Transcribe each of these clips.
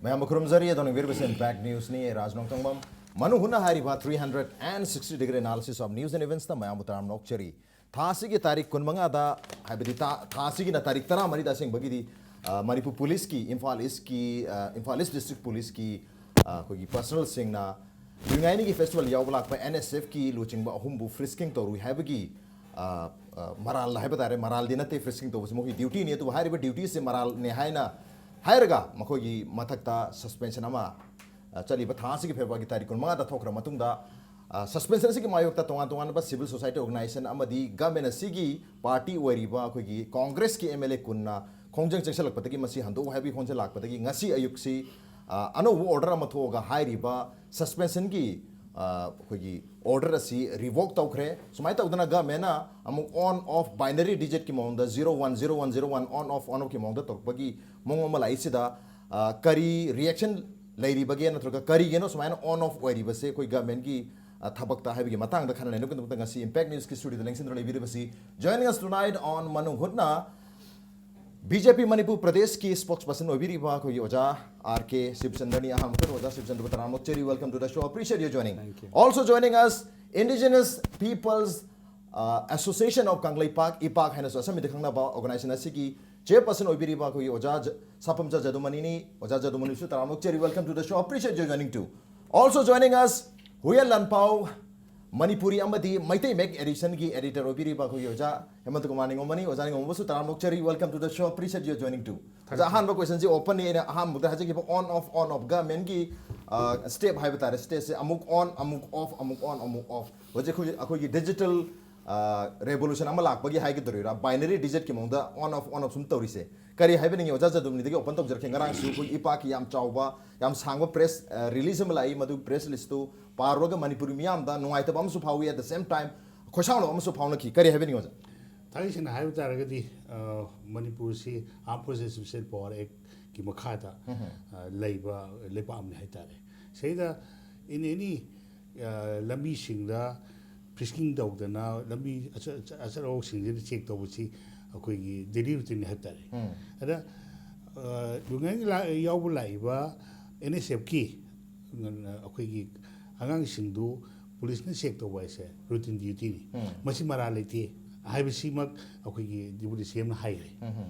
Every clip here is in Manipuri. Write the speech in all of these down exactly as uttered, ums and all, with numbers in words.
ꯃꯌꯥꯝꯕꯨ ꯈꯨꯔꯨꯝꯖꯔꯤ꯫ ꯑꯗꯣꯝꯅ ꯌꯦꯡꯕꯤꯔꯤꯕꯁꯤ Impact Newsꯅꯤ꯫ ꯑꯩ ꯔꯥꯖ ꯅꯣꯡꯊꯣꯡꯕꯝ꯫ ꯃꯅꯨꯡ ꯍꯨꯠꯅ ꯍꯥꯏꯔꯤꯕ three hundred and sixty degree analysis of news and eventsꯇ ꯃꯌꯥꯝꯕꯨ ꯇꯔꯥꯝꯅ ꯑꯣꯛꯆꯔꯤ꯫ ꯊꯥ ꯑꯁꯤꯒꯤ ꯇꯥꯔꯤꯛ ꯀꯨꯟꯃꯉꯥꯗ, ꯍꯥꯏꯕꯗꯤ ꯊꯥ, ꯊꯥ ꯑꯁꯤꯒꯤꯅ ꯇꯥꯔꯤꯛ ꯇꯔꯥꯃꯔꯤꯗ ꯑꯁꯦꯡꯕꯒꯤꯗꯤ, ꯑ, ꯃꯅꯤꯄꯨꯔ ꯄꯨꯂꯤꯁꯀꯤ, ꯏꯝꯐꯥꯜ ꯏꯁꯀꯤ, ꯑ, ꯏꯝꯐꯥꯜ ꯏꯁ ꯗꯤꯁꯇ꯭ꯔꯤꯛ ꯄꯨꯂꯤꯁꯀꯤ, ꯑ, ꯑꯩꯈꯣꯏꯒꯤ ꯄꯔꯁꯅꯦꯜꯁꯤꯡꯅ ꯂꯨꯏꯉꯥꯏꯅꯤꯒꯤ ꯐꯦꯁꯇꯤꯚꯦꯜ ꯌꯥꯎꯕ ꯂꯥꯛꯄ ꯑꯦꯟ ꯑꯦꯁ ꯑꯦꯐꯀꯤ ꯂꯨꯆꯤꯡꯕ ꯑꯍꯨꯝꯕꯨ ꯐ꯭ꯔꯤꯁꯀꯤꯡ ꯇꯧꯔꯨꯏ ꯍꯥꯏꯕꯒꯤ, ꯑ, ꯑ, ꯃꯔꯥꯜ ꯍꯥꯏꯕ ꯇꯥꯔꯦ, ꯃꯔꯥꯜꯗꯤ ꯅꯠꯇꯦ, ꯐ꯭ꯔꯤꯁꯀꯤꯡ ꯇꯧꯕꯁꯤ ꯃꯈꯣꯏꯒꯤ ꯗ꯭ꯌꯨꯇꯤꯅꯤ꯫ ꯑꯗꯨꯕꯨ ꯍꯥꯏꯔꯤꯕ ꯗ꯭ꯌꯨꯇꯤꯁꯤ ꯃꯔꯥꯜꯅꯦ ꯍꯥꯏꯅ ꯍꯥꯏꯔꯒ ꯃꯈꯣꯏꯒꯤ ꯃꯊꯛꯇ ꯁꯁꯄꯦꯟꯁꯟ ꯑꯃ, ꯑ, ꯆꯠꯂꯤꯕ ꯊꯥ ꯑꯁꯤꯒꯤ ꯐꯦꯕ꯭ꯔꯨꯋꯥꯔꯤꯒꯤ ꯇꯥꯔꯤꯛ ꯀꯨꯟꯃꯉꯥꯗ ꯊꯣꯛꯈ꯭ꯔ ꯃꯇꯨꯡꯗ, ꯑ, ꯁꯁꯄꯦꯟꯁꯟ ꯑꯁꯤꯒꯤ ꯃꯥꯌꯣꯛꯇ ꯇꯣꯉꯥꯟ ꯇꯣꯉꯥꯟꯕ ꯁꯤꯚꯤꯜ ꯁꯣꯁꯥꯏꯇꯤ ꯑꯣꯔꯒꯅꯥꯏꯖꯦꯁꯟ ꯑꯃꯗꯤ ꯒꯚꯔꯟꯃꯦꯟ ꯑꯁꯤꯒꯤ ꯄꯥꯔꯇꯤ ꯑꯣꯏꯔꯤꯕ ꯑꯩꯈꯣꯏꯒꯤ ꯀꯣꯡꯒ꯭ꯔꯦꯁꯀꯤ ꯑꯦꯝ ꯑꯦꯜ ꯑꯦ ꯀꯨꯟꯅ ꯈꯣꯡꯖꯪ ꯆꯪꯁꯤꯜꯂꯛꯄꯗꯒꯤ ꯃꯁꯤ ꯍꯟꯗꯣꯛꯎ ꯍꯥꯏꯕꯒꯤ ꯈꯣꯡꯖꯪ ꯂꯥꯛꯄꯗꯒꯤ ꯉꯁꯤ ꯑꯌꯨꯛꯁꯤ, ꯑ, ꯑꯅꯧꯕ ꯑꯣꯔꯗꯔ ꯑꯃ ꯊꯣꯛꯑꯒ ꯍꯥꯏꯔꯤꯕ ꯁꯁꯄꯦꯟꯁꯟꯒꯤ, ꯑ, ꯑꯩꯈꯣꯏꯒꯤ ꯑꯣꯔꯗꯔ ꯑꯁꯤ ꯔꯤꯚꯣꯛ ꯇꯧꯈ꯭ꯔꯦ꯫ ꯁꯨꯃꯥꯏꯅ ꯇꯧꯗꯅ ꯒꯚꯔꯟꯃꯦꯟꯅ ꯑꯃꯨꯛ on off binary digitꯀꯤ ꯃꯑꯣꯡꯗ zero one zero one zero one on off on offꯀꯤ ꯃꯑꯣꯡꯗ ꯇꯧꯔꯛꯄꯒꯤ ꯃꯑꯣꯡ ꯑꯃ ꯂꯥꯛꯏꯁꯤꯗ, ꯑ, ꯀꯔꯤ ꯔꯤꯌꯦꯛꯁꯟ ꯂꯩꯔꯤꯕꯒꯦ, ꯅꯠꯇ꯭ꯔꯒ ꯀꯔꯤꯒꯤꯅꯣ ꯁꯨꯃꯥꯏꯅ on off ꯑꯣꯏꯔꯤꯕꯁꯦ ꯑꯩꯈꯣꯏ ꯒꯚꯔꯟꯃꯦꯟꯒꯤ, ꯑ, ꯊꯕꯛꯇ ꯍꯥꯏꯕꯒꯤ ꯃꯇꯥꯡꯗ ꯈꯟꯅ ꯅꯩꯅꯕꯒꯤꯗꯃꯛꯇ ꯉꯁꯤ Impact Newsꯀꯤ ꯁ꯭ꯇꯨꯗꯤꯑꯣꯗ ꯂꯦꯡꯁꯤꯟꯗꯨꯅ ꯂꯩꯕꯤꯔꯤꯕꯁꯤ, joining us tonight on ꯃꯅꯨꯡ ꯍꯨꯠꯅ ꯕꯤ ꯖꯦ ꯄꯤ ꯃꯅꯤꯄꯨꯔ ꯄ꯭ꯔꯗꯦꯁꯀꯤ ꯁ꯭ꯄꯣꯛꯁ ꯄꯔꯁꯟ ꯑꯣꯏꯕꯤꯔꯤꯕ ꯑꯩꯈꯣꯏꯒꯤ ꯑꯣꯖꯥ ꯑꯥꯔ ꯀꯦ ꯁꯤꯕꯆꯟꯗ꯭ꯔꯅꯤ꯫ ꯑꯍꯥꯟꯕꯗ ꯑꯣꯖꯥ ꯁꯤꯕꯆꯟꯗ꯭ꯔꯕꯨ ꯇꯔꯥꯝꯅ ꯑꯣꯛꯆꯔꯤ, welcome to the show, appreciate your joining. Thank you. Also joining us, Indigenous Peoples, uh, Association of Kangleipak, ꯏꯄꯥꯛ ꯍꯥꯏꯅꯁꯨ ꯑꯁꯝꯕꯤꯗ ꯈꯪꯅꯕ ꯑꯣꯔꯒꯅꯥꯏꯖꯦꯁꯟ ꯑꯁꯤꯒꯤ ꯆꯦꯌꯔꯄꯔꯁꯟ ꯑꯣꯏꯕꯤꯔꯤꯕ ꯑꯩꯈꯣꯏꯒꯤ ꯑꯣꯖꯥ ꯖ-, ꯁꯥꯄꯝꯆꯥ ꯖꯗꯨꯃꯅꯤꯅꯤ꯫ ꯑꯣꯖꯥ ꯖꯗꯨꯃꯅꯤꯁꯨ ꯇꯔꯥꯝꯅ ꯑꯣꯛꯆꯔꯤ, welcome to the show, appreciate your joining too. Also joining us, Huiyen ꯂꯥꯟꯄꯥꯎ, ꯃꯅꯤꯄꯨꯔꯤ ꯑꯃꯗꯤ ꯃꯩꯇꯩ ꯃꯌꯦꯛ ꯑꯦꯗꯤꯁꯟꯒꯤ ꯑꯦꯗꯤꯇꯔ ꯑꯣꯏꯕꯤꯔꯤꯕ ꯑꯩꯈꯣꯏꯒꯤ ꯑꯣꯖꯥ ꯍꯦꯃꯟꯇ ꯀꯨꯃꯥꯔ ꯅꯤꯉꯣꯝꯕꯅꯤ꯫ ꯑꯣꯖꯥ ꯅꯤꯉꯣꯝꯕꯁꯨ ꯇꯔꯥꯝꯅ ꯑꯣꯛꯆꯔꯤ, welcome to the show, appreciate your joining too. ꯑꯣꯖꯥ, ꯑꯍꯥꯟꯕ ꯀꯣꯏꯁꯟꯁꯤ ꯑꯣꯄꯟꯅꯤ꯫ ꯑꯩꯅ ꯑꯍꯥꯟꯕꯗ ꯍꯥꯏꯖꯈꯤꯕ on off on off ꯒꯚꯔꯟꯃꯦꯟꯒꯤ, ꯑ, ꯁ꯭ꯇꯦꯞ ꯍꯥꯏꯕ ꯇꯥꯔꯦ, ꯁ꯭ꯇꯦꯞꯁꯦ ꯑꯃꯨꯛ on ꯑꯃꯨꯛ off ꯑꯃꯨꯛ on ꯑꯃꯨꯛ off꯫ ꯍꯧꯖꯤꯛ ꯑꯩꯈꯣꯏꯒꯤ, ꯑꯩꯈꯣꯏꯒꯤ ꯗꯤꯖꯤꯇꯦꯜ, ꯑ, ꯔꯦꯚꯣꯂꯨꯁꯟ ꯑꯃ ꯂꯥꯛꯄꯒꯤ ꯍꯥꯏꯒꯗꯧꯔꯤꯔꯥ, binary digitꯀꯤ ꯃꯑꯣꯡꯗ on off on off ꯁꯨꯝ ꯇꯧꯔꯤꯁꯦ ꯀꯔꯤ ꯍꯥꯏꯕꯤꯅꯤꯡꯉꯤ? ꯑꯣꯖꯥ ꯖꯗꯨꯃꯅꯤꯗꯒꯤ ꯑꯣꯄꯟ ꯇꯧꯖꯔꯛꯀꯦ꯫ ꯉꯔꯥꯡꯁꯨ ꯑꯩꯈꯣꯏ ꯏꯄꯥꯛꯀꯤ ꯌꯥꯝ ꯆꯥꯎꯕ, ꯌꯥꯝ ꯁꯥꯡꯕ ꯄ꯭ꯔꯦꯁ, ꯑ, ꯔꯤꯂꯤꯖ ꯑꯃ ꯂꯥꯛꯏ꯫ ꯃꯗꯨ ꯄ꯭ꯔꯦꯁ ꯔꯤꯂꯤꯖꯇꯨ ꯄꯥꯔꯨꯔꯒ ꯃꯅꯤꯄꯨꯔꯤ ꯃꯤꯌꯥꯝꯗ ꯅꯨꯡꯉꯥꯏꯇꯕ ꯑꯃꯁꯨ ꯐꯥꯎꯏ, at the same time ꯈꯣꯏꯁꯥꯎꯅꯕ ꯑꯃꯁꯨ ꯐꯥꯎꯅꯈꯤ꯫ ꯀꯔꯤ ꯍꯥꯏꯕꯤꯅꯤꯡꯉꯤ ꯑꯣꯖꯥ? ꯊꯥꯡꯒꯩ ꯁꯦꯡꯅ ꯍꯥꯏꯕ ꯇꯥꯔꯒꯗꯤ, ꯑ, ꯃꯅꯤꯄꯨꯔꯁꯤ Armed Forces Special Power Actꯀꯤ ꯃꯈꯥꯗ, ꯑ, ꯂꯩꯕ ꯂꯩꯕꯥꯛ ꯑꯃꯅꯤ ꯍꯥꯏꯇꯥꯔꯦ꯫ ꯁꯤꯗ in any, ꯑ, ꯂꯝꯕꯤꯁꯤꯡꯗ ꯐ꯭ꯔꯤꯁꯀꯤꯡ ꯇꯧꯗꯅ ꯂꯝꯕꯤ ꯑꯆ-, ꯑꯆ-, ꯑꯆꯠ ꯑꯋꯣꯛꯁꯤꯡꯁꯤꯗ ꯆꯦꯛ ꯇꯧꯕꯁꯤ ꯑꯩꯈꯣꯏꯒꯤ ꯗꯦꯂꯤ ꯔꯨꯇꯤꯟꯅꯤ ꯍꯥꯏꯕ ꯇꯥꯔꯦ꯫ ꯑꯗ ꯂꯨꯉꯥꯏꯒꯤ ꯌꯥꯎꯕ ꯂꯥꯛꯏꯕ ꯑꯦꯟ ꯑꯦꯁ ꯑꯦꯐꯀꯤ ꯑꯩꯈꯣꯏꯒꯤ ꯑꯉꯥꯡꯁꯤꯡꯗꯨ ꯄꯨꯂꯤꯁꯅ ꯆꯦꯛ ꯇꯧꯕ ꯍꯥꯏꯁꯦ ꯔꯨꯇꯤꯟ ꯗ꯭ꯌꯨꯇꯤꯅꯤ꯫ ꯃꯁꯤ ꯃꯔꯥꯜ ꯂꯩꯇꯦ ꯍꯥꯏꯕꯁꯤꯃꯛ ꯑꯩꯈꯣꯏꯒꯤ ꯗꯤꯄꯨꯇꯤ ꯁꯤ ꯑꯦꯝꯅ ꯍꯥꯏꯈ꯭ꯔꯦ꯫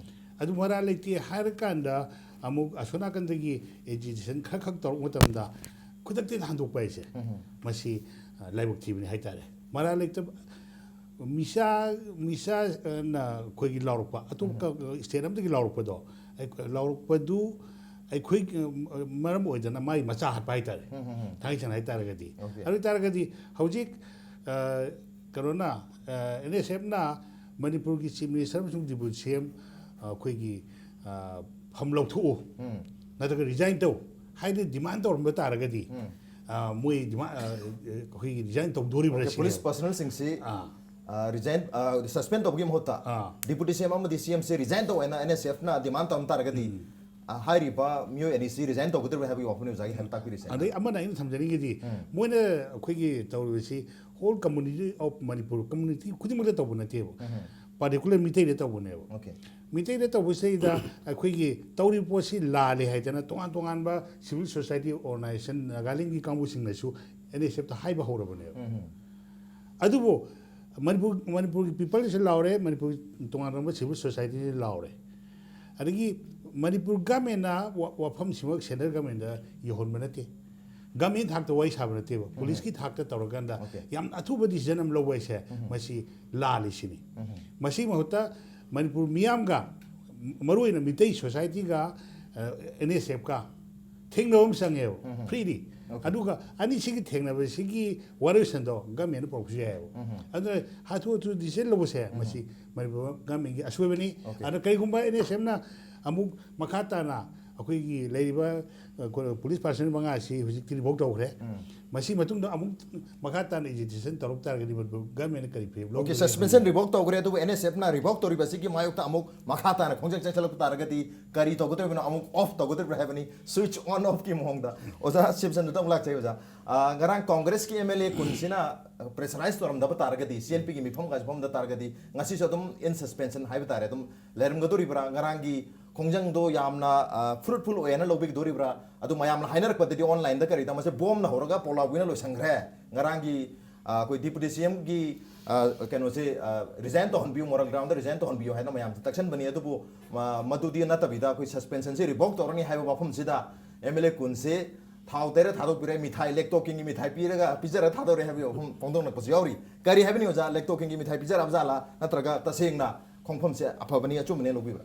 ꯑꯗꯨ ꯃꯔꯥꯜ ꯂꯩꯇꯦ ꯍꯥꯏꯔꯀꯥꯟꯗ ꯑꯃꯨꯛ ꯑꯁꯣꯝ ꯅꯥꯀꯟꯗꯒꯤ ꯑꯦꯖꯤꯇꯦꯁꯟ ꯈꯔ ꯈꯛ ꯇꯧꯔꯛꯄ ꯃꯇꯝꯗ ꯈꯨꯗꯛꯇ ꯍꯟꯗꯣꯛꯄ ꯍꯥꯏꯁꯦ ꯃꯁꯤ ꯂꯥꯏꯕꯛ ꯊꯤꯕꯅꯤ ꯍꯥꯏꯇꯥꯔꯦ꯫ ꯃꯔꯥꯜ ꯂꯩꯇꯕ ꯃꯤꯁꯥ ꯃꯤꯁꯥꯅ ꯑꯩꯈꯣꯏꯒꯤ ꯂꯥꯎꯔꯛꯄ ꯑꯇꯣꯞꯄ ꯁ꯭ꯇꯦꯠ ꯑꯃꯗꯒꯤ ꯂꯥꯎꯔꯛꯄꯗꯣ ꯂꯥꯎꯔꯛꯄꯗꯨ ꯑꯩꯈꯣꯏ ꯃꯔꯝ ꯑꯣꯏꯗꯅ ꯃꯥꯒꯤ ꯃꯆꯥ ꯍꯥꯠꯄ ꯍꯥꯏꯇꯥꯔꯦ꯫ ꯊꯥꯡꯒꯩ ꯁꯦꯡꯅ ꯍꯥꯏꯇꯥꯔꯒꯗꯤ ꯑꯗꯨ ꯑꯣꯏꯇꯥꯔꯒꯗꯤ ꯍꯧꯖꯤꯛ ꯀꯩꯅꯣꯅ ꯑꯦꯟ ꯑꯦꯁ ꯑꯦꯐꯅ ꯃꯅꯤꯄꯨꯔꯒꯤ ꯆꯤꯐ ꯃꯤꯅꯤꯁꯇꯔ ꯑꯃꯁꯨꯡ ꯗꯤꯄꯨꯇꯤ ꯁꯤ ꯑꯦꯝ ꯑꯩꯈꯣꯏꯒꯤ ꯐꯝ ꯂꯧꯊꯣꯛꯎ ꯅꯠꯇ꯭ꯔꯒ ꯔꯤꯖꯥꯏꯟ ꯇꯧ ꯍꯥꯏꯅ ꯗꯤꯃꯥꯟ ꯇꯧꯔꯝꯕ ꯇꯥꯔꯒꯗꯤ ꯃꯣꯏ ꯗꯤꯃꯥꯟ ꯑꯩꯈꯣꯏꯒꯤ ꯔꯤꯖꯥꯏꯟ ꯇꯧꯗꯣꯔꯤꯕ꯭ꯔꯥ ꯁꯤꯅꯦꯕ꯫ ꯄꯔꯁꯅꯦꯜꯁꯤꯡꯁꯤ ꯔꯤꯖꯥꯏꯟ ꯁꯁꯄꯦꯟ ꯇꯧꯕꯒꯤ ꯃꯍꯨꯠꯇ ꯗꯤꯄꯨꯇꯤ ꯁꯤ ꯑꯦꯝ ꯑꯃꯗꯤ ꯁꯤ ꯑꯦꯝꯁꯦ ꯔꯤꯖꯥꯏꯟ ꯇꯧ ꯍꯥꯏꯅ ꯑꯦꯟ ꯑꯦꯁ ꯑꯦꯐꯅ ꯗꯤꯃꯥꯟ ꯇꯧꯔꯝ ꯇꯥꯔꯒꯗꯤ ꯍꯥꯏꯔꯤꯕ ꯃꯤꯑꯣꯏ ꯑꯅꯤꯁꯤ ꯔꯤꯖꯥꯏꯟ ꯇꯧꯒꯗꯧꯔꯤꯕ꯭ꯔꯥ ꯍꯥꯏꯕꯒꯤ ꯋꯥꯐꯝꯅꯤ ꯑꯣꯖꯥꯒꯤ ꯍꯥꯏꯅ ꯇꯥꯛꯄꯤꯔꯤꯁꯦ꯫ ꯑꯗꯩ ꯑꯃꯅ ꯑꯩꯅ ꯊꯝꯖꯅꯤꯡꯉꯤꯗꯤ ꯃꯣꯏꯅ ꯑꯩꯈꯣꯏꯒꯤ ꯇꯧꯔꯤꯕꯁꯤ whole community of Manipur community ꯈꯨꯗꯤꯡꯃꯛꯇ ꯇꯧꯕ ꯅꯠꯇꯦꯕ꯫ ꯄꯥꯔꯇꯤꯀꯨꯂꯔ ꯃꯤꯇꯩꯗ ꯇꯧꯕꯅꯦꯕ꯫ ꯃꯤꯇꯩꯗ ꯇꯧꯕꯁꯤꯗꯩꯗ ꯑꯩꯈꯣꯏꯒꯤ ꯇꯧꯔꯤꯕ ꯄꯣꯠꯁꯤ ꯂꯥꯜꯂꯦ ꯍꯥꯏꯗꯅ ꯇꯣꯉꯥꯟ ꯇꯣꯉꯥꯟꯕ ꯁꯤꯚꯤꯜ ꯁꯣꯁꯥꯏꯇꯤ ꯑꯣꯔꯒꯅꯥꯏꯖꯦꯁꯟ ꯅꯥꯒꯥꯂꯦꯟꯒꯤ ꯀꯥꯡꯕꯨꯁꯤꯡꯅꯁꯨ ꯑꯦꯟ ꯑꯦꯁ ꯑꯦꯐꯇ ꯍꯥꯏꯕ ꯍꯧꯔꯕꯅꯦꯕ꯫ ꯑꯗꯨꯕꯨ ꯃꯅꯤꯄꯨꯔ ꯃꯅꯤꯄꯨꯔꯒꯤ ꯄꯤꯄꯜꯁꯨ ꯂꯥꯎꯔꯦ, ꯃꯅꯤꯄꯨꯔꯒꯤ ꯇꯣꯉꯥꯟ ꯇꯣꯉꯥꯟꯕ ꯁꯤꯚꯤꯜ ꯁꯣꯁꯥꯏꯇꯤꯁꯨ ꯂꯥꯎꯔꯦ꯫ ꯑꯗꯒꯤ ꯃꯅꯤꯄꯨꯔ ꯒꯃꯦꯟꯅ ꯋꯥꯐꯝꯁꯤꯃꯛ ꯁꯦꯟꯇ꯭ꯔꯦꯜ ꯒꯃꯦꯟꯗ ꯌꯧꯍꯟꯕ ꯅꯠꯇꯦ꯫ ꯒꯃꯦꯟ ꯊꯥꯛꯇ ꯋꯥꯔꯤ ꯁꯥꯕ ꯅꯠꯇꯦꯕ, ꯄꯨꯂꯤꯁꯀꯤ ꯊꯥꯛꯇ ꯇꯧꯔꯀꯥꯟꯗ ꯌꯥꯝ ꯑꯊꯨꯕ ꯗꯤꯁꯤꯖꯟ ꯑꯃ ꯂꯧꯕ ꯍꯥꯏꯁꯦ ꯃꯁꯤ ꯂꯥꯜꯂꯤ ꯁꯤꯅꯤ꯫ ꯃꯁꯤꯒꯤ ꯃꯍꯨꯠꯇ ꯃꯅꯤꯄꯨꯔ ꯃꯤꯌꯥꯝꯒ, ꯃꯔꯨꯑꯣꯏꯅ ꯃꯤꯇꯩ ꯁꯣꯁꯥꯏꯇꯤꯒ ꯑꯦꯟ ꯑꯦꯁ ꯑꯦꯐꯀ ꯊꯦꯡꯅꯕ ꯑꯃ ꯆꯪꯉꯦꯕ, ꯐ꯭ꯔꯤꯂꯤ꯫ ꯑꯗꯨꯒ ꯑꯅꯤꯁꯤꯒꯤ ꯊꯦꯡꯅꯕꯁꯤꯒꯤ ꯋꯥꯔꯣꯏꯁꯟꯗꯣ ꯒꯃꯦꯟꯅ ꯄꯨꯔꯛꯄꯁꯨ ꯌꯥꯏꯑꯕ꯫ ꯑꯗꯨꯅ ꯍꯥꯊꯨ ꯍꯥꯊꯨ ꯗꯤꯁꯤꯖꯟ ꯂꯧꯕꯁꯦ ꯃꯁꯤ ꯃꯅꯤꯄꯨꯔ ꯒꯃꯦꯟꯒꯤ ꯑꯁꯣꯏꯕꯅꯤ꯫ ꯑꯗꯨꯅ ꯀꯔꯤꯒꯨꯝꯕ ꯑꯦꯟ ꯑꯦꯁ ꯑꯦꯐꯅ ꯑꯃꯨꯛ ꯃꯈꯥ ꯇꯥꯅ ꯑꯩꯈꯣꯏꯒꯤ ꯂꯩꯔꯤꯕ ꯄꯨꯂꯤꯁ ꯄꯥꯔꯁꯟ ꯃꯉꯥ ꯑꯁꯤ ꯍꯧꯖꯤꯛꯇꯤ ꯔꯤꯚꯣꯛ ꯇꯧꯈ꯭ꯔꯦ꯫ ꯃꯁꯤ ꯃꯇꯨꯡꯗ ꯑꯃꯨꯛ ꯃꯈꯥ ꯇꯥꯅ ꯑꯦꯖꯤꯇꯦꯁꯟ ꯇꯧꯔꯛ ꯇꯥꯔꯒꯗꯤ ꯃꯅꯤꯄꯨꯔ ꯒꯃꯦꯟꯅ ꯀꯔꯤ ꯐꯤꯔꯦꯞ ꯂꯧꯒꯅꯤ? ꯁꯁꯄꯦꯟꯁꯟ ꯔꯤꯚꯣꯛ ꯇꯧꯈ꯭ꯔꯦ, ꯑꯗꯨꯕꯨ ꯑꯦꯟ ꯑꯦꯁ ꯑꯦꯐꯅ ꯔꯤꯚꯣꯛ ꯇꯧꯔꯤꯕ ꯑꯁꯤꯒꯤ ꯃꯥꯌꯣꯛꯇ ꯑꯃꯨꯛ ꯃꯈꯥ ꯇꯥꯅ ꯈꯣꯡꯖꯪ ꯆꯪꯁꯤꯜꯂꯛꯄ ꯇꯥꯔꯒꯗꯤ ꯀꯔꯤ ꯇꯧꯒꯗꯧꯔꯤꯕꯅꯣ? ꯑꯃꯨꯛ ꯑꯣꯐ ꯇꯧꯒꯗꯧꯔꯤꯕ꯭ꯔꯥ ꯍꯥꯏꯕꯅꯤ, ꯁ꯭ꯋꯤꯆ ꯑꯣꯟ ꯑꯣꯐꯀꯤ ꯃꯑꯣꯡꯗ꯫ ꯑꯣꯖꯥ ꯁꯤꯕꯆꯟꯗ꯭ꯔꯗ ꯑꯃꯨꯛ ꯂꯥꯛꯆꯩ꯫ ꯑꯣꯖꯥ, ꯉꯔꯥꯡ ꯀꯣꯡꯒ꯭ꯔꯦꯁꯀꯤ ꯑꯦꯝ ꯑꯦꯜ ꯑꯦ ꯀꯨꯟꯁꯤꯅ ꯄ꯭ꯔꯦꯁꯔꯥꯏꯁ ꯇꯧꯔꯝꯗꯕ ꯇꯥꯔꯒꯗꯤ, ꯁꯤ ꯑꯦꯟ ꯄꯤꯒꯤ ꯃꯤꯐꯝ ꯀꯥꯏꯁꯦ ꯐꯝꯗ ꯇꯥꯔꯒꯗꯤ ꯉꯁꯤꯁꯨ ꯑꯗꯨꯝ ꯏꯟ ꯁꯁꯄꯦꯟꯁꯟ ꯍꯥꯏꯕ ꯇꯥꯔꯦ ꯑꯗꯨꯝ ꯂꯩꯔꯝꯒꯗꯧꯔꯤꯕ꯭ꯔꯥ? ꯉꯔꯥꯡꯒꯤ ꯈꯣꯡꯖꯪꯗꯣ ꯌꯥꯝꯅ ꯐ꯭ꯔꯨꯠꯐꯨꯜ ꯑꯣꯏꯌꯦꯅ ꯂꯧꯕꯤꯒꯗꯣꯔꯤꯕ꯭ꯔꯥ? ꯑꯗꯨ ꯃꯌꯥꯝꯅ ꯍꯥꯏꯅꯔꯛꯄꯗꯗꯤ ꯑꯣꯟꯂꯥꯏꯟꯗ ꯀꯔꯤꯗ ꯃꯁꯦ ꯕꯣꯝꯅ ꯍꯧꯔꯒ ꯄꯣꯂꯥꯎꯕꯤꯅ ꯂꯣꯏꯁꯟꯈ꯭ꯔꯦ꯫ ꯉꯔꯥꯡꯒꯤ ꯑ, ꯑꯩꯈꯣꯏ ꯗꯤꯄꯨꯇꯤ ꯁꯤ ꯑꯦꯝꯒꯤ ꯀꯩꯅꯣꯁꯦ ꯔꯤꯖꯥꯏꯟ ꯇꯧꯍꯟꯕꯤꯌꯨ, ꯃꯣꯔꯦꯜ ꯒ꯭ꯔꯥꯎꯟꯗ ꯔꯤꯖꯥꯏꯟ ꯇꯧꯍꯟꯕꯤꯌꯨ ꯍꯥꯏꯅ ꯃꯌꯥꯝꯗ ꯇꯛꯁꯟꯕꯅꯤ꯫ ꯑꯗꯨꯕꯨ ꯃ- ꯃꯗꯨꯗꯤ ꯅꯠꯇꯕꯤꯗ ꯑꯩꯈꯣꯏ ꯁꯁꯄꯦꯟꯁꯟꯁꯦ ꯔꯤꯚꯣꯛ ꯇꯧꯔꯅꯤ ꯍꯥꯏꯕ ꯋꯥꯐꯝꯁꯤꯗ ꯑꯦꯝ ꯑꯦꯜ ꯑꯦ ꯀꯨꯟꯁꯦ ꯊꯥꯎ ꯇꯩꯔ ꯊꯥꯗꯣꯛꯄꯤꯔꯦ, ꯃꯤꯊꯥꯏ ꯂꯦꯛꯇꯣꯀꯤꯡꯒꯤ ꯃꯤꯊꯥꯏ ꯄꯤꯔꯒ ꯄꯤꯖꯔ ꯊꯥꯗꯣꯔꯦ ꯍꯥꯏꯕꯒꯤ ꯋꯥꯐꯝ ꯐꯣꯡꯗꯣꯛꯅꯔꯛꯄꯁꯨ ꯌꯥꯎꯔꯤ꯫ ꯀꯔꯤ ꯍꯥꯏꯕꯅꯤ ꯑꯣꯖꯥ, ꯂꯦꯛꯇꯣꯀꯤꯡꯒꯤ ꯃꯤꯊꯥꯏ ꯄꯤꯖꯔꯕ ꯖꯥꯠꯂꯥ, ꯅꯠꯇ꯭ꯔꯒ ꯇꯁꯦꯡꯅ ꯈꯣꯡꯐꯝꯁꯦ ꯑꯐꯕꯅꯤ ꯑꯆꯨꯝꯕꯅꯦ ꯂꯧꯕꯤꯕ꯭ꯔꯥ?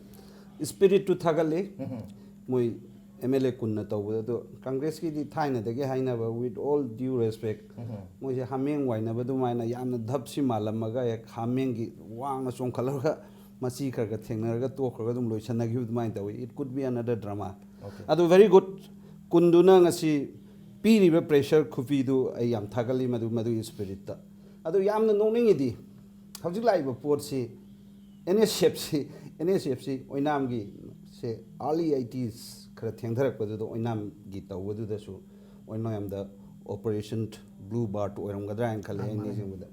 ꯏꯁꯄꯤꯔꯤꯠꯇꯨ ꯊꯥꯒꯠꯂꯤ꯫ ꯃꯣꯏ ꯑꯦꯝ ꯑꯦꯜ ꯑꯦ ꯀꯨꯟꯅ ꯇꯧꯕꯗ꯫ ꯑꯗꯣ ꯀꯪꯒ꯭ꯔꯦꯁꯀꯤꯗꯤ ꯊꯥꯏꯅꯗꯒꯤ ꯍꯥꯏꯅꯕ, with all due respect, ꯃꯣꯏꯁꯦ ꯍꯥꯃꯦꯡ ꯋꯥꯏꯅꯕ ꯑꯗꯨꯃꯥꯏꯅ ꯌꯥꯝꯅ ꯙꯞꯁꯤ ꯃꯥꯜꯂꯝꯃꯒ ꯍꯦꯛ ꯍꯥꯃꯦꯡꯒꯤ ꯋꯥꯡꯅ ꯆꯣꯡꯈꯠꯂꯒ ꯃꯆꯤ ꯈꯔ ꯈꯔ ꯊꯦꯡꯅꯔꯒ ꯇꯣꯛꯈ꯭ꯔꯒ ꯑꯗꯨꯝ ꯂꯣꯏꯁꯟꯅꯈꯤꯕ ꯑꯗꯨꯃꯥꯏꯅ ꯇꯧꯏ꯫ It could be another drama. ꯑꯗꯣ very good, ꯀꯨꯟꯗꯨꯅ ꯉꯁꯤ ꯄꯤꯔꯤꯕ ꯄ꯭ꯔꯦꯁꯔ ꯈꯨꯄꯤꯗꯨ ꯑꯩ ꯌꯥꯝ ꯊꯥꯒꯠꯂꯤ ꯃꯗꯨ, ꯃꯗꯨꯒꯤ ꯏꯁꯄꯤꯔꯤꯠꯇ꯫ ꯑꯗꯣ ꯌꯥꯝꯅ ꯅꯣꯛꯅꯤꯡꯉꯤꯗꯤ ꯍꯧꯖꯤꯛ ꯂꯥꯛꯏꯕ ꯄꯣꯠꯁꯤ ꯑꯦꯟ ꯑꯦꯁ ꯑꯦꯐꯁꯤ, ꯑꯦꯟ ꯑꯦꯁ ꯑꯦꯐꯁꯤ ꯑꯣꯏꯅꯥꯝꯒꯤ ꯁꯦ ꯑꯥꯔꯂꯤ ꯑꯩꯇꯤꯁ ꯈꯔ ꯊꯦꯡꯊꯔꯛꯄꯗꯨꯗ ꯑꯣꯏꯅꯥꯝꯒꯤ ꯇꯧꯕꯗꯨꯗꯁꯨ ꯑꯣꯏꯅꯥꯝꯗ ꯑꯣꯄꯔꯦꯁꯟ ꯕ꯭ꯂꯨ ꯕꯥꯔꯠ ꯑꯣꯏꯔꯝꯒꯗ꯭ꯔꯥ ꯍꯥꯏꯅ ꯈꯜꯂꯦ ꯑꯩꯅ ꯅꯤꯡꯁꯤꯡꯕꯗ꯫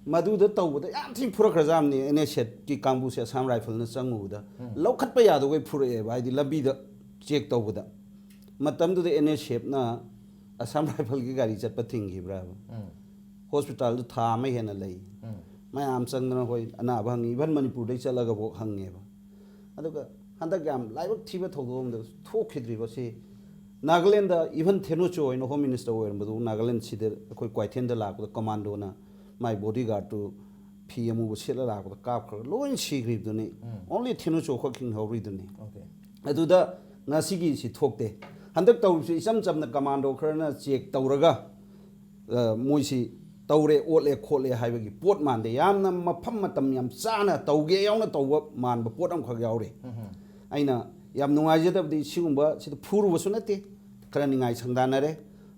ꯃꯗꯨꯗ ꯇꯧꯕꯗ ꯌꯥꯝ ꯊꯤꯅ ꯐꯨꯔꯛꯈ꯭ꯔꯖꯥꯕꯅꯤ ꯑꯦꯟ ꯑꯦꯁ ꯑꯦꯐꯀꯤ ꯀꯥꯡꯕꯨꯁꯦ ꯑꯁꯥꯝ ꯔꯥꯏꯐꯜꯅ ꯆꯪꯉꯨꯕꯗ꯫ ꯂꯧꯈꯠꯄ ꯌꯥꯗꯕꯈꯩ ꯐꯨꯔꯛꯑꯦꯕ, ꯍꯥꯏꯗꯤ ꯂꯝꯕꯤꯗ ꯆꯦꯛ ꯇꯧꯕꯗ꯫ ꯃꯇꯝꯗꯨꯗ ꯑꯦꯟ ꯑꯦꯁ ꯑꯦꯐꯅ ꯑꯁꯥꯝ ꯔꯥꯏꯐꯜꯒꯤ ꯒꯥꯔꯤ ꯆꯠꯄ ꯊꯤꯡꯈꯤꯕ꯭ꯔꯥꯕ? ꯍꯣꯁꯄꯤꯇꯥꯜꯗꯨ ꯊꯥ ꯑꯃ ꯍꯦꯟꯅ ꯂꯩ꯫ ꯃꯌꯥꯝ ꯆꯪꯗꯅ ꯍꯣꯏ ꯑꯅꯥꯕ ꯍꯪꯉꯤ, ꯏꯚꯟ ꯃꯅꯤꯄꯨꯔꯗꯩ ꯆꯠꯂꯒꯐꯥꯎ ꯍꯪꯉꯦꯕ꯫ ꯑꯗꯨꯒ ꯍꯟꯗꯛ ꯌꯥꯝ ꯂꯥꯏꯕꯛ ꯊꯤꯕ ꯊꯧꯗꯣꯛ ꯑꯃꯗ ꯊꯣꯛꯈꯤꯗ꯭ꯔꯤꯕꯁꯤ ꯅꯥꯒꯥꯂꯦꯟꯗ ꯏꯚꯟ ꯊꯦꯅꯣꯆꯣ ꯑꯣꯏꯅ ꯍꯣꯝ ꯃꯤꯅꯤꯁꯇꯔ ꯑꯣꯏꯔꯝꯕꯗꯨ ꯅꯥꯒꯥꯂꯦꯟ ꯁꯤꯗ ꯑꯩꯈꯣꯏ ꯀ꯭ꯋꯥꯏꯊꯦꯜꯗ ꯂꯥꯛꯄꯗ ꯀꯃꯥꯟꯗꯣꯅ ꯃꯥꯏ ꯕꯣꯗꯤꯒꯥꯔꯗꯇꯨ ꯐꯤ ꯑꯃꯨꯕ ꯁꯦꯠꯂ ꯂꯥꯛꯄꯗ ꯀꯥꯞꯈ꯭ꯔꯒ ꯂꯣꯏ ꯁꯤꯈ꯭ꯔꯤꯕꯗꯨꯅꯤ꯫ ꯑꯣꯟꯂꯤ ꯊꯦꯅꯣꯆꯣ ꯈꯛ ꯍꯤꯡꯍꯧꯔꯤꯗꯨꯅꯤ꯫ ꯑꯗꯨꯗ ꯉꯁꯤꯒꯤꯁꯤ ꯊꯣꯛꯇꯦ꯫ ꯍꯟꯗꯛ ꯇꯧꯔꯤꯕꯁꯤ ꯏꯆꯝ ꯆꯝꯅ ꯀꯃꯥꯟꯗꯣ ꯈꯔꯅ ꯆꯦꯛ ꯇꯧꯔꯒ ꯑ, ꯃꯣꯏꯁꯤ ꯇꯧꯔꯦ, ꯑꯣꯠꯂꯦ, ꯈꯣꯠꯂꯦ ꯍꯥꯏꯕꯒꯤ ꯄꯣꯠ ꯃꯥꯟꯗꯦ꯫ ꯌꯥꯝꯅ ꯃꯐꯝ ꯃꯇꯝ ꯌꯥꯝ ꯆꯥꯅ ꯇꯧꯒꯦ ꯌꯥꯎꯅ ꯇꯧꯕ ꯃꯥꯟꯕ ꯄꯣꯠ ꯑꯃꯈꯛ ꯌꯥꯎꯔꯤ꯫ ꯑꯩꯅ ꯌꯥꯝ ꯅꯨꯡꯉꯥꯏꯖꯗꯕꯗꯤ ꯁꯤꯒꯨꯝꯕ ꯁꯤꯗ ꯐꯨꯔꯨꯕꯁꯨ ꯅꯠꯇꯦ, ꯈꯔ ꯅꯤꯡꯉꯥꯏ ꯁꯪꯗꯥꯅꯔꯦ꯫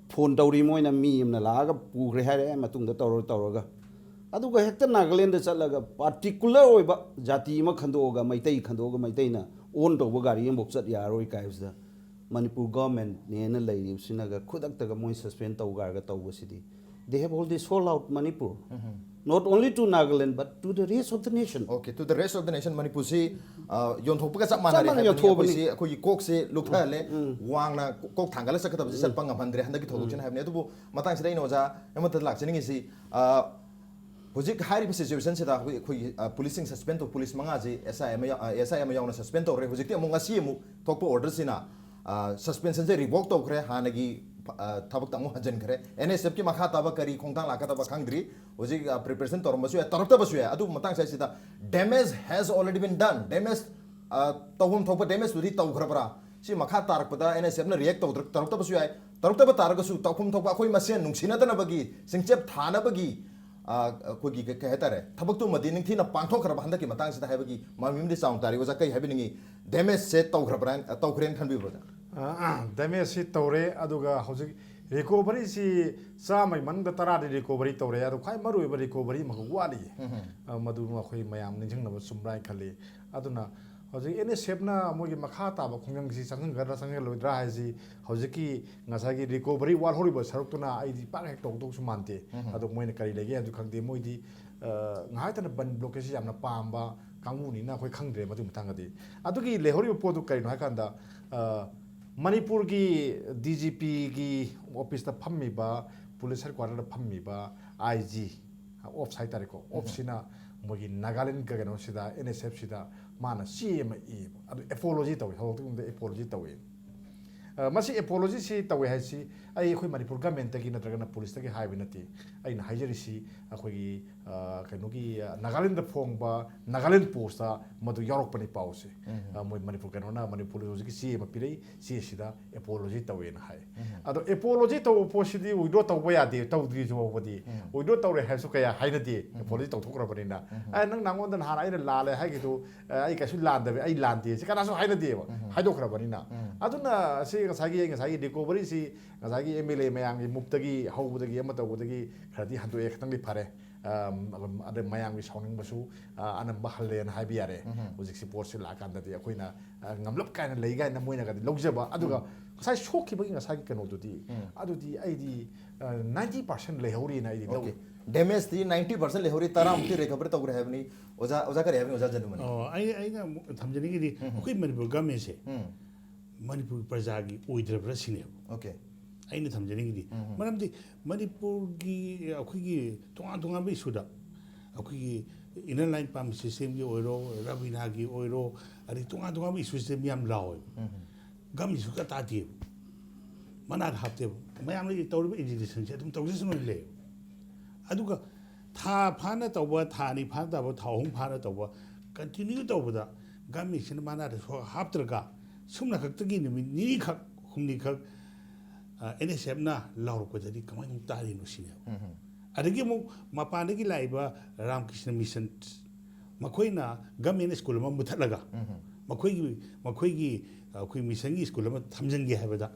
ꯐꯣꯟ ꯇꯧꯔꯤ, ꯃꯣꯏꯅ ꯃꯤ ꯑꯃꯅ ꯂꯥꯛꯑꯒ ꯄꯨꯈ꯭ꯔꯦ ꯍꯥꯏꯔꯛꯑꯦ, ꯃꯇꯨꯡꯗ ꯇꯧꯔ ꯇꯧꯔꯒ꯫ ꯑꯗꯨꯒ ꯍꯦꯛꯇ ꯅꯥꯒꯥꯂꯦꯟꯗ ꯆꯠꯂꯒ ꯄꯥꯔꯇꯤꯀꯨꯂꯔ ꯑꯣꯏꯕ ꯖꯥꯇꯤ ꯑꯃ ꯈꯟꯗꯣꯛꯑꯒ, ꯃꯩꯇꯩ ꯈꯟꯗꯣꯛꯑꯒ, ꯃꯩꯇꯩꯅ ꯑꯣꯟ ꯇꯧꯕ ꯒꯥꯔꯤ ꯑꯃꯐꯥꯎ ꯆꯠ ꯌꯥꯔꯔꯣꯏ ꯀꯥꯏꯕꯁꯤꯗ ꯃꯅꯤꯄꯨꯔ ꯒꯚꯔꯟꯃꯦꯟꯠꯅꯦꯅ ꯂꯩꯔꯤꯕꯁꯤꯅꯒ ꯈꯨꯗꯛꯇꯒ ꯃꯣꯏ suspend ꯇꯧꯒꯥꯏꯔꯒ ꯇꯧꯕꯁꯤꯗꯤ They have already sold out Manipur, not only to Nagaland but to the rest of the nation. Okay, to the rest of the nation. ꯃꯅꯤꯄꯨꯔꯁꯤ ꯑ, ꯌꯣꯟꯊꯣꯛꯄꯒ ꯆꯞ ꯃꯥꯟꯅꯔꯦ ꯆꯞ ꯃꯥꯟꯅ ꯍꯥꯏꯕꯅꯤ꯫ ꯌꯣꯟꯊꯣꯛꯑꯕꯅꯤ꯫ ꯑꯩꯈꯣꯏꯁꯤ ꯑꯩꯈꯣꯏꯒꯤ ꯀꯣꯛꯁꯦ ꯂꯨꯞꯊꯍꯜꯂꯦ꯫ ꯋꯥꯡꯅ ꯀꯣꯛ ꯊꯥꯡꯒꯠꯂ ꯆꯠꯀꯗꯕꯁꯦ ꯆꯠꯄ ꯉꯝꯍꯟꯗ꯭ꯔꯦ ꯍꯟꯗꯛꯀꯤ ꯊꯧꯗꯣꯛꯁꯤꯅ ꯍꯥꯏꯕꯅꯤ꯫ ꯑꯗꯨꯕꯨ ꯃꯇꯥꯡꯁꯤꯗ ꯑꯩꯅ ꯑꯣꯖꯥ ꯑꯃꯠꯇ ꯂꯥꯛꯆꯅꯤꯡꯉꯤꯁꯤ, ꯑ, ꯍꯧꯖꯤꯛ ꯍꯥꯏꯔꯤꯕ ꯁꯤꯆꯨꯋꯦꯁꯟꯁꯤꯗ ꯑꯩꯈꯣꯏ ꯑꯩꯈꯣꯏꯒꯤ ꯑ, ꯄꯨꯂꯤꯁꯁꯤꯡ ꯁꯁꯄꯦꯟ ꯇꯧ ꯄꯨꯂꯤꯁ ꯃꯉꯥꯁꯤ ꯑꯦꯁ ꯑꯥꯏ ꯑꯃ ꯌꯥ- ꯑ, ꯑꯦꯁ ꯑꯥꯏ ꯑꯃ ꯌꯥꯎꯅ ꯁꯁꯄꯦꯟ ꯇꯧꯔꯦ꯫ ꯍꯧꯖꯤꯛꯇꯤ ꯑꯃꯨꯛ ꯉꯁꯤ ꯑꯃꯨꯛ ꯊꯣꯛꯄ ꯑꯣꯔꯗꯔꯁꯤꯅ ꯁꯁꯄꯦꯟꯁꯟꯁꯦ ꯔꯤꯚꯣꯛ ꯇꯧꯈ꯭ꯔꯦ꯫ ꯍꯥꯟꯅꯒꯤ ꯑ, ꯊꯕꯛꯇ ꯑꯃꯨꯛ ꯍꯟꯖꯤꯟꯈ꯭ꯔꯦ꯫ ꯑꯦꯟ ꯑꯦꯁ ꯑꯦꯐꯀꯤ ꯃꯈꯥ ꯇꯥꯕ ꯀꯔꯤ ꯈꯣꯡꯊꯥꯡ ꯂꯥꯛꯀꯗꯕ ꯈꯪꯗ꯭ꯔꯤ꯫ ꯍꯧꯖꯤꯛ ꯄ꯭ꯔꯤꯄꯦꯔꯦꯁꯟ ꯇꯧꯔꯝꯕꯁꯨ ꯌꯥꯏ, ꯇꯧꯔꯛꯇꯕꯁꯨ ꯌꯥꯏ꯫ ꯑꯗꯨꯕꯨ ꯃꯇꯥꯡꯁꯦ ꯁꯤꯗ damage has already been done, damage ꯇꯧꯐꯝ ꯊꯣꯛꯄ ꯗꯦꯃꯦꯖꯇꯨꯗꯤ ꯇꯧꯈ꯭ꯔꯕ꯭ꯔꯥ? ꯁꯤ ꯃꯈꯥ ꯇꯥꯔꯛꯄꯗ ꯑꯦꯟ ꯑꯦꯁ ꯑꯦꯐꯅ ꯔꯤꯌꯦꯛ ꯇꯧꯗ꯭ꯔ ꯇꯧꯔꯛꯇꯕꯁꯨ ꯌꯥꯏ꯫ ꯇꯧꯔꯛꯇꯕ ꯇꯥꯔꯒꯁꯨ ꯇꯧꯐꯝ ꯊꯣꯛꯄ ꯑꯩꯈꯣꯏ ꯃꯁꯦꯟ ꯅꯨꯡꯁꯤꯅꯗꯅꯕꯒꯤ, ꯆꯤꯡꯆꯦꯞ ꯊꯥꯅꯕꯒꯤ ꯑ, ꯑꯩꯈꯣꯏꯒꯤ ꯀꯩ ꯀꯩ ꯍꯥꯏꯇꯥꯔꯦ, ꯊꯕꯛꯇꯨꯃꯗꯤ ꯅꯤꯡꯊꯤꯅ ꯄꯥꯡꯊꯣꯛꯈ꯭ꯔꯕ ꯍꯟꯗꯛꯀꯤ ꯃꯇꯥꯡꯁꯤꯗ ꯍꯥꯏꯕꯒꯤ ꯃꯃꯤ ꯑꯃꯗꯤ ꯆꯥꯎꯅ ꯇꯥꯔꯤ꯫ ꯑꯣꯖꯥ, ꯀꯩ ꯍꯥꯏꯕꯤꯅꯤꯡꯉꯤ? ꯗꯦꯃꯦꯖꯁꯦ ꯇꯧꯈ꯭ꯔꯕ꯭ꯔꯥ, ꯑ, ꯇꯧꯈ꯭ꯔꯦꯅ ꯈꯟꯕꯤꯕ꯭ꯔꯥ, ꯑꯣꯖꯥ? ꯗꯦꯃꯦꯖꯁꯤ ꯇꯧꯔꯦ꯫ ꯑꯗꯨꯒ ꯍꯧꯖꯤꯛ ꯔꯤꯀꯣꯚꯔꯤꯁꯤ ꯆꯥꯝꯃꯒꯤ ꯃꯅꯨꯡꯗ ꯇꯔꯥꯗꯤ ꯔꯤꯀꯣꯚꯔꯤ ꯇꯧꯔꯦ꯫ ꯑꯗꯣ ꯈ꯭ꯋꯥꯏ ꯃꯔꯨꯑꯣꯏꯕ ꯔꯤꯀꯣꯚꯔꯤ ꯑꯃꯈꯛ ꯋꯥꯠꯂꯤ꯫ ꯑ, ꯃꯗꯨ ꯑꯩꯈꯣꯏ ꯃꯌꯥꯝ ꯅꯤꯡꯁꯤꯡꯅꯕ ꯆꯨꯝꯕ꯭ꯔꯥ ꯍꯥꯏꯅ ꯈꯜꯂꯤ꯫ ꯑꯗꯨꯅ ꯍꯧꯖꯤꯛ ꯑꯦꯟ ꯑꯦꯁ ꯑꯦꯐꯅ ꯃꯣꯏꯒꯤ ꯃꯈꯥ ꯇꯥꯕ ꯈꯣꯡꯖꯪꯁꯤ ꯆꯪꯁꯤꯟꯒꯗ꯭ꯔꯥ ꯆꯪꯁꯤꯜꯂꯣꯏꯗ꯭ꯔꯥ ꯍꯥꯏꯁꯤ ꯍꯧꯖꯤꯛꯀꯤ ꯉꯁꯥꯏꯒꯤ ꯔꯤꯀꯣꯚꯔꯤ ꯋꯥꯠꯍꯧꯔꯤꯕ ꯁꯔꯨꯛꯇꯨꯅ ꯑꯩꯗꯤ ꯄꯥꯛ ꯍꯦꯛ ꯇꯧꯗꯧꯁꯨ ꯃꯥꯟꯗꯦ꯫ ꯑꯗꯣ ꯃꯣꯏꯅ ꯀꯔꯤ ꯂꯩꯒꯦ ꯍꯥꯏꯕꯁꯨ ꯈꯪꯗꯦ꯫ ꯃꯣꯏꯗꯤ, ꯑ, ꯉꯥꯏꯍꯥꯛꯇꯅ ꯕꯟ ꯕ꯭ꯂꯣꯀꯦꯠꯁꯤ ꯌꯥꯝꯅ ꯄꯥꯝꯕ ꯀꯥꯡꯕꯨꯅꯤꯅ ꯑꯩꯈꯣꯏ ꯈꯪꯗ꯭ꯔꯦ ꯃꯗꯨꯒꯤ ꯃꯇꯥꯡꯗꯗꯤ꯫ ꯑꯗꯨꯒꯤ ꯂꯩꯍꯧꯔꯤꯕ ꯄꯣꯠꯇꯨ ꯀꯔꯤꯅꯣ ꯍꯥꯏꯀꯥꯟꯗ, ꯑ, ꯃꯅꯤꯄꯨꯔꯒꯤ ꯗꯤ ꯖꯤ ꯄꯤꯒꯤ ꯑꯣꯐꯤꯁꯇ ꯐꯝꯃꯤꯕ, ꯄꯨꯂꯤꯁ ꯍꯦꯗꯀ꯭ꯋꯥꯇꯔꯗ ꯐꯝꯃꯤꯕ ꯑꯥꯏ ꯖꯤ, ꯑꯣꯞꯁ ꯍꯥꯏꯇꯥꯔꯦꯀꯣ, ꯑꯣꯞꯁꯁꯤꯅ ꯃꯣꯏꯒꯤ ꯅꯥꯒꯥꯂꯦꯟꯒ ꯀꯩꯅꯣꯁꯤꯗ, ꯑꯦꯟ ꯑꯦꯁ ꯑꯦꯐꯁꯤꯗ ꯃꯥꯅ ꯆꯦ ꯑꯃ ꯏꯌꯦꯕ꯫ ꯑꯗꯨ ꯑꯦꯄꯣꯂꯣꯖꯤ ꯇꯧꯏ, ꯍꯧꯔꯛꯇ꯭ꯔꯤꯉꯩꯗ ꯑꯦꯄꯣꯂꯣꯖꯤ ꯇꯧꯏ꯫ ꯑ, ꯃꯁꯤ ꯑꯦꯄꯣꯂꯣꯖꯤꯁꯤ ꯇꯧꯋꯦ ꯍꯥꯏꯁꯤ ꯑꯩ ꯑꯩꯈꯣꯏ ꯃꯅꯤꯄꯨꯔ ꯒꯃꯦꯟꯇꯒꯤ ꯅꯠꯇ꯭ꯔꯒꯅ ꯄꯨꯂꯤꯁꯇꯒꯤ ꯍꯥꯏꯕ ꯅꯠꯇꯦ꯫ ꯑꯩꯅ ꯍꯥꯏꯖꯔꯤꯁꯤ ꯑꯩꯈꯣꯏꯒꯤ, ꯑ, ꯀꯩꯅꯣꯒꯤ, ꯑ, ꯅꯥꯒꯥꯂꯦꯟꯗ ꯐꯣꯡꯕ ꯅꯥꯒꯥꯂꯦꯟ ꯄꯣꯁꯇ ꯃꯗꯨ ꯌꯥꯎꯔꯛꯄꯅꯤ ꯄꯥꯎꯁꯦ꯫ ꯑ, ꯃꯣꯏ ꯃꯅꯤꯄꯨꯔ ꯀꯩꯅꯣꯅ ꯃꯅꯤꯄꯨꯔ ꯍꯧꯖꯤꯛꯀꯤ ꯆꯦ ꯑꯃ ꯄꯤꯔꯛꯏ, ꯆꯦꯁꯤꯗ ꯑꯦꯄꯣꯂꯣꯖꯤ ꯇꯧꯋꯦꯅ ꯍꯥꯏ꯫ ꯑꯗꯣ ꯑꯦꯄꯣꯂꯣꯖꯤ ꯇꯧꯕ ꯄꯣꯠꯁꯤꯗꯤ ꯋꯤꯗ꯭ꯔꯣ ꯇꯧꯕ ꯌꯥꯗꯦ, ꯇꯧꯗ꯭ꯔꯤꯁꯨ ꯐꯥꯎꯕꯗꯤ꯫ ꯋꯤꯗ꯭ꯔꯣ ꯇꯧꯔꯦ ꯍꯥꯏꯕꯁꯨ ꯀꯌꯥ ꯍꯥꯏꯅꯗꯦ, ꯑꯦꯄꯣꯂꯣꯖꯤ ꯇꯧꯊꯣꯛꯈ꯭ꯔꯕꯅꯤꯅ꯫ ꯑꯦ, ꯅꯪ ꯅꯉꯣꯟꯗ ꯅꯍꯥꯟ ꯑꯩꯅ ꯂꯥꯜꯂꯦ ꯍꯥꯏꯒꯤꯗꯨ, ꯑ, ꯑꯩ ꯀꯩꯁꯨ ꯂꯥꯟꯗꯕ, ꯑꯩ ꯂꯥꯟꯗꯦ ꯁꯤ ꯀꯅꯥꯁꯨ ꯍꯥꯏꯅꯗꯦꯕ, ꯍꯥꯏꯗꯣꯛꯈ꯭ꯔꯕꯅꯤꯅ꯫ ꯑꯗꯨꯅ ꯁꯤ ꯉꯁꯥꯏꯒꯤ, ꯉꯁꯥꯏꯒꯤ ꯔꯤꯀꯣꯚꯔꯤꯁꯤ ꯉꯁꯥꯏꯒꯤ ꯑꯦꯝ ꯑꯦꯜ ꯑꯦ ꯃꯌꯥꯝꯒꯤ ꯃꯨꯞꯇꯒꯤ ꯍꯧꯕꯗꯒꯤ ꯑꯃ ꯇꯧꯕꯗꯒꯤ ꯈꯔꯗꯤ ꯍꯟꯗꯣꯛꯑꯦ, ꯈꯤꯇꯪꯗꯤ ꯐꯔꯦ꯫ ꯑꯗꯩ ꯃꯌꯥꯝꯒꯤ ꯁꯥꯎꯅꯤꯡꯕꯁꯨ ꯑꯅꯝꯕ ꯍꯜꯂꯦꯅ ꯍꯥꯏꯕ ꯌꯥꯔꯦ꯫ ꯍꯧꯖꯤꯛꯁꯤ ꯄꯣꯠꯁꯤ ꯂꯥꯛꯑꯀꯥꯟꯗꯗꯤ ꯑꯩꯈꯣꯏꯅ ꯉꯝꯂꯞ ꯀꯥꯏꯅ ꯂꯩ ꯀꯥꯏꯅ ꯃꯣꯏꯅꯒꯗꯤ ꯂꯧꯖꯕ꯫ ꯑꯗꯨꯒ ꯉꯁꯥꯏ ꯁꯣꯛꯈꯤꯕꯒꯤ ꯉꯁꯥꯏꯒꯤ ꯀꯩꯅꯣꯗꯨꯗꯤ, ꯑꯗꯨꯗꯤ ꯑꯩꯗꯤ ꯅꯥꯏꯟꯇꯤ ꯄꯥꯔꯁꯦꯟ ꯂꯩꯍꯧꯔꯤꯅ ꯑꯩꯗꯤ ꯂꯧꯏ꯫ ꯗꯦꯃꯦꯖꯇꯤ ꯅꯥꯏꯟꯇꯤ ꯄꯥꯔꯁꯦꯟ ꯂꯩꯍꯧꯔꯤ, ꯇꯔꯥꯃꯨꯛꯇꯤ ꯔꯤꯀꯚꯔ ꯇꯧꯈ꯭ꯔꯦ ꯍꯥꯏꯕꯅꯤ꯫ ꯑꯣꯖꯥ, ꯑꯣꯖꯥ ꯀꯔꯤ ꯍꯥꯏꯕꯅꯤ, ꯑꯣꯖꯥ ꯖꯅꯨꯃꯅꯤ? ꯑꯣ, ꯑꯩ ꯑꯩꯅ ꯑꯃꯨꯛ ꯊꯝꯖꯅꯤꯡꯉꯤꯗꯤ ꯑꯩꯈꯣꯏ ꯃꯅꯤꯄꯨꯔ ꯒꯃꯦꯟꯁꯦ ꯃꯅꯤꯄꯨꯔ ꯄ꯭ꯔꯖꯥꯒꯤ ꯑꯣꯏꯗ꯭ꯔꯕ꯭ꯔꯥ ꯁꯤꯅꯦꯕ꯫ ꯑꯣꯀꯦ꯫ ꯑꯩꯅ ꯊꯝꯖꯅꯤꯡꯉꯤꯗꯤ ꯃꯔꯝꯗꯤ ꯃꯅꯤꯄꯨꯔꯒꯤ ꯑꯩꯈꯣꯏꯒꯤ ꯇꯣꯉꯥꯟ ꯇꯣꯉꯥꯟꯕ ꯏꯁꯨꯗ ꯑꯩꯈꯣꯏꯒꯤ ꯏꯅꯔ ꯂꯥꯏꯟ ꯄꯥꯔꯃꯤꯠ ꯁꯤꯁꯇꯦꯝꯒꯤ ꯑꯣꯏꯔꯣ, ꯔꯕꯤꯅꯥꯒꯤ ꯑꯣꯏꯔꯣ, ꯑꯗꯩ ꯇꯣꯉꯥꯟ ꯇꯣꯉꯥꯟꯕ ꯏꯁꯨ ꯁꯤꯁꯇꯦꯝ ꯌꯥꯝ ꯂꯥꯎꯋꯦꯕ꯫ ꯒꯃꯦꯟ ꯁꯨꯡꯇꯥ ꯇꯥꯗꯦꯕ꯫ ꯃꯅꯥꯗ ꯍꯥꯞꯇꯦꯕ꯫ ꯃꯌꯥꯝꯅ ꯇꯧꯔꯤꯕ ꯑꯦꯖꯤꯇꯦꯁꯟꯁꯦ ꯑꯗꯨꯝ ꯇꯧꯖꯁꯅꯨ ꯂꯩꯌꯦꯕ꯫ ꯑꯗꯨꯒ ꯊꯥ ꯐꯥꯅ ꯇꯧꯕ, ꯊꯥ ꯑꯅꯤ ꯐꯥꯅ ꯇꯧꯕ, ꯊꯥ ꯑꯍꯨꯝ ꯐꯥꯅ ꯇꯧꯕ, ꯀꯟꯇꯤꯅ꯭ꯌꯨ ꯇꯧꯕꯗ ꯒꯃꯦꯟꯁꯤꯅ ꯃꯅꯥꯗ ꯁꯣꯛ ꯍꯥꯞꯇ꯭ꯔꯒ ꯁꯨꯝꯅ ꯈꯛꯇꯒꯤ ꯅꯨꯃꯤꯠ ꯅꯤꯅꯤꯈꯛ, ꯍꯨꯝꯅꯤꯈꯛ ꯑꯦꯟ ꯑꯦꯁ ꯑꯦꯐꯅ ꯂꯥꯎꯔꯛꯄꯗꯗꯤ ꯀꯃꯥꯏꯅ ꯑꯃꯨꯛ ꯇꯥꯔꯤꯅꯣ ꯁꯤꯅꯦꯕ꯫ ꯑꯗꯒꯤ ꯑꯃꯨꯛ ꯃꯄꯥꯟꯗꯒꯤ ꯂꯥꯛꯏꯕ ꯔꯥꯝꯀ꯭ꯔꯤꯁꯅ ꯃꯤꯁꯟ, ꯃꯈꯣꯏꯅ ꯒꯃꯦꯟ ꯁ꯭ꯀꯨꯜ ꯑꯃ ꯃꯨꯊꯠꯂꯒ ꯃꯈꯣꯏꯒꯤ, ꯃꯈꯣꯏꯒꯤ ꯑꯩꯈꯣꯏ ꯃꯤꯁꯟꯒꯤ ꯁ꯭ꯀꯨꯜ ꯑꯃ ꯊꯝꯖꯤꯟꯒꯦ ꯍꯥꯏꯕꯗ,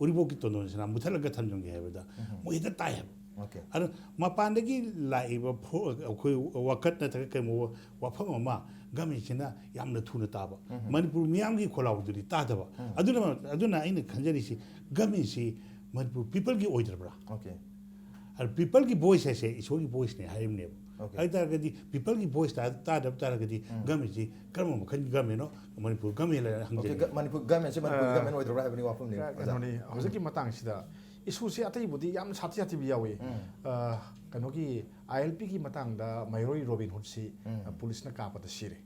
ꯎꯔꯤꯄꯣꯛꯀꯤ ꯇꯣꯟꯗꯣꯟ ꯁꯅꯥ ꯃꯨꯊꯠꯂꯒ ꯊꯝꯖꯤꯟꯒꯦ ꯍꯥꯏꯕꯗ ꯃꯣꯏ ꯍꯦꯛꯇ ꯇꯥꯏ ꯍꯥꯏꯕ꯫ ꯑꯣꯀꯦ꯫ ꯑꯗꯣ ꯃꯄꯥꯟꯗꯒꯤ ꯂꯥꯛꯏꯕ ꯐꯣ-, ꯑꯩꯈꯣꯏ ꯋꯥꯀꯠ ꯅꯠꯇ꯭ꯔꯒ ꯀꯩꯒꯨꯝꯕ ꯋꯥꯐꯝ ꯑꯃ ꯒꯃꯦꯟꯁꯤꯅ ꯌꯥꯝꯅ ꯊꯨꯅ ꯇꯥꯕ, ꯃꯅꯤꯄꯨꯔ ꯃꯤꯌꯥꯝꯒꯤ ꯈꯣꯜꯂꯥꯎꯗꯨꯗꯤ ꯇꯥꯗꯕ꯫ ꯑꯗꯨꯅ, ꯑꯗꯨꯅ ꯑꯩꯅ ꯈꯟꯖꯔꯤꯁꯤ, ꯒꯃꯦꯟꯁꯤ ꯃꯅꯤꯄꯨꯔ ꯄꯤꯄꯜꯒꯤ ꯑꯣꯏꯗ꯭ꯔꯕ꯭ꯔꯥ? ꯑꯣꯀꯦ꯫ ꯑꯗ ꯄꯤꯄꯜꯒꯤ ꯚꯣꯏꯁ ꯍꯥꯏꯁꯦ ꯏꯁꯣꯔꯒꯤ ꯚꯣꯏꯁꯅꯦ ꯍꯥꯏꯔꯤꯕꯅꯦꯕ꯫ ꯑꯣꯀꯦ꯫ ꯍꯥꯏ ꯇꯥꯔꯒꯗꯤ ꯄꯤꯄꯜꯒꯤ ꯚꯣꯏꯁ ꯇꯥ-, ꯇꯥꯗꯕ ꯇꯥꯔꯒꯗꯤ ꯒꯃꯦꯟꯁꯤ ꯀꯔꯝꯕ ꯃꯈꯜꯒꯤ ꯒꯃꯦꯟꯅꯣ? ꯃꯅꯤꯄꯨꯔ ꯒꯃꯦꯟ ꯍꯥꯏꯅ ꯑꯣꯀꯦ꯫ ꯍꯪꯖꯅꯤꯡꯉꯤ꯫ ꯒ-, ꯃꯅꯤꯄꯨꯔ ꯒꯃꯦꯟꯁꯤ ꯃꯅꯤꯄꯨꯔ ꯑ, ꯒꯃꯦꯟ ꯑꯣꯏꯗ꯭ꯔꯕ꯭ꯔꯥ ꯍꯥꯏꯕꯅꯤ ꯋꯥꯐꯝꯅꯤ, ꯑꯣꯖꯥ꯫ ꯀꯩꯅꯣꯅꯤ, ꯍꯧꯖꯤꯛꯀꯤ ꯃꯇꯥꯡꯁꯤꯗ ꯏꯁꯨꯁꯤ ꯑꯇꯩꯕꯨꯗꯤ ꯌꯥꯝ ꯁꯥꯊꯤ ꯁꯥꯊꯤꯕ ꯌꯥꯎꯏ꯫ ꯑ, ꯀꯩꯅꯣꯒꯤ ꯑꯥꯏ ꯑꯦꯜ ꯄꯤꯒꯤ ꯃꯇꯥꯡꯗ ꯃꯩꯔꯣꯏ ꯔꯣꯕꯤꯟ ꯍꯨꯗꯁꯤ, ꯑ, ꯄꯨꯂꯤꯁꯅ ꯀꯥꯞꯄꯗ ꯁꯤꯔꯦ꯫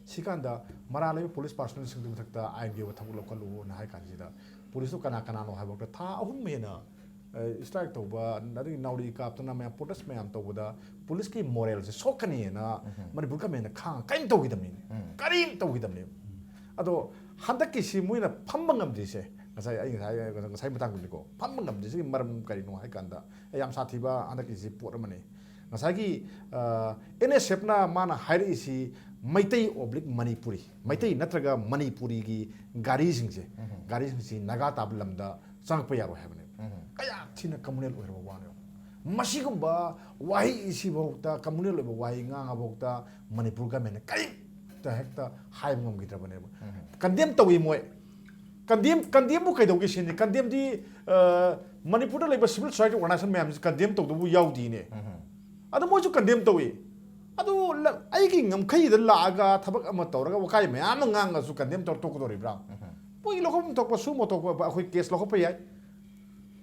ꯁꯤꯀꯥꯟꯗ ꯃꯔꯥꯜ ꯂꯩꯕ ꯄꯨꯂꯤꯁ ꯄꯥꯔꯁꯣꯅꯦꯜꯁꯤꯡꯗꯨꯒꯤ ꯃꯊꯛꯇ ꯑꯥꯏꯟꯒꯤ ꯑꯣꯏꯕ ꯊꯕꯛ ꯂꯧꯈꯠꯂꯨꯅ ꯍꯥꯏ ꯀꯥꯟꯁꯤꯗ, ꯄꯨꯂꯤꯁꯇꯣ ꯀꯅꯥ ꯀꯅꯥꯅꯣ ꯍꯥꯏꯕ ꯋꯥꯐꯝꯗ ꯊꯥ ꯑꯍꯨꯝ ꯍꯦꯟꯅ, ꯑ, ꯏꯁꯇ꯭ꯔꯥꯏꯛ ꯇꯧꯕ, ꯑꯗꯒꯤ ꯅꯥꯎꯔꯤ ꯀꯥꯞꯇꯅ ꯃꯌꯥꯝ ꯄ꯭ꯔꯣꯇꯦꯁ ꯃꯌꯥꯝ ꯇꯧꯕꯗ ꯄꯨꯂꯤꯁꯀꯤ ꯃꯣꯔꯦꯜꯁꯦ ꯁꯣꯛꯀꯅꯤꯅ ꯃꯅꯤꯄꯨꯔ ꯒꯃꯦꯟꯅ ꯈꯥꯡ ꯀꯔꯤꯝ ꯇꯧꯈꯤꯗꯕꯅꯤ, ꯀꯔꯤꯝ ꯇꯧꯈꯤꯗꯕꯅꯤ꯫ ꯑꯗꯣ ꯍꯟꯗꯛꯀꯤꯁꯤ ꯃꯣꯏꯅ ꯐꯝꯕ ꯉꯝꯗ꯭ꯔꯤꯁꯦ, ꯉꯁꯥꯏ ꯑꯩ ꯉꯁꯥꯏ, ꯉꯁꯥꯏ ꯃꯇꯥꯡꯗꯨꯅꯤꯀꯣ, ꯐꯝꯕ ꯉꯝꯗ꯭ꯔꯤꯁꯤꯒꯤ ꯃꯔꯝ ꯀꯔꯤꯅꯣ ꯍꯥꯏ ꯀꯥꯟꯗ, ꯌꯥꯝ ꯁꯥꯊꯤꯕ ꯍꯟꯗꯛꯀꯤꯁꯤ ꯄꯣꯠ ꯑꯃꯅꯤ꯫ ꯉꯁꯥꯏꯒꯤ ꯑꯦꯟ ꯑꯦꯁ ꯑꯦꯐꯅ ꯃꯥꯅ ꯍꯥꯏꯔꯛꯏꯁꯤ ꯃꯩꯇꯩ ꯑꯣꯕ꯭ꯂꯤꯛ ꯃꯅꯤꯄꯨꯔꯤ, ꯃꯩꯇꯩ ꯅꯠꯇ꯭ꯔꯒ ꯃꯅꯤꯄꯨꯔꯤꯒꯤ ꯒꯥꯔꯤꯁꯤꯡꯁꯦ, ꯒꯥꯔꯤꯁꯤꯡꯁꯤ ꯅꯥꯒꯥ ꯇꯥꯕ ꯂꯝꯗ ꯆꯪꯉꯛꯄ ꯌꯥꯔꯣꯏ ꯍꯥꯏꯕꯅꯦꯕ꯫ ꯀꯌꯥ ꯊꯤꯅ ꯀꯃꯨꯅꯦꯜ ꯑꯣꯏꯔꯕ ꯋꯥꯅꯣ꯫ ꯃꯁꯤꯒꯨꯝꯕ ꯋꯥꯍꯩ ꯁꯤꯐꯥꯎꯗ, communal ꯑꯣꯏꯕ ꯋꯥꯍꯩ ꯉꯥꯡꯉꯐꯥꯎꯗ ꯃꯅꯤꯄꯨꯔ ꯒꯃꯦꯟꯅ ꯀꯔꯤꯝꯇ ꯍꯦꯛꯇ ꯍꯥꯏꯕ ꯉꯝꯈꯤꯗ꯭ꯔꯕꯅꯦꯕ꯫ ꯀꯟꯗꯦꯝ ꯇꯧꯏ ꯃꯣꯏ꯫ ꯀꯟꯗꯦꯝ, ꯀꯟꯗꯦꯝꯕꯨ ꯀꯩꯗꯧꯒꯦ ꯁꯤꯅꯤ? ꯀꯟꯗꯦꯝꯗꯤ, ꯑ, ꯃꯅꯤꯄꯨꯔꯗ ꯂꯩꯕ civil society organization ꯃꯌꯥꯝꯁꯤ ꯀꯟꯗꯦꯝ ꯇꯧꯗꯧꯕ ꯌꯥꯎꯗꯤꯅꯦ꯫ ꯑꯗꯣ ꯃꯣꯏꯁꯨ ꯀꯟꯗꯦꯝ ꯇꯧꯏ꯫ ꯑꯗꯨ ꯂ-, ꯑꯩꯒꯤ ꯉꯝꯈꯩꯗ ꯂꯥꯛꯑꯒ ꯊꯕꯛ ꯑꯃ ꯇꯧꯔꯒ ꯋꯥꯀꯥꯏ ꯃꯌꯥꯝ ꯑꯃ ꯉꯥꯡꯉꯁꯨ ꯀꯟꯗꯦꯝ ꯇꯧꯔ ꯇꯣꯛꯀꯗꯧꯔꯤꯕ꯭ꯔꯥ? ꯃꯣꯏꯒꯤ ꯂꯧꯐꯝ ꯊꯣꯛꯄ ꯁꯨ ꯃꯣꯇꯣꯛꯄ ꯑꯩꯈꯣꯏ ꯀꯦꯁ ꯂꯧꯈꯠꯄ ꯌꯥꯏ꯫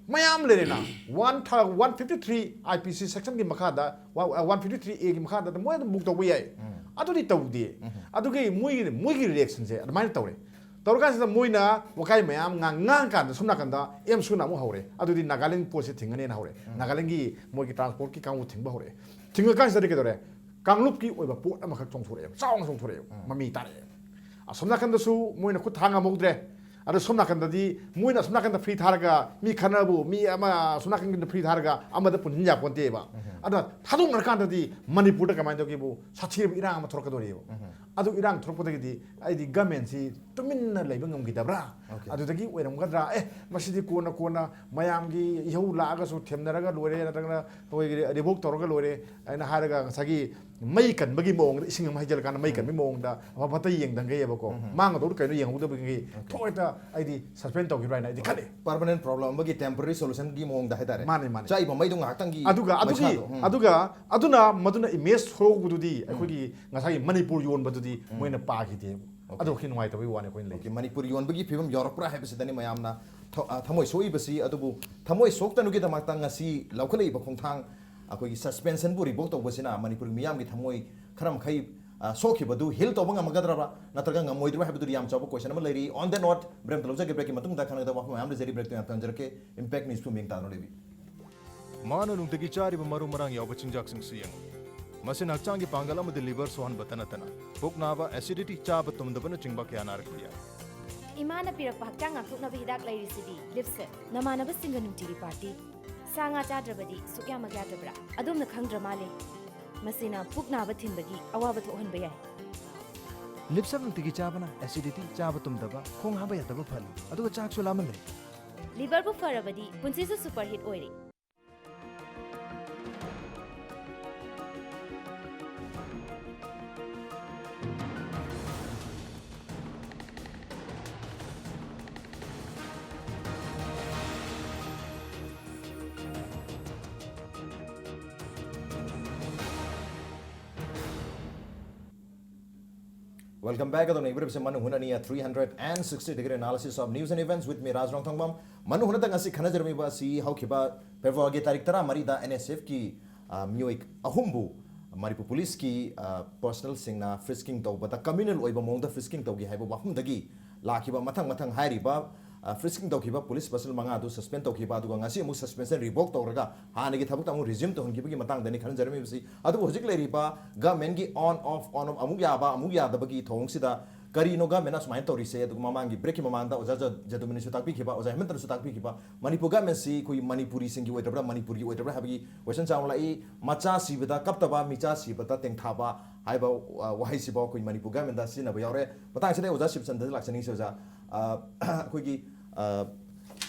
ꯃꯌꯥꯝ ꯂꯩꯔꯦꯅ꯫ One thou-, one fifty three I P C section ꯒꯤ ꯃꯈꯥꯗ, ꯋꯥ-, one fifty three A ꯒꯤ ꯃꯈꯥꯗ ꯃꯣꯏ ꯑꯗꯨꯝ book ꯇꯧꯕ ꯌꯥꯏ꯫ ꯑꯗꯨꯗꯤ ꯇꯧꯗꯦ꯫ ꯑꯗꯨꯒꯤ ꯃꯣꯏꯒꯤ, ꯃꯣꯏꯒꯤ reaction ꯁꯦ ꯑꯗꯨꯃꯥꯏꯅ ꯇꯧꯔꯦ꯫ ꯇꯧꯔꯀꯥꯟꯁꯤꯗ ꯃꯣꯏꯅ ꯋꯥꯀꯥꯏ ꯃꯌꯥꯝ ꯉꯥꯡ-, ꯉꯥꯡꯀꯥꯟꯗ ꯁꯣꯝ ꯅꯥꯀꯟꯗ ꯑꯦꯝꯁꯨꯅ ꯑꯃꯨꯛ ꯍꯧꯔꯦ꯫ ꯑꯗꯨꯗꯤ ꯅꯥꯒꯥꯂꯦꯟ ꯄꯣꯠꯁꯦ ꯊꯤꯡꯒꯅꯦꯅ ꯍꯧꯔꯦ꯫ ꯅꯥꯒꯥꯂꯦꯟꯒꯤ ꯃꯣꯏꯒꯤ transport ꯀꯤ ꯀꯥꯡꯕꯨ ꯊꯤꯡꯕ ꯍꯧꯔꯛꯑꯦ꯫ ꯊꯤꯡꯉꯀꯥꯟꯁꯤꯗꯗꯤ ꯀꯩꯗꯧꯔꯦ? ꯀꯥꯡꯂꯨꯞꯀꯤ ꯑꯣꯏꯕ ꯄꯣꯠ ꯑꯃꯈꯛ ꯆꯣꯡꯊꯣꯔꯛꯑꯦꯕ, ꯆꯥꯎꯅ ꯆꯣꯡꯊꯣꯔꯛꯑꯦꯕ꯫ ꯃꯃꯤ ꯇꯥꯔꯛꯑꯦ꯫ ꯑꯁꯣꯝ ꯅꯥꯀꯟꯗꯁꯨ ꯃꯣꯏꯅ ꯈꯨꯠ ꯊꯥꯡ ꯉꯝꯍꯧꯗ꯭ꯔꯦ꯫ ꯑꯗꯣ ꯁꯣꯝ ꯅꯥꯀꯟꯗꯗꯤ ꯃꯣꯏꯅ ꯑꯁꯣꯝ ꯅꯥꯀꯟꯗ free ꯊꯥꯔꯒ ꯃꯤ ꯈꯠꯅꯕꯨ, ꯃꯤ ꯑꯃ ꯑꯁꯣꯝ ꯅꯥꯀꯟꯒꯤꯗ free ꯊꯥꯔꯒ ꯑꯃꯗ ꯄꯨꯟꯁꯤꯟ ꯌꯥꯄꯣꯟꯇꯦꯕ꯫ ꯑꯗ ꯊꯥꯗꯣꯛꯅꯔꯀꯥꯟꯗꯗꯤ ꯃꯅꯤꯄꯨꯔꯗ ꯀꯃꯥꯏꯅ ꯇꯧꯒꯦꯕꯨ, ꯁꯥꯊꯤꯔꯕ ꯏꯔꯥꯡ ꯑꯃ ꯊꯣꯛꯂꯛꯀꯗꯣꯔꯤꯕ꯫ ꯑꯗꯨ ꯏꯔꯥꯡ ꯊꯣꯛꯂꯛꯄꯗꯒꯤꯗꯤ ꯑꯩꯗꯤ government ꯁꯤ ꯇꯨꯃꯤꯟꯅ ꯂꯩꯕ ꯉꯝꯈꯤꯗꯕ꯭ꯔꯥ? ꯑꯗꯨꯗꯒꯤ ꯑꯣꯏꯔꯝꯒꯗ꯭ꯔꯥ? ꯑꯦ, ꯃꯁꯤꯗꯤ ꯀꯣꯟꯅ, ꯀꯣꯟꯅ ꯃꯌꯥꯝꯒꯤ ꯏꯍꯧ ꯂꯥꯛꯑꯒꯁꯨ ꯊꯦꯝꯅꯔꯒ ꯂꯣꯏꯔꯦ, ꯅꯠꯇ꯭ꯔꯒꯅ ꯑꯩꯈꯣꯏꯒꯤ revoke ꯇꯧꯔꯒ ꯂꯣꯏꯔꯦ ꯍꯥꯏꯅ ꯍꯥꯏꯔꯒ ꯉꯁꯥꯏꯒꯤ ꯃꯩ ꯀꯟꯕꯒꯤ ꯃꯑꯣꯡꯗ, ꯏꯁꯤꯡ ꯑꯃ ꯍꯩꯖꯤꯜꯂꯀꯥꯟꯗ ꯃꯩ ꯀꯟꯕꯒꯤ ꯃꯑꯣꯡꯗ ꯑꯐ ꯐꯠꯇ ꯌꯦꯡꯗꯪꯒꯩꯑꯕꯀꯣ꯫ ꯃꯥꯡꯒꯗꯧꯗꯣ ꯀꯩꯅꯣ ꯌꯦꯡꯍꯧꯗꯕꯒꯤ ꯊꯣꯛ ꯍꯦꯛꯇ ꯑꯩꯗꯤ suspend ꯇꯧꯈꯤꯕ꯭ꯔꯥ ꯍꯥꯏꯅ ꯑꯩꯗꯤ ꯈꯜꯂꯤ꯫ Permanent problem ꯑꯃꯒꯤ temporary solution ꯒꯤ ꯃꯑꯣꯡꯗ ꯍꯥꯏꯇꯥꯔꯦ꯫ ꯃꯥꯅꯦ, ꯃꯥꯅꯦ꯫ ꯆꯥꯛꯏꯕ ꯃꯩꯗꯣ ꯉꯥꯏꯍꯥꯛꯇꯪꯒꯤ ꯑꯗꯨꯒ ꯑꯗꯨꯒꯤ, ꯃꯩꯁꯥꯗꯣ, ꯎꯝ꯫ ꯑꯗꯨꯒ ꯑꯗꯨꯅ ꯃꯗꯨꯅ image ꯁꯣꯛꯍꯧꯕꯗꯨꯗꯤ ꯑꯩꯈꯣꯏꯒꯤ ꯉꯁꯥꯏꯒꯤ ꯃꯅꯤꯄꯨꯔ ꯌꯣꯟꯕꯗꯨꯗꯤ ꯃꯣꯏꯅ ꯄꯥꯈꯤꯗꯦꯕ꯫ ꯑꯗꯨ ꯈꯛꯀꯤ ꯅꯨꯡꯉꯥꯏꯇꯕꯒꯤ ꯋꯥꯅꯤ ꯑꯩꯈꯣꯏꯅ ꯂꯩ꯫ Okay, ꯃꯅꯤꯄꯨꯔ ꯌꯣꯟꯕꯒꯤ ꯐꯤꯕꯝ ꯌꯧꯔꯛꯄ꯭ꯔꯥ ꯍꯥꯏꯕꯁꯤꯗꯅꯤ ꯃꯌꯥꯝꯅ ꯊ-, ꯑ, ꯊꯃꯣꯏ ꯁꯣꯛꯏꯕꯁꯤ꯫ ꯑꯗꯨꯕꯨ ꯊꯃꯣꯏ ꯁꯣꯛꯇꯅꯕꯒꯤꯗꯃꯛꯇ ꯉꯁꯤ ꯂꯧꯈꯠꯂꯛꯏꯕ ꯈꯣꯡꯊꯥꯡ, ꯑꯩꯈꯣꯏꯒꯤ suspension ꯕꯨ revoke ꯇꯧꯕꯁꯤꯅ ꯃꯅꯤꯄꯨꯔꯒꯤ ꯃꯤꯌꯥꯝꯒꯤ ꯊꯃꯣꯏ ꯈꯔ ꯃꯈꯩ, ꯑ, ꯁꯣꯛꯈꯤꯕꯗꯨ heal ꯇꯧꯕ ꯉꯝꯒꯗ꯭ꯔꯕ ꯅꯠꯇ꯭ꯔꯒ ꯉꯝꯃꯣꯏꯗ꯭ꯔꯕ ꯍꯥꯏꯕꯗꯨꯗꯤ ꯌꯥꯝ ꯆꯥꯎꯕ question ꯑꯃ ꯂꯩꯔꯤ꯫ On the note, break ꯑꯃꯇ ꯂꯧꯖꯒꯦ꯫ Break ꯀꯤ ꯃꯇꯨꯡꯗ ꯈꯟꯅꯒꯗꯕ ꯋꯥꯐꯝ ꯃꯌꯥꯝ ꯂꯩꯖꯔꯤ꯫ Break ꯇꯨ ꯌꯥꯝ ꯊꯝꯖꯔꯛꯀꯦ꯫ Impact News ꯄꯨ ꯃꯤꯡ ꯇꯥꯗꯨꯅ ꯂꯩꯕꯤ꯫ ꯃꯥꯅ ꯅꯨꯡꯇꯤꯒꯤ ꯆꯥꯔꯤꯕ ꯃꯔꯨ ꯃꯔꯥꯡ ꯌꯥꯎꯕ ꯆꯤꯟꯖꯥꯛꯁꯤꯡꯁꯨ ꯌꯦꯡꯉꯨ꯫ ꯃꯁꯤꯅ ꯍꯛꯆꯥꯡꯒꯤ ꯄꯥꯡꯒꯜ ꯑꯃꯗꯤ liver ꯁꯣꯛꯍꯟꯕꯇ ꯅꯠꯇꯅ ꯄꯨꯛ ꯅꯥꯕ, acidity, ꯆꯥꯕ ꯇꯨꯝꯗꯕꯅꯆꯤꯡꯕ ꯀꯌꯥ ꯅꯥꯔꯛꯄ ꯌꯥꯏ꯫ ꯏꯃꯥꯅ ꯄꯤꯔꯛꯄ ꯍꯛꯆꯥꯡ ꯉꯥꯛꯊꯣꯛꯅꯕ ꯍꯤꯗꯥꯛ ꯂꯩꯔꯤꯁꯤꯗꯤ Lipset꯫ ꯅꯃꯥꯟꯅꯕꯁꯤꯡꯒ ꯅꯨꯡꯇꯤꯒꯤ party꯫ ꯁꯥ ꯉꯥ ꯆꯥꯗ꯭ꯔꯕꯗꯤ ꯁꯨꯛꯌꯥꯃꯛ ꯌꯥꯗꯕ꯭ꯔꯥ? ꯑꯗꯣꯝꯅ ꯈꯪꯗ꯭ꯔ ꯃꯥꯜꯂꯦ꯫ ꯃꯁꯤꯅ ꯄꯨꯛ ꯅꯥꯕ ꯊꯤꯟꯕꯒꯤ ꯑꯋꯥꯕ ꯊꯣꯛꯍꯟꯕ ꯌꯥꯏ꯫ Lipset ꯅꯨꯡꯇꯤꯒꯤ ꯆꯥꯕꯅ acidity, ꯆꯥꯕ ꯇꯨꯝꯗꯕ, ꯈꯣꯡ ꯍꯥꯝꯕ ꯌꯥꯗꯕ ꯐꯍꯜꯂꯤ, ꯑꯗꯨꯒ ꯆꯥꯛꯁꯨ ꯂꯥꯝꯍꯜꯂꯦ꯫ Liver ꯕꯨ ꯐꯔꯕꯗꯤ ꯄꯨꯟꯁꯤꯁꯨ superhit ꯑꯣꯏꯔꯦ꯫ Welcome back. ꯑꯗꯣ ꯅꯩꯕꯤꯔꯤꯕꯁꯦ ꯃꯅꯨꯡ ꯍꯨꯠꯅꯅꯤ, a three hundred and sixty degree analysis of news and events with me, ꯔꯥꯖ ꯔꯣꯡꯊꯣꯡꯕꯝ꯫ ꯃꯅꯨꯡ ꯍꯨꯠꯅꯗ ꯉꯁꯤ ꯈꯟꯅꯖꯔꯝꯃꯤꯕ ꯑꯁꯤ ꯍꯧꯈꯤꯕ ꯐꯦꯕ꯭ꯔꯨꯋꯥꯔꯤꯒꯤ ꯇꯥꯔꯤꯛ ꯇꯔꯥꯃꯔꯤꯗ N S F ꯀꯤ, ꯑ, ꯃꯤꯑꯣꯏ ꯑꯍꯨꯝꯕꯨ ꯃꯅꯤꯄꯨꯔ ꯄꯨꯂꯤꯁꯀꯤ, ꯑ, ꯄꯔꯁꯅꯦꯜꯁꯤꯡꯅ frisking ꯇꯧꯕꯗ communal ꯑꯣꯏꯕ ꯃꯑꯣꯡꯗ frisking ꯇꯧꯈꯤ ꯍꯥꯏꯕ ꯋꯥꯐꯝꯗꯒꯤ ꯂꯥꯛꯈꯤꯕ ꯃꯊꯪ ꯃꯊꯪ ꯍꯥꯏꯔꯤꯕ, ꯑ, frisking ꯇꯧꯈꯤꯕ ꯄꯨꯂꯤꯁ ꯄꯔꯁꯅꯦꯜ ꯃꯉꯥ ꯑꯗꯨ suspend ꯇꯧꯈꯤꯕ, ꯑꯗꯨꯒ ꯉꯁꯤ ꯑꯃꯨꯛ suspension revoke ꯇꯧꯔꯒ ꯍꯥꯟꯅꯒꯤ ꯊꯕꯛꯇ ꯑꯃꯨꯛ resume ꯇꯧꯍꯟꯈꯤꯕꯒꯤ ꯃꯇꯥꯡꯗꯅꯤ ꯈꯟꯅꯖꯔꯝꯃꯤꯕꯁꯤ꯫ ꯑꯗꯨꯕꯨ ꯍꯧꯖꯤꯛ ꯂꯩꯔꯤꯕ government ꯀꯤ on off, on off, ꯑꯃꯨꯛ ꯌꯥꯕ ꯑꯃꯨꯛ ꯌꯥꯗꯕꯒꯤ ꯊꯧꯑꯣꯡꯁꯤꯗ ꯀꯔꯤꯅꯣ government ꯅ ꯁꯨꯃꯥꯏꯅ ꯇꯧꯔꯤꯁꯦ? ꯑꯗꯨꯒ ꯃꯃꯥꯡꯒꯤ break ꯀꯤ ꯃꯃꯥꯡꯗ ꯑꯣꯖꯥ ꯖ-, ꯖꯗꯨꯃꯅꯤꯁꯨ ꯇꯥꯛꯄꯤꯈꯤꯕ, ꯑꯣꯖꯥ ꯍꯦꯃꯟꯇꯅꯁꯨ ꯇꯥꯛꯄꯤꯈꯤꯕ, ꯃꯅꯤꯄꯨꯔ government ꯁꯤ ꯑꯩꯈꯣꯏ ꯃꯅꯤꯄꯨꯔꯤꯁꯤꯡꯒꯤ ꯑꯣꯏꯗ꯭ꯔꯕ꯭ꯔꯥ, ꯃꯅꯤꯄꯨꯔꯒꯤ ꯑꯣꯏꯗ꯭ꯔꯕ꯭ꯔꯥ ꯍꯥꯏꯕꯒꯤ question ꯆꯥꯎꯅ ꯂꯥꯛꯏ꯫ ꯃꯆꯥ ꯁꯤꯕꯗ ꯀꯞꯇꯕ, ꯃꯤꯆꯥ ꯁꯤꯕꯗ ꯇꯦꯡꯊꯥꯕ ꯍꯥꯏꯕ, ꯑ, ꯋꯥꯍꯩꯁꯤꯐꯥꯎ ꯑꯩꯈꯣꯏ ꯃꯅꯤꯄꯨꯔ government ꯗ ꯁꯤꯖꯤꯟꯅꯕ ꯌꯥꯎꯔꯦ꯫ ꯃꯇꯥꯡꯁꯤꯗ ꯑꯩ ꯑꯣꯖꯥ ꯁꯤꯕꯆꯟꯗ꯭ꯔꯗ ꯂꯥꯛꯆꯅꯤꯡꯉꯤꯁꯦ, ꯑꯣꯖꯥ, ꯑ, ꯑꯩꯈꯣꯏꯒꯤ, ꯑ,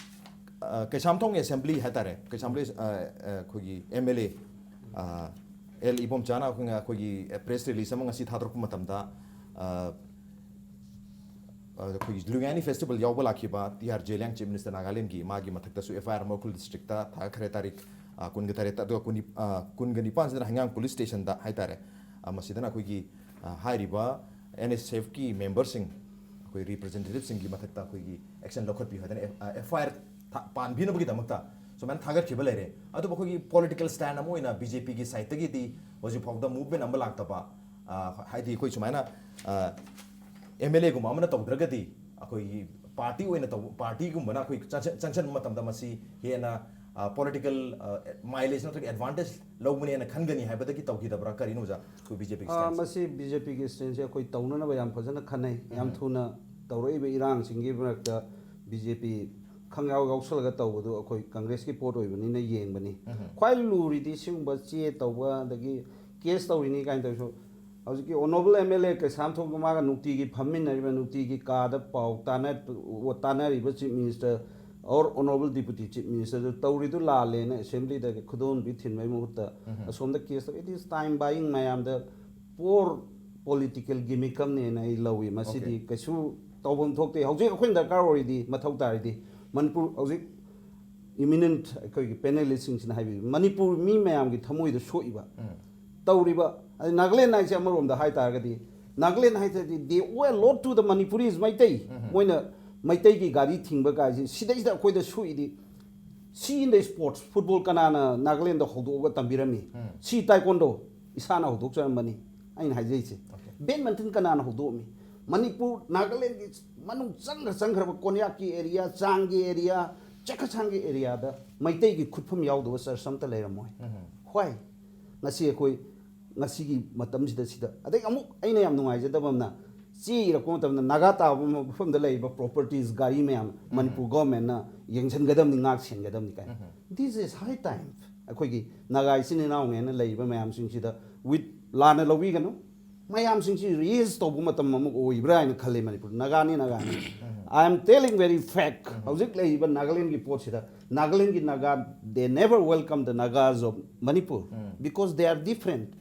ꯑ, ꯀꯩꯁꯥꯝꯊꯣꯡ assembly ꯍꯥꯏꯇꯥꯔꯦ, ꯀꯩꯁꯥꯝꯊꯣꯡ, ꯑ, ꯑ, ꯑꯩꯈꯣꯏꯒꯤ M L A, ꯑ, ꯑꯦꯜ ꯏꯕꯣꯝꯆꯥꯅ ꯑꯩꯈꯣꯏꯅ ꯑꯩꯈꯣꯏꯒꯤ press release ꯑꯃ ꯉꯁꯤ ꯊꯥꯗꯣꯔꯛꯄ ꯃꯇꯝꯗ, ꯑ, ꯑ, ꯑꯩꯈꯣꯏꯒꯤ ꯂꯨꯏꯉꯥꯏꯅꯤ festival ꯌꯥꯎꯕ ꯂꯥꯛꯈꯤꯕ T R Zeliang, Chief Minister ꯅꯥꯒꯥꯂꯦꯟꯒꯤ, ꯃꯥꯒꯤ ꯃꯊꯛꯇꯁꯨ F I R ꯑꯃ ꯎꯈ꯭ꯔꯨꯜ district ꯇ ꯊꯥꯒꯠꯈ꯭ꯔꯦ, ꯇꯥꯔꯤꯛ, ꯑ, ꯀꯨꯟꯒ ꯇꯔꯦꯠꯇ, ꯑꯗꯨꯒ ꯀꯨꯟꯅꯤ-, ꯑ, ꯀꯨꯟꯒ ꯅꯤꯄꯥꯟꯁꯤꯗꯅ ꯍꯩꯉꯥꯡ police station ꯗ ꯍꯥꯏꯇꯥꯔꯦ꯫ ꯑ, ꯃꯁꯤꯗꯅ ꯑꯩꯈꯣꯏꯒꯤ, ꯑ, ꯍꯥꯏꯔꯤꯕ N S F ꯀꯤ member ꯁꯤꯡ, ꯑꯩꯈꯣꯏ representative ꯁꯤꯡꯒꯤ ꯃꯊꯛꯇ ꯑꯩꯈꯣꯏꯒꯤ action ꯂꯧꯈꯠꯄꯤꯌꯨ ꯍꯥꯏꯗꯅ F-, ꯑ, F I R ꯊꯥ-, ꯄꯥꯟꯕꯤꯅꯕꯒꯤꯗꯃꯛꯇ ꯁꯨꯃꯥꯏꯅ ꯊꯥꯒꯠꯈꯤꯕ ꯂꯩꯔꯦ꯫ ꯑꯗꯨꯕꯨ ꯑꯩꯈꯣꯏꯒꯤ political stand ꯑꯃ ꯑꯣꯏꯅ B J P ꯒꯤ side ꯇꯒꯤꯗꯤ ꯍꯧꯖꯤꯛ ꯐꯥꯎꯕꯗ movement ꯑꯃ ꯂꯥꯛꯇꯕ, ꯑ, ꯍꯥꯏꯗꯤ ꯑꯩꯈꯣꯏ ꯁꯨꯃꯥꯏꯅ, ꯑ, M L A ꯒꯨꯝꯕ ꯑꯃꯅ ꯇꯧꯗ꯭ꯔꯒꯗꯤ ꯑꯩꯈꯣꯏꯒꯤ party ꯑꯣꯏꯅ ꯇꯧ-, party ꯒꯨꯝꯕꯅ ꯑꯩꯈꯣꯏ ꯆꯪꯁꯟ-, ꯆꯪꯁꯟꯕ ꯃꯇꯝꯗ ꯃꯁꯤ ꯍꯦꯟꯅ, ꯑ, political, ꯑ, mileage ꯅꯠꯇ꯭ꯔꯒ advantage ꯂꯧꯕꯅꯦꯅ ꯈꯟꯒꯅꯤ ꯍꯥꯏꯕꯗꯒꯤ ꯇꯧꯈꯤꯗꯕ꯭ꯔꯥ? ꯀꯔꯤꯅꯣ ꯑꯣꯖꯥ, ꯑꯩꯈꯣꯏ B J P ꯒꯤ ꯑꯥ, stand ꯁꯦ? ꯃꯁꯤ B J P ꯒꯤ stand ꯁꯦ ꯑꯩꯈꯣꯏ ꯇꯧꯅꯅꯕ ꯌꯥꯝ ꯐꯖꯅ ꯈꯟꯅꯩ꯫ ꯌꯥꯝ ꯎꯝ꯫ ꯊꯨꯅ ꯇꯧꯔꯛꯏꯕ ꯏꯔꯥꯡꯁꯤꯡꯒꯤ ꯃꯔꯛꯇ B J P ꯈꯪꯌꯥꯎ ꯌꯥꯎꯁꯜꯂꯒ ꯇꯧꯕꯗꯨ ꯑꯩꯈꯣꯏ Congress ꯀꯤ ꯄꯣꯠ ꯑꯣꯏꯕꯅꯤꯅ ꯌꯦꯡꯕꯅꯤ꯫ ꯎꯝ꯫ ꯈ꯭ꯋꯥꯏ ꯂꯨꯔꯤꯗꯤ ꯁꯤꯒꯨꯝꯕ ꯆꯦ ꯇꯧꯕ, ꯑꯗꯒꯤ case ꯇꯧꯔꯤꯅꯤ ꯀꯥꯏꯅ ꯇꯧꯔꯁꯨ, ꯍꯧꯖꯤꯛꯀꯤ honourable M L A ꯀꯩꯁꯥꯝꯊꯣꯡꯗ ꯃꯥꯒ ꯅꯨꯡꯇꯤꯒꯤ ꯐꯝꯃꯤꯟꯅꯔꯤꯕ, ꯅꯨꯡꯇꯤꯒꯤ ꯀꯥꯗ ꯄꯥꯎ ꯇꯥꯟꯅ-, ꯇꯥꯟꯅꯔꯤꯕ Chief Minister or honourable Deputy Chief Minister do ꯇꯧꯔꯤꯗꯨ ꯂꯥꯜꯂꯦꯅ assembly ꯗ ꯈꯨꯗꯣꯝꯕꯤ ꯊꯤꯟꯕꯒꯤ ꯃꯍꯨꯠꯇ ꯎꯝ꯫ ꯑꯁꯣꯝꯗ case ꯇꯧ-, it is time buying, ꯃꯌꯥꯝꯗ poor political gimmick ꯑꯃꯅꯦꯅ ꯑꯩ ꯂꯧꯏ꯫ ꯃꯁꯤꯗꯤ Okay꯫ ꯀꯩꯁꯨ ꯇꯧꯐꯝ ꯊꯣꯛꯇꯦ꯫ ꯍꯧꯖꯤꯛ ꯑꯩꯈꯣꯏꯅ ꯗꯔꯀꯥꯔ ꯑꯣꯏꯔꯤꯗꯤ, ꯃꯊꯧ ꯇꯥꯔꯤꯗꯤ, ꯃꯅꯤꯄꯨꯔ ꯍꯧꯖꯤꯛ eminent ꯑꯩꯈꯣꯏꯒꯤ panelist ꯁꯤꯡꯁꯤꯅ ꯍꯥꯏꯕꯤꯕ, ꯃꯅꯤꯄꯨꯔ ꯃꯤ ꯃꯌꯥꯝꯒꯤ ꯊꯃꯣꯏꯗ ꯁꯣꯛꯏꯕ, ꯎꯝ꯫ ꯇꯧꯔꯤꯕ, ꯑꯗꯩ ꯅꯥꯒꯥꯂꯦꯟ ꯍꯥꯏꯁꯦ ꯑꯃꯔꯣꯝꯗ ꯍꯥꯏ ꯇꯥꯔꯒꯗꯤ Nagaland ꯍꯥꯏ ꯇꯥꯔꯗꯤ they owe a lot to the Manipuris, Meitei. ꯃꯣꯏꯅ ꯃꯩꯇꯩꯒꯤ ꯒꯥꯔꯤ ꯊꯤꯡꯕ ꯀꯥꯏꯁꯦ ꯁꯤꯗꯩꯁꯤꯗ ꯑꯩꯈꯣꯏꯗ ꯁꯣꯛꯏꯗꯤ, see in the sports, football ꯀꯅꯥꯅ ꯅꯥꯒꯥꯂꯦꯟꯗ ꯍꯧꯗꯣꯛꯑꯒ ꯇꯝꯕꯤꯔꯝꯃꯤ? See, taekwondo ꯏꯁꯥꯅ ꯍꯧꯗꯣꯛꯆꯔꯝꯕꯅꯤ꯫ ꯑꯩꯅ ꯍꯥꯏꯖꯔꯤꯁꯦ, badminton ꯀꯅꯥꯅ ꯍꯧꯗꯣꯛꯑꯝꯃꯤ? ꯃꯅꯤꯄꯨꯔ, ꯅꯥꯒꯥꯂꯦꯟꯒꯤ ꯃꯅꯨꯡ ꯆꯪꯈ꯭ꯔ ꯆꯪꯈ꯭ꯔꯕ ꯀꯣꯟꯌꯥꯛꯀꯤ area, ꯆꯥꯡꯒꯤ area, ꯆꯈꯁꯥꯡꯒꯤ areaꯗ ꯃꯩꯇꯩꯒꯤ ꯈꯨꯠꯐꯝ ꯌꯥꯎꯗꯕ church ꯑꯝꯇ ꯂꯩꯔꯝꯃꯣꯏ꯫ Why? ꯉꯁꯤ ꯑꯩꯈꯣꯏ, ꯉꯁꯤꯒꯤ ꯃꯇꯝꯁꯤꯗ ꯁꯤꯗ, ꯑꯗꯩ ꯑꯃꯨꯛ ꯑꯩꯅ ꯌꯥꯝ ꯅꯨꯡꯉꯥꯏꯖꯗꯕ ꯑꯃꯅ, ꯆꯦ ꯏꯔꯛꯄ ꯃꯇꯝꯗ ꯅꯥꯒꯥ ꯇꯥꯕ ꯃꯐꯝꯗ ꯂꯩꯔꯤꯕ properties, ꯒꯥꯔꯤ ꯃꯌꯥꯝ ꯃꯅꯤꯄꯨꯔ governmentꯅ ꯌꯦꯡꯁꯤꯟꯒꯗꯕꯅꯤ, ꯉꯥꯛ ꯁꯦꯟꯒꯗꯕꯅꯤ ꯀꯥꯏꯅ꯫ This is high time꯫ ꯑꯩꯈꯣꯏꯒꯤ ꯅꯥꯒꯥ ꯏꯆꯤꯟ ꯏꯅꯥꯎꯅꯦꯅ ꯂꯩꯔꯤꯕ ꯃꯌꯥꯝꯁꯤꯡꯁꯤꯗ with ꯂꯥꯟꯅ ꯂꯧꯕꯤꯒꯅꯨ꯫ ꯃꯌꯥꯝꯁꯤꯡꯁꯤ raise ꯇꯧꯕ ꯃꯇꯝ ꯑꯃ ꯑꯣꯏꯕ꯭ꯔꯥ ꯍꯥꯏꯅ ꯈꯜꯂꯤ Manipur. ꯅꯥꯒꯥꯅꯤ, ꯅꯥꯒꯥꯅꯤ꯫ I am telling very fact꯫ ꯍꯧꯖꯤꯛ ꯂꯩꯔꯤꯕ ꯅꯥꯒꯥꯂꯦꯟꯒꯤ ꯄꯣꯠꯁꯤꯗ, ꯅꯥꯒꯥꯂꯦꯟꯒꯤ Naga, they never welcome the Nagas of Manipur because they are different꯫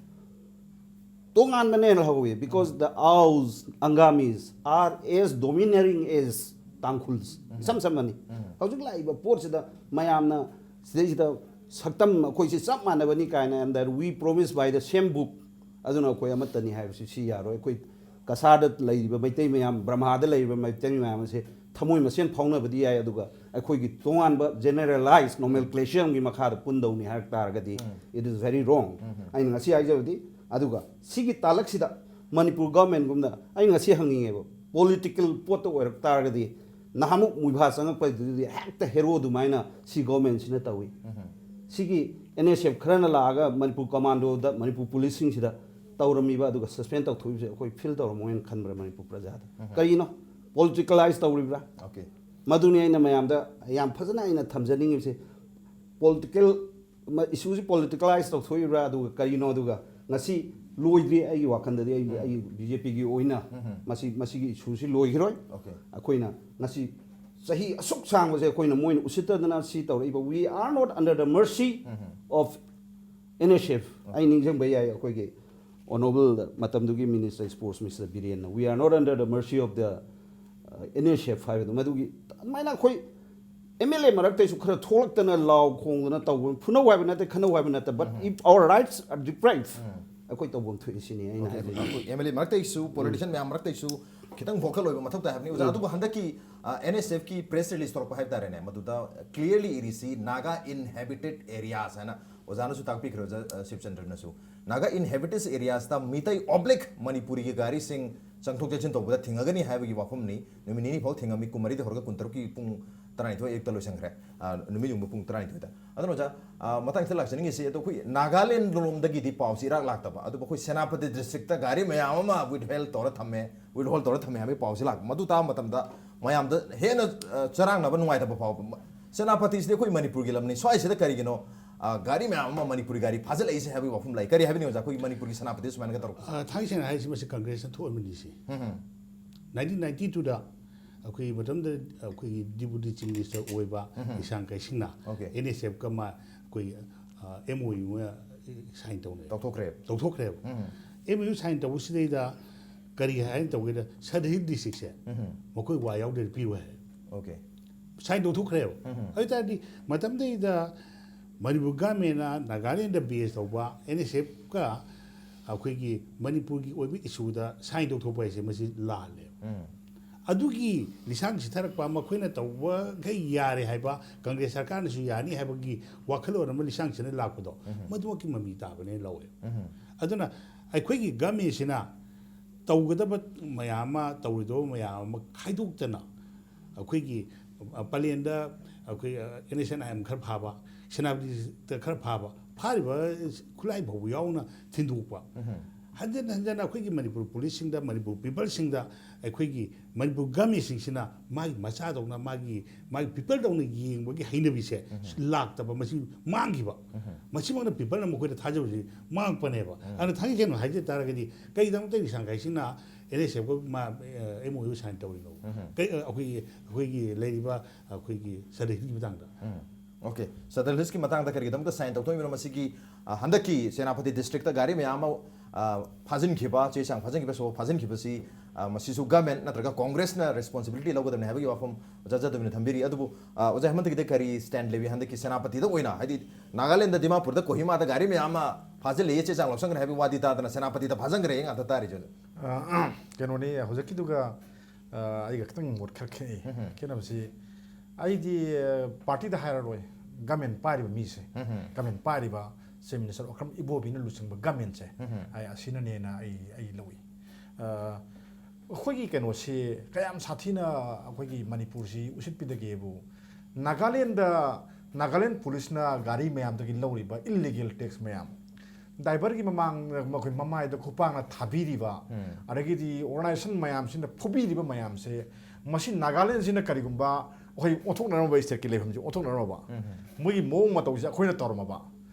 ꯇꯣꯉꯥꯟꯕꯅꯦꯅ ꯍꯧꯋꯤ, because the Aos, Angamis are as domineering as Tangkhuls꯫ ꯏꯁꯝ ꯁꯝꯃꯅꯤ꯫ ꯍꯧꯖꯤꯛ ꯂꯥꯛꯏꯕ ꯄꯣꯠꯁꯤꯗ ꯃꯌꯥꯝꯅ ꯁꯤꯗꯩꯁꯤꯗ ꯁꯛꯇꯝ ꯑꯩꯈꯣꯏꯁꯤ ꯆꯞ ꯃꯥꯟꯅꯕꯅꯤ ꯀꯥꯏꯅ, and that we promise by the same book, ꯑꯗꯨꯅ ꯑꯩꯈꯣꯏ ꯑꯃꯠꯇꯅꯤ ꯍꯥꯏꯕꯁꯤ ꯁꯤ ꯌꯥꯔꯣꯏ꯫ ꯑꯩꯈꯣꯏ ꯀꯁꯥꯔꯗ ꯂꯩꯔꯤꯕ ꯃꯩꯇꯩ ꯃꯌꯥꯝ, ꯕ꯭ꯔꯍꯃꯥꯗ ꯂꯩꯔꯤꯕ ꯃꯩꯇꯩ ꯃꯌꯥꯝ ꯑꯁꯦ ꯊꯃꯣꯏ ꯃꯁꯦꯟ ꯐꯥꯎꯅꯕꯗꯤ ꯌꯥꯏ, ꯑꯗꯨꯒ ꯑꯩꯈꯣꯏꯒꯤ ꯇꯣꯉꯥꯟꯕ generalized nomenclature ꯑꯃꯒꯤ ꯃꯈꯥꯗ ꯄꯨꯟꯗꯧꯅꯤ ꯍꯥꯏꯔꯛ ꯇꯥꯔꯒꯗꯤ, it is very wrong꯫ ꯑꯩꯅ ꯉꯁꯤ ꯍꯥꯏꯖꯕꯗꯤ, ꯑꯗꯨꯒ ꯁꯤꯒꯤ ꯇꯥꯂꯛꯁꯤꯗ ꯃꯅꯤꯄꯨꯔ governmentꯒꯨꯝꯅ ꯑꯩ ꯉꯁꯤ ꯍꯪꯅꯤꯡꯉꯦꯕ, political ꯄꯣꯠꯇ ꯑꯣꯏꯔꯛ ꯇꯥꯔꯒꯗꯤ, ꯅꯍꯥꯟꯃꯨꯛ ꯃꯨꯏꯚꯥ ꯆꯪꯉꯛꯄꯗꯨꯗꯤ ꯍꯦꯛꯇ hero ꯑꯗꯨꯃꯥꯏꯅ ꯁꯤ governmentꯁꯤꯅ ꯇꯧꯏ꯫ ꯁꯤꯒꯤ NSF ꯈꯔꯅ ꯂꯥꯛꯑꯒ ꯃꯅꯤꯄꯨꯔ commandoꯗ, ꯃꯅꯤꯄꯨꯔ policeꯁꯤꯡꯁꯤꯗ ꯇꯧꯔꯝꯃꯤꯕ, ꯑꯗꯨꯒ suspend ꯇꯧꯊꯣꯛꯏꯕꯁꯦ ꯑꯩꯈꯣꯏ feel ꯇꯧꯔꯝꯃꯣꯏꯅ ꯈꯟꯕ꯭ꯔꯥ ꯃꯅꯤꯄꯨꯔ ꯄ꯭ꯔꯖꯥꯗ? ꯀꯔꯤꯅꯣ? Politicalize ꯇꯧꯔꯤꯕ꯭ꯔꯥ? Okay꯫ ꯃꯗꯨꯅꯤ ꯑꯩꯅ ꯃꯌꯥꯝꯗ ꯌꯥꯝ ꯐꯖꯅ ꯑꯩꯅ ꯊꯝꯖꯅꯤꯡꯉꯤꯕꯁꯦ꯫ Political ꯃ-, issueꯁꯤ politicalize ꯇꯧꯊꯣꯛꯏꯕ꯭ꯔꯥ? ꯑꯗꯨꯒ ꯀꯔꯤꯅꯣ? ꯑꯗꯨꯒ ꯉꯁꯤ ꯂꯣꯏꯗ꯭ꯔꯤ ꯑꯩꯒꯤ ꯋꯥꯈꯜꯗꯗꯤ, ꯑꯩ, ꯑꯩ BJPꯒꯤ ꯑꯣꯏꯅ ꯃꯁꯤ, ꯃꯁꯤꯒꯤ issueꯁꯤ ꯂꯣꯏꯈꯤꯔꯣꯏ꯫ Okay꯫ ꯑꯩꯈꯣꯏꯅ ꯉꯁꯤ ꯆꯍꯤ ꯑꯁꯨꯛ ꯁꯥꯡꯕꯁꯦ ꯑꯩꯈꯣꯏꯅ ꯃꯣꯏꯅ ꯎꯁꯤꯠꯇꯗꯅ ꯁꯤ ꯇꯧꯔꯛꯏꯕ, we are not under the mercy of NSF꯫ ꯑꯩ ꯅꯤꯡꯁꯤꯡꯕ ꯌꯥꯏ, ꯑꯩꯈꯣꯏꯒꯤ honourable ꯃꯇꯝꯗꯨꯒꯤ minister, sports minister ꯕꯤꯔꯦꯟꯅ, "We are not under the mercy of the, uh, NSF" ꯍꯥꯏꯕꯗꯣ, ꯃꯗꯨꯒꯤ ꯑꯗꯨꯃꯥꯏꯅ ꯑꯩꯈꯣꯏ MLA ꯃꯔꯛꯇꯩꯁꯨ ꯈꯔ ꯊꯣꯛꯂꯛꯇꯅ ꯂꯥꯎ ꯈꯣꯡꯗꯅ ꯇꯧꯕ, ꯐꯨꯅꯧ ꯍꯥꯏꯕ ꯅꯠꯇꯦ, ꯈꯠꯅꯧ ꯍꯥꯏꯕ ꯅꯠꯇꯦ, but if our rights are deprived, ꯑꯩꯈꯣꯏ ꯇꯧꯐꯝ ꯊꯣꯛꯏ ꯁꯤꯅꯤ ꯑꯩꯅ ꯍꯥꯏꯖꯅꯤꯡꯉꯤ꯫ ꯑꯦꯝ ꯑꯦꯜ ꯑꯦ ꯃꯔꯛꯇꯩꯁꯨ ꯄꯣꯂꯤꯇꯤꯁꯤꯌꯟ ꯃꯌꯥꯝ ꯃꯔꯛꯇꯩꯁꯨ ꯈꯤꯇꯪ ꯚꯣꯀꯦꯜ ꯑꯣꯏꯕ ꯃꯊꯧ ꯇꯥꯏ ꯍꯥꯏꯕꯅꯤ ꯑꯣꯖꯥ꯫ ꯑꯗꯨꯕꯨ ꯍꯟꯗꯛꯀꯤ ꯑꯦꯟ ꯑꯦꯁ ꯑꯦꯐꯀꯤ ꯄ꯭ꯔꯦꯁ ꯔꯤꯂꯤꯁ ꯊꯣꯛꯂꯛꯄ ꯍꯥꯏꯕ ꯇꯥꯔꯦꯅꯦ, ꯃꯗꯨꯗ ꯀ꯭ꯂꯤꯌꯔꯂꯤ ꯏꯔꯤꯁꯤ ꯅꯥꯒꯥ ꯏꯟꯍꯦꯕꯤꯇꯦꯠ ꯑꯦꯔꯤꯌꯥꯁ ꯍꯥꯏꯅ ꯑꯣꯖꯥꯅꯁꯨ ꯇꯥꯛꯄꯤꯈ꯭ꯔꯦ, ꯑꯣꯖꯥ ꯁꯤꯕꯆꯟꯗ꯭ꯔꯅꯁꯨ꯫ ꯅꯥꯒꯥ ꯏꯟꯍꯦꯕꯤꯇꯦꯠ ꯑꯦꯔꯤꯌꯥꯁꯇ ꯃꯤꯇꯩ ꯑꯣꯕ꯭ꯂꯤꯛ ꯃꯅꯤꯄꯨꯔꯤꯒꯤ ꯒꯥꯔꯤꯁꯤꯡ ꯆꯪꯊꯣꯛ ꯆꯪꯁꯤꯟ ꯇꯧꯕꯗ ꯊꯤꯡꯉꯒꯅꯤ ꯍꯥꯏꯕꯒꯤ ꯋꯥꯐꯝꯅꯤ꯫ ꯅꯨꯃꯤꯠ ꯅꯤꯅꯤ ꯐꯥꯎ ꯊꯤꯡꯉꯝꯃꯤ, ꯀꯨꯟꯃꯔꯤꯗ ꯍꯧꯔꯒ ꯀꯨꯟꯇꯔꯨꯛꯀꯤ ꯄꯨꯡ ꯇꯔꯥꯅꯤꯊꯣꯏ ꯑꯌꯨꯛꯇ ꯂꯣꯏꯁꯤꯟꯈ꯭ꯔꯦ꯫ ꯑ, ꯅꯨꯃꯤꯠ ꯌꯨꯡꯕ ꯄꯨꯡ ꯇꯔꯥꯅꯤꯊꯣꯏꯗ꯫ ꯑꯗꯨꯅ ꯑꯣꯖꯥ, ꯑ, ꯃꯇꯥꯡꯁꯤꯗ ꯂꯥꯛꯆꯅꯤꯡꯉꯤꯁꯤ, ꯑꯗꯣ ꯑꯩꯈꯣꯏ ꯅꯥꯒꯥꯂꯦꯟ ꯂꯣꯝꯗꯒꯤꯗꯤ ꯄꯥꯎꯁꯤ ꯏꯔꯥꯛ ꯂꯥꯛꯇꯕ, ꯑꯗꯨꯕꯨ ꯑꯩꯈꯣꯏ ꯁꯦꯅꯥꯄꯇꯤ ꯗꯤꯁꯇ꯭ꯔꯤꯛꯇ ꯒꯥꯔꯤ ꯃꯌꯥꯝ ꯑꯃ ꯋꯤꯠꯍꯣꯜ ꯇꯧꯔ ꯊꯝꯃꯦ, ꯋꯤꯠꯍꯣꯜ ꯇꯧꯔ ꯊꯝꯃꯦ ꯍꯥꯏꯕꯒꯤ ꯄꯥꯎꯁꯤ ꯂꯥꯛꯄ꯫ ꯃꯗꯨ ꯇꯥꯕ ꯃꯇꯝꯗ ꯃꯌꯥꯝꯗ ꯍꯦꯟꯅ, ꯑ, ꯆꯔꯥꯡꯅꯕ, ꯅꯨꯡꯉꯥꯏꯇꯕ ꯐꯥꯎꯕ꯫ ꯁꯦꯅꯥꯄꯇꯤꯁꯤꯗꯤ ꯑꯩꯈꯣꯏ ꯃꯅꯤꯄꯨꯔꯒꯤ ꯂꯝꯅꯤ, ꯁ꯭ꯋꯥꯏꯁꯤꯗ ꯀꯔꯤꯒꯤꯅꯣ, ꯑ, ꯒꯥꯔꯤ ꯃꯌꯥꯝ ꯑꯃ ꯃꯅꯤꯄꯨꯔꯤ ꯒꯥꯔꯤ ꯐꯥꯖꯤꯜꯂꯛꯏꯁꯦ ꯍꯥꯏꯕꯒꯤ ꯋꯥꯐꯝ ꯂꯩ꯫ ꯀꯔꯤ ꯍꯥꯏꯕꯤꯅꯤꯡꯉꯤ ꯑꯣꯖꯥ, ꯑꯩꯈꯣꯏꯒꯤ ꯃꯅꯤꯄꯨꯔꯒꯤ ꯁꯦꯅꯥꯄꯇꯤ ꯁꯨꯃꯥꯏꯅꯒ ꯇꯧꯔꯛꯄꯁꯦ? ꯑ, ꯊꯥꯡꯒꯩ ꯁꯦꯡꯅ ꯍꯥꯏꯔꯤꯁꯤ, ꯃꯁꯤ ꯀꯪꯒ꯭ꯔꯦꯁꯅ ꯊꯣꯛꯍꯟꯕꯅꯤ ꯁꯤ꯫ ꯅꯥꯏꯟꯇꯤꯟ ꯅꯥꯏꯟꯇꯤ ꯇꯨꯗ ꯑꯩꯈꯣꯏꯒꯤ ꯃꯇꯝꯗ ꯑꯩꯈꯣꯏꯒꯤ ꯗꯤꯄꯨꯇꯤ ꯆꯤꯐ ꯃꯤꯅꯤꯁꯇꯔ ꯑꯣꯏꯕ ꯂꯤꯁꯥꯡ ꯀꯩꯁꯤꯡꯅ Okay. ꯑꯦꯟ ꯑꯦꯁ ꯑꯦꯐꯀ ꯃꯥ ꯑꯩꯈꯣꯏ ꯑꯦꯝ ꯑꯣ ꯌꯨ ꯑꯃ ꯁꯥꯏꯟ ꯇꯧꯅꯩ꯫ ꯇꯧꯊꯣꯛꯈ꯭ꯔꯦ꯫ ꯇꯧꯊꯣꯛꯈ꯭ꯔꯦꯕ꯫ ꯑꯦꯝ ꯑꯣ ꯌꯨ ꯁꯥꯏꯟ ꯇꯧꯕꯁꯤꯗꯩꯗ ꯀꯔꯤ ꯍꯥꯏꯅ ꯇꯧꯒꯦꯗ, ꯁꯗ ꯍꯤꯜ ꯗꯤꯁꯇ꯭ꯔꯤꯛꯁꯦ ꯃꯈꯣꯏ ꯋꯥ ꯌꯥꯎꯗ꯭ꯔꯗꯤ ꯄꯤꯔꯣꯏ ꯍꯥꯏ꯫ Okay. ꯁꯥꯏꯟ ꯇꯧꯊꯣꯛꯈ꯭ꯔꯦꯕ꯫ ꯑꯗꯨ ꯑꯣꯏ ꯇꯥꯔꯗꯤ ꯃꯇꯝꯗꯩꯗ ꯃꯅꯤꯄꯨꯔ ꯒꯃꯦꯟꯅ ꯅꯥꯒꯥꯂꯦꯟꯗ ꯕꯦꯁ ꯇꯧꯕ ꯑꯦꯟ ꯑꯦꯁ ꯑꯦꯐꯀ ꯑꯩꯈꯣꯏꯒꯤ ꯃꯅꯤꯄꯨꯔꯒꯤ ꯑꯣꯏꯕ ꯏꯁꯨꯗ ꯁꯥꯏꯟ ꯇꯧꯊꯣꯛꯄ ꯍꯥꯏꯁꯦ ꯃꯁꯤ ꯂꯥꯜꯂꯦꯕ꯫ ꯑꯗꯨꯒꯤ ꯂꯤꯁꯥꯡ ꯁꯤꯊꯔꯛꯄ, ꯃꯈꯣꯏꯅ ꯇꯧꯕꯈꯩ ꯌꯥꯔꯦ ꯍꯥꯏꯕ, ꯀꯪꯒ꯭ꯔꯦꯁ ꯁꯔꯀꯥꯔꯅꯁꯨ ꯌꯥꯅꯤ ꯍꯥꯏꯕꯒꯤ ꯋꯥꯈꯜꯂꯣꯟ ꯑꯃ ꯂꯤꯁꯥꯡ ꯁꯤꯠꯅ ꯂꯥꯛꯄꯗꯣ, ꯃꯗꯨꯃꯛꯀꯤ ꯃꯃꯤ ꯇꯥꯕꯅꯦꯅ ꯂꯧꯋꯦ꯫ ꯑꯗꯨꯅ ꯑꯩꯈꯣꯏꯒꯤ ꯒꯃꯦꯟꯁꯤꯅ ꯇꯧꯒꯗꯕ ꯃꯌꯥꯝ ꯑꯃ, ꯇꯧꯔꯣꯏꯗꯕ ꯃꯌꯥꯝ ꯑꯃ ꯈꯥꯏꯗꯣꯛꯇꯅ, ꯑꯩꯈꯣꯏꯒꯤ, ꯑ, ꯄꯂꯦꯟꯗ ꯑꯩꯈꯣꯏ, ꯑ, N S N I M ꯈꯔ ꯐꯥꯕ, ꯁꯦꯅꯥꯄꯇꯤꯗ ꯈꯔ ꯐꯥꯕ, ꯐꯥꯔꯤꯕ ꯈꯨꯠꯂꯥꯏ ꯐꯥꯎꯕ ꯌꯥꯎꯅ ꯊꯤꯟꯗꯣꯛꯄ꯫ ꯍꯟꯖꯟ ꯍꯟꯖꯟꯅ ꯑꯩꯈꯣꯏꯒꯤ ꯃꯅꯤꯄꯨꯔ ꯄꯨꯂꯤꯁꯁꯤꯡꯗ, ꯃꯅꯤꯄꯨꯔ ꯄꯤꯄꯜꯁꯤꯡꯗ, ꯑꯩꯈꯣꯏꯒꯤ ꯃꯅꯤꯄꯨꯔ ꯒꯃꯦꯟꯁꯤꯡꯁꯤꯅ ꯃꯥꯒꯤ ꯃꯆꯥꯗꯧꯅ, ꯃꯥꯒꯤ, ꯃꯥꯒꯤ ꯄꯤꯄꯜꯗꯧꯅ ꯌꯦꯡꯕꯒꯤ ꯍꯩꯅꯕꯤꯁꯦ ꯂꯥꯛꯇꯕ, ꯃꯁꯤ ꯃꯥꯡꯈꯤꯕ꯫ ꯃꯁꯤꯃꯛꯅ ꯄꯤꯄꯜꯅ ꯃꯈꯣꯏꯗ ꯊꯥꯖꯕꯁꯤ ꯃꯥꯡꯉꯛꯄꯅꯦꯕ꯫ ꯑꯗꯨꯅ ꯊꯥꯡꯒꯩ ꯁꯦꯡꯅ ꯍꯥꯏꯖ ꯇꯥꯔꯒꯗꯤ, ꯀꯩꯒꯤꯗꯃꯛꯇ ꯂꯤꯁꯥꯡ ꯀꯩꯁꯤꯅ ꯑꯦꯟ ꯑꯦꯁ ꯑꯦꯐꯀ ꯃꯥ, ꯑꯦꯝ ꯑꯣ ꯌꯨ ꯁꯥꯏꯟ ꯇꯧꯔꯤꯅꯣ? ꯀꯩ, ꯑꯩꯈꯣꯏꯒꯤ, ꯑꯩꯈꯣꯏꯒꯤ ꯂꯩꯔꯤꯕ ꯑꯩꯈꯣꯏꯒꯤ ꯁꯗ ꯍꯤꯜꯒꯤ ꯃꯇꯥꯡꯗ꯫ Okay. ꯁꯗ ꯍꯤꯜꯁꯀꯤ ꯃꯇꯥꯡꯗ ꯀꯔꯤꯒꯤꯗꯃꯛꯇ ꯁꯥꯏꯟ ꯇꯧꯊꯣꯛꯏꯕꯅꯣ? ꯃꯁꯤꯒꯤ, ꯑ, ꯍꯟꯗꯛꯀꯤ ꯁꯦꯅꯥꯄꯇꯤ ꯗꯤꯁꯇ꯭ꯔꯤꯛꯇ ꯒꯥꯔꯤ ꯃꯌꯥꯝ ꯑꯃ, ꯑ, ꯐꯥꯖꯤꯟꯈꯤꯕ, ꯆꯦ ꯆꯥꯡ ꯐꯥꯖꯤꯟꯈꯤꯕ, ꯁꯣ ꯐꯥꯖꯤꯟꯈꯤꯕꯁꯤ, ꯑ, ꯃꯁꯤꯁꯨ ꯒꯃꯦꯟ ꯅꯠꯇ꯭ꯔꯒ ꯀꯣꯡꯒ꯭ꯔꯦꯁꯅ ꯔꯦꯁꯄꯣꯟꯁꯤꯕꯤꯂꯤꯇꯤ ꯂꯧꯒꯗꯕꯅꯤ ꯍꯥꯏꯕꯒꯤ ꯋꯥꯐꯝ ꯑꯣꯖꯥ ꯖꯥꯗꯕꯅ ꯊꯝꯕꯤꯔꯤ꯫ ꯑꯗꯨꯕꯨ, ꯑ, ꯑꯣꯖꯥ ꯍꯦꯃꯟꯇꯒꯤꯗꯤ ꯀꯔꯤ ꯁ꯭ꯇꯦꯟ ꯂꯩꯕꯤ? ꯍꯟꯗꯛꯀꯤ ꯁꯦꯅꯥꯄꯇꯤꯗ ꯑꯣꯏꯅ, ꯍꯥꯏꯗꯤ ꯅꯥꯒꯥꯂꯦꯟꯗ, ꯗꯤꯃꯥꯄꯨꯔꯗ, ꯀꯣꯍꯤꯃꯥꯗ ꯒꯥꯔꯤ ꯃꯌꯥꯝ ꯑꯃ ꯐꯥꯖꯤꯜꯂꯛꯑꯦ, ꯆꯦ ꯆꯥꯡ ꯂꯧꯁꯟꯈ꯭ꯔꯦ ꯍꯥꯏꯕꯒꯤ ꯋꯥꯗꯤ ꯇꯥꯗꯅ ꯁꯦꯅꯥꯄꯇꯤꯗ ꯐꯥꯖꯟꯈ꯭ꯔꯦ ꯉꯥꯛꯇ ꯇꯥꯔꯤꯁꯦ ꯍꯧꯖꯤꯛ꯫ ꯑ, ꯀꯩꯅꯣꯅꯤ, ꯍꯧꯖꯤꯛꯀꯤꯗꯨꯒ ꯑ, ꯑꯩꯒ ꯈꯤꯇꯪ ꯃꯣꯠ ꯈꯔ ꯈꯦꯠꯅꯩ꯫ ꯎꯝ꯫ ꯈꯦꯠꯅꯕꯁꯤ, ꯑꯩꯗꯤ ꯑ, ꯄꯥꯔꯇꯤꯗ ꯍꯥꯏꯔꯔꯣꯏ꯫ ꯒꯃꯦꯟ ꯄꯥꯏꯔꯤꯕ ꯃꯤꯁꯦ, ꯎꯝ꯫ ꯒꯃꯦꯟ ꯄꯥꯏꯔꯤꯕ ꯆꯤꯐ ꯃꯤꯅꯤꯁꯇꯔ ꯑꯣꯀ꯭ꯔꯝ ꯏꯕꯣꯕꯤꯅ ꯂꯨꯆꯤꯡꯕ ꯒꯃꯦꯟꯁꯦ, ꯎꯝ꯫ ꯑꯩ ꯑꯁꯤꯅꯅꯦꯅ ꯑꯩ ꯑꯩ ꯂꯧꯏ꯫ ꯑ, ꯑꯩꯈꯣꯏꯒꯤ ꯀꯩꯅꯣꯁꯤ ꯀꯌꯥꯝ ꯁꯥꯊꯤꯅ ꯑꯩꯈꯣꯏꯒꯤ ꯃꯅꯤꯄꯨꯔꯁꯤ ꯎꯁꯤꯠꯄꯤꯗꯒꯦꯕꯨ, ꯅꯥꯒꯥꯂꯦꯟꯗ, ꯅꯥꯒꯥꯂꯦꯟ ꯄꯨꯂꯤꯁꯅ ꯒꯥꯔꯤ ꯃꯌꯥꯝꯗꯒꯤ ꯂꯧꯔꯤꯕ ꯏꯜꯂꯤꯒꯦꯜ ꯇꯦꯛꯁ ꯃꯌꯥꯝ, ꯗ꯭ꯔꯥꯏꯚꯔꯒꯤ ꯃꯃꯥꯡ, ꯃꯈꯣꯏ ꯃꯃꯥꯏꯗ ꯈꯨꯄꯥꯛꯅ ꯊꯥꯕꯤꯔꯤꯕ, ꯎꯝ꯫ ꯑꯗꯒꯤꯗꯤ ꯑꯣꯔꯒꯅꯥꯏꯖꯦꯁꯟ ꯃꯌꯥꯝꯁꯤꯅ ꯐꯨꯕꯤꯔꯤꯕ ꯃꯌꯥꯝꯁꯦ, ꯃꯁꯤ ꯅꯥꯒꯥꯂꯦꯟꯁꯤꯅ ꯀꯔꯤꯒꯨꯝꯕ ꯑꯩꯈꯣꯏ ꯑꯣꯟꯊꯣꯛꯅꯔꯝꯕ, ꯁ꯭ꯇꯦꯠꯀꯤ ꯂꯩꯐꯝꯁꯦ ꯑꯣꯟꯊꯣꯛꯅꯔꯝꯃꯕ, ꯎꯝ꯫ ꯃꯣꯏꯒꯤ ꯃꯑꯣꯡ ꯃꯇꯧꯁꯦ ꯑꯩꯈꯣꯏꯅ ꯇꯧꯔꯝꯃꯕ,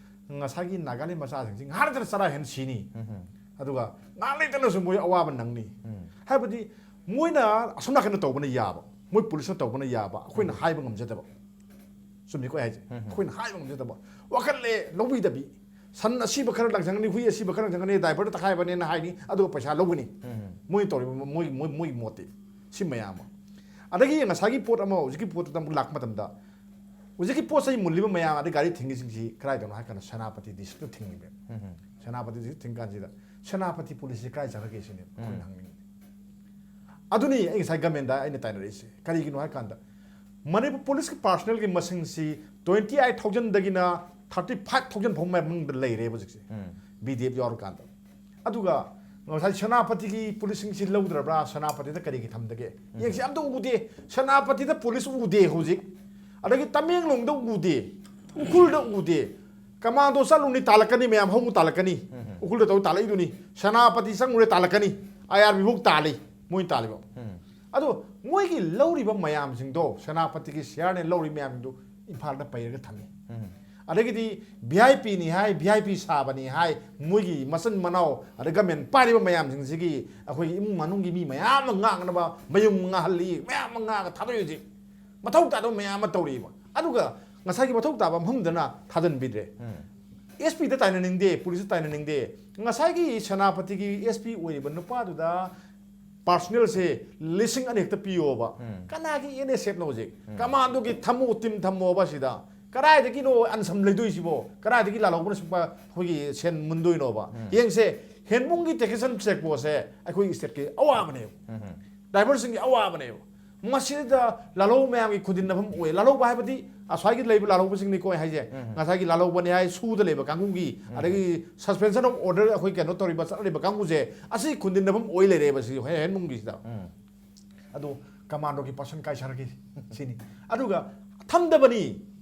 ꯉꯁꯥꯏꯒꯤ ꯅꯥꯒꯥꯂꯦꯟ ꯃꯆꯥꯁꯤꯡꯁꯤ ꯉꯥꯏꯍꯥꯛ ꯂꯩꯇꯅ ꯆꯔꯥ ꯍꯦꯟ ꯁꯤꯅꯤ꯫ ꯎꯝ꯫ ꯑꯗꯨꯒ ꯉꯥꯏꯍꯥꯛ ꯂꯩꯇꯅꯁꯨ ꯃꯣꯏ ꯑꯋꯥꯕ ꯅꯪꯅꯤ꯫ ꯎꯝ꯫ ꯍꯥꯏꯕꯗꯤ ꯃꯣꯏꯅ ꯑꯁꯣꯝ ꯅꯥꯀꯟꯗ ꯇꯧꯕꯅ ꯌꯥꯕ, ꯃꯣꯏ ꯄꯨꯂꯤꯁꯅ ꯇꯧꯕꯅ ꯌꯥꯕ, ꯑꯩꯈꯣꯏꯅ ꯍꯥꯏꯕ ꯉꯝꯖꯗꯕ꯫ ꯆꯨꯝꯃꯤꯀꯣ ꯑꯩ ꯍꯥꯏꯁꯦ? ꯎꯝ꯫ ꯑꯩꯈꯣꯏꯅ ꯍꯥꯏꯕ ꯉꯝꯖꯗꯕ꯫ ꯋꯥꯈꯜꯂꯦ ꯂꯧꯕꯤꯗꯕꯤ, ꯁꯟ ꯑꯁꯤꯕ ꯈꯔ ꯂꯪꯁꯟꯒꯅꯤ, ꯍꯨꯏ ꯑꯁꯤꯕ ꯈꯔ ꯂꯪꯁꯟꯒꯅꯤ, ꯗ꯭ꯔꯥꯏꯚꯔꯗ ꯇꯛꯈꯥꯏꯕꯅꯦꯅ ꯍꯥꯏꯅꯤ, ꯑꯗꯨꯒ ꯄꯩꯁꯥ ꯂꯧꯒꯅꯤ꯫ ꯎꯝ꯫ ꯃꯣꯏꯅ ꯇꯧꯔꯤꯕ ꯃꯣꯏ, ꯃꯣꯏ, ꯃꯣꯏꯒꯤ ꯃꯣꯠꯇꯤ ꯁꯤ ꯃꯌꯥꯝ ꯑꯃ꯫ ꯑꯗꯒꯤ ꯉꯁꯥꯏꯒꯤ ꯄꯣꯠ ꯑꯃ, ꯍꯧꯖꯤꯛꯀꯤ ꯄꯣꯠꯇꯨꯗ ꯑꯃꯨꯛ ꯂꯥꯛꯄ ꯃꯇꯝꯗ, ꯍꯧꯖꯤꯛꯀꯤ ꯄꯣꯠ ꯆꯩ ꯃꯨꯜꯂꯤꯕ ꯃꯌꯥꯝ, ꯑꯗꯩ ꯒꯥꯔꯤ ꯊꯤꯡꯉꯤꯁꯤꯡꯁꯤ ꯀꯗꯥꯏꯗꯅꯣ ꯍꯥꯏ ꯀꯥꯟꯗ ꯁꯦꯅꯥꯄꯇꯤ ꯗꯤꯁꯇ꯭ꯔꯤꯛꯇ ꯊꯤꯡꯉꯤꯕ꯫ ꯎꯝ꯫ ꯁꯦꯅꯥꯄꯇꯤ ꯗꯤꯁꯇ꯭ꯔꯤꯛ ꯊꯤꯡ ꯀꯥꯟꯁꯤꯗ ꯁꯦꯅꯥꯄꯇꯤ ꯄꯨꯂꯤꯁꯁꯤ ꯀꯥꯏ ꯆꯠꯈ꯭ꯔꯒꯦ ꯁꯤꯅꯦ ꯑꯩꯈꯣꯏꯅ ꯎꯝ꯫ ꯍꯪꯅꯤꯡꯉꯤ꯫ ꯑꯗꯨꯅꯤ ꯑꯩ ꯉꯁꯥꯏ ꯒꯃꯦꯟꯗ ꯑꯩꯅ ꯇꯥꯏꯅꯔꯛꯏꯁꯦ꯫ ꯀꯔꯤꯒꯤꯅꯣ ꯍꯥꯏ ꯀꯥꯟꯗ ꯃꯅꯤꯄꯨꯔ ꯄꯨꯂꯤꯁꯀꯤ ꯄꯥꯔꯁꯅꯦꯜꯒꯤ ꯃꯁꯤꯡꯁꯤ twenty eight thousandꯗꯒꯤꯅ thirty five thousand ꯐꯥꯎ ꯃꯅꯨꯡꯗ ꯂꯩꯔꯦꯕ ꯍꯧꯖꯤꯛꯁꯦ, ꯎꯝ꯫ B D F ꯌꯥꯎꯔꯀꯥꯟꯗ꯫ ꯑꯗꯨꯒ ꯉꯁꯥꯏ ꯁꯦꯅꯥꯄꯇꯤꯒꯤ ꯄꯨꯂꯤꯁꯁꯤꯡꯁꯤ ꯂꯧꯗ꯭ꯔꯕ꯭ꯔꯥ, ꯁꯦꯅꯥꯄꯇꯤꯗ ꯀꯔꯤꯒꯤ ꯊꯝꯗꯒꯦ? ꯌꯦꯡꯁꯤ, ꯑꯝꯇ ꯎꯗꯦ꯫ ꯁꯦꯅꯥꯄꯇꯤꯗ ꯄꯨꯂꯤꯁ ꯎꯗꯦ ꯍꯧꯖꯤꯛ꯫ ꯑꯗꯒꯤ ꯇꯃꯦꯡꯂꯣꯡꯗ ꯎꯗꯦ, ꯎꯈ꯭ꯔꯨꯜꯗ ꯎꯗꯦ꯫ ꯀꯃꯥꯟꯗꯣ ꯆꯠꯂꯨꯅꯤ, ꯇꯥꯜꯂꯛꯀꯅꯤ, ꯃꯌꯥꯝ ꯍꯧꯅ ꯇꯥꯜꯂꯛꯀꯅꯤ꯫ ꯎꯈ꯭ꯔꯨꯜꯗ ꯇꯧ ꯇꯥꯜꯂꯛꯏꯗꯨꯅꯤ꯫ ꯁꯦꯅꯥꯄꯇꯤ ꯆꯪꯉꯨꯔꯦ, ꯇꯥꯜꯂꯛꯀꯅꯤ꯫ ꯑꯥꯏ ꯑꯥꯔ ꯕꯤ ꯐꯥꯎ ꯇꯥꯜꯂꯤ, ꯃꯣꯏꯅ ꯇꯥꯜꯂꯤꯕ꯫ ꯎꯝ꯫ ꯑꯗꯣ ꯃꯣꯏꯒꯤ ꯂꯧꯔꯤꯕ ꯃꯌꯥꯝꯁꯤꯡꯗꯣ, ꯁꯦꯅꯥꯄꯇꯤꯒꯤ ꯁꯤꯌꯥꯔꯅꯦ ꯂꯧꯔꯤꯕ ꯃꯌꯥꯝꯁꯤꯡꯗꯣ ꯏꯝꯐꯥꯜꯗ ꯄꯩꯔꯒ ꯊꯝꯃꯤ꯫ ꯎꯝ꯫ ꯑꯗꯒꯤꯗꯤ ꯚꯤ ꯑꯥꯏ ꯄꯤꯅꯤ ꯍꯥꯏ, ꯚꯤ ꯑꯥꯏ ꯄꯤ ꯁꯥꯕꯅꯤ ꯍꯥꯏ, ꯃꯣꯏꯒꯤ ꯃꯆꯤꯟ ꯃꯅꯥꯎ ꯑꯗꯩ ꯒꯃꯦꯟ ꯄꯥꯏꯔꯤꯕ ꯃꯌꯥꯝꯁꯤꯡꯁꯤꯒꯤ ꯑꯩꯈꯣꯏꯒꯤ ꯏꯃꯨꯡ ꯃꯅꯨꯡꯒꯤ ꯃꯤ ꯃꯌꯥꯝ ꯑꯃ ꯉꯥꯛꯅꯕ ꯃꯌꯨꯝ ꯉꯥꯍꯜꯂꯤ, ꯃꯌꯥꯝ ꯑꯃ ꯉꯥꯛꯑꯒ ꯊꯥꯗꯣꯛꯏ ꯍꯧꯖꯤꯛ꯫ ꯃꯊꯧ ꯇꯥꯗꯕ ꯃꯌꯥꯝ ꯑꯃ ꯇꯧꯔꯤꯕ꯫ ꯑꯗꯨꯒ ꯉꯁꯥꯏꯒꯤ ꯃꯊꯧ ꯇꯥꯕ ꯃꯐꯝꯗꯅ ꯊꯥꯖꯤꯟꯕꯤꯗ꯭ꯔꯦ꯫ ꯎꯝ꯫ ꯑꯦꯁ ꯄꯤꯗ ꯇꯥꯏꯅꯅꯤꯡꯗꯦ, ꯄꯨꯂꯤꯁꯇ ꯇꯥꯏꯅꯅꯤꯡꯗꯦ꯫ ꯉꯁꯥꯏꯒꯤ ꯁꯦꯅꯥꯄꯇꯤꯒꯤ ꯑꯦꯁ ꯄꯤ ꯑꯣꯏꯔꯤꯕ ꯅꯨꯄꯥꯗꯨꯗ ꯄꯥꯔꯁꯅꯦꯜꯁꯦ ꯂꯤꯁꯤꯡ ꯑꯅꯤ ꯍꯦꯛꯇ ꯄꯤꯌꯣꯕ꯫ ꯎꯝ꯫ ꯀꯅꯥꯒꯤ ꯑꯦꯟ ꯑꯦꯁ ꯑꯦꯐꯅꯣ ꯍꯧꯖꯤꯛ? ꯀꯃꯥꯟꯗꯣꯒꯤ ꯊꯝꯃꯣ, ꯇꯤꯝ ꯊꯝꯃꯣꯕ ꯁꯤꯗ꯫ ꯀꯗꯥꯏꯗꯒꯤꯅꯣ ꯑꯟꯁꯝ ꯂꯩꯗꯣꯏꯁꯤꯕꯣ? ꯀꯗꯥꯏꯗꯒꯤ ꯂꯥꯜꯍꯧꯕꯅ ꯁꯨꯝꯕ ꯑꯩꯈꯣꯏꯒꯤ ꯁꯦꯟ ꯃꯨꯟꯗꯣꯏꯅꯣꯕ? ꯎꯝ꯫ ꯌꯦꯡꯁꯦ, ꯍꯦꯟꯕꯨꯡꯒꯤ taxation check post ꯁꯦ ꯑꯩꯈꯣꯏꯒꯤ state ꯀꯤ ꯑꯋꯥꯕꯅꯦꯕ꯫ ꯎꯝ꯫ Driver ꯁꯤꯡꯒꯤ ꯑꯋꯥꯕꯅꯦꯕ꯫ ꯃꯁꯤꯗ ꯂꯥꯜꯍꯧꯕ ꯃꯌꯥꯝꯒꯤ ꯈꯨꯗꯤꯟꯅꯐꯝ ꯑꯣꯏ꯫ ꯂꯥꯜꯍꯧꯕ ꯍꯥꯏꯕꯗꯤ ꯑꯁ꯭ꯋꯥꯏꯒꯤ ꯂꯩꯕ ꯂꯥꯜꯍꯧꯕꯁꯤꯡꯅꯤꯀꯣ ꯑꯩ ꯍꯥꯏꯁꯦ꯫ ꯎꯝ꯫ ꯉꯁꯥꯏꯒꯤ ꯂꯥꯜꯍꯧꯕꯅꯤ ꯍꯥꯏ, ꯁꯨꯗ ꯂꯩꯕ ꯀꯥꯡꯕꯨꯒꯤ, ꯎꯝ꯫ ꯑꯗꯒꯤ suspension of order ꯑꯩꯈꯣꯏ ꯀꯩꯅꯣ ꯇꯧꯔꯤꯕ, ꯆꯠꯅꯔꯤꯕ ꯀꯥꯡꯕꯨꯁꯦ, ꯑꯁꯤ ꯈꯨꯗꯤꯟꯅꯐꯝ ꯑꯣꯏ ꯂꯩꯔꯦꯕ ꯁꯤ ꯍꯦꯟꯕꯨꯡꯒꯤꯁꯤꯗ꯫ ꯎꯝ꯫ ꯑꯗꯣ commando ꯒꯤ person ꯀꯥꯏ ꯆꯠꯈ꯭ꯔꯒꯦ ꯁꯤꯅꯤ꯫ ꯑꯗꯨꯒ ꯊꯝꯗꯕꯅꯤ꯫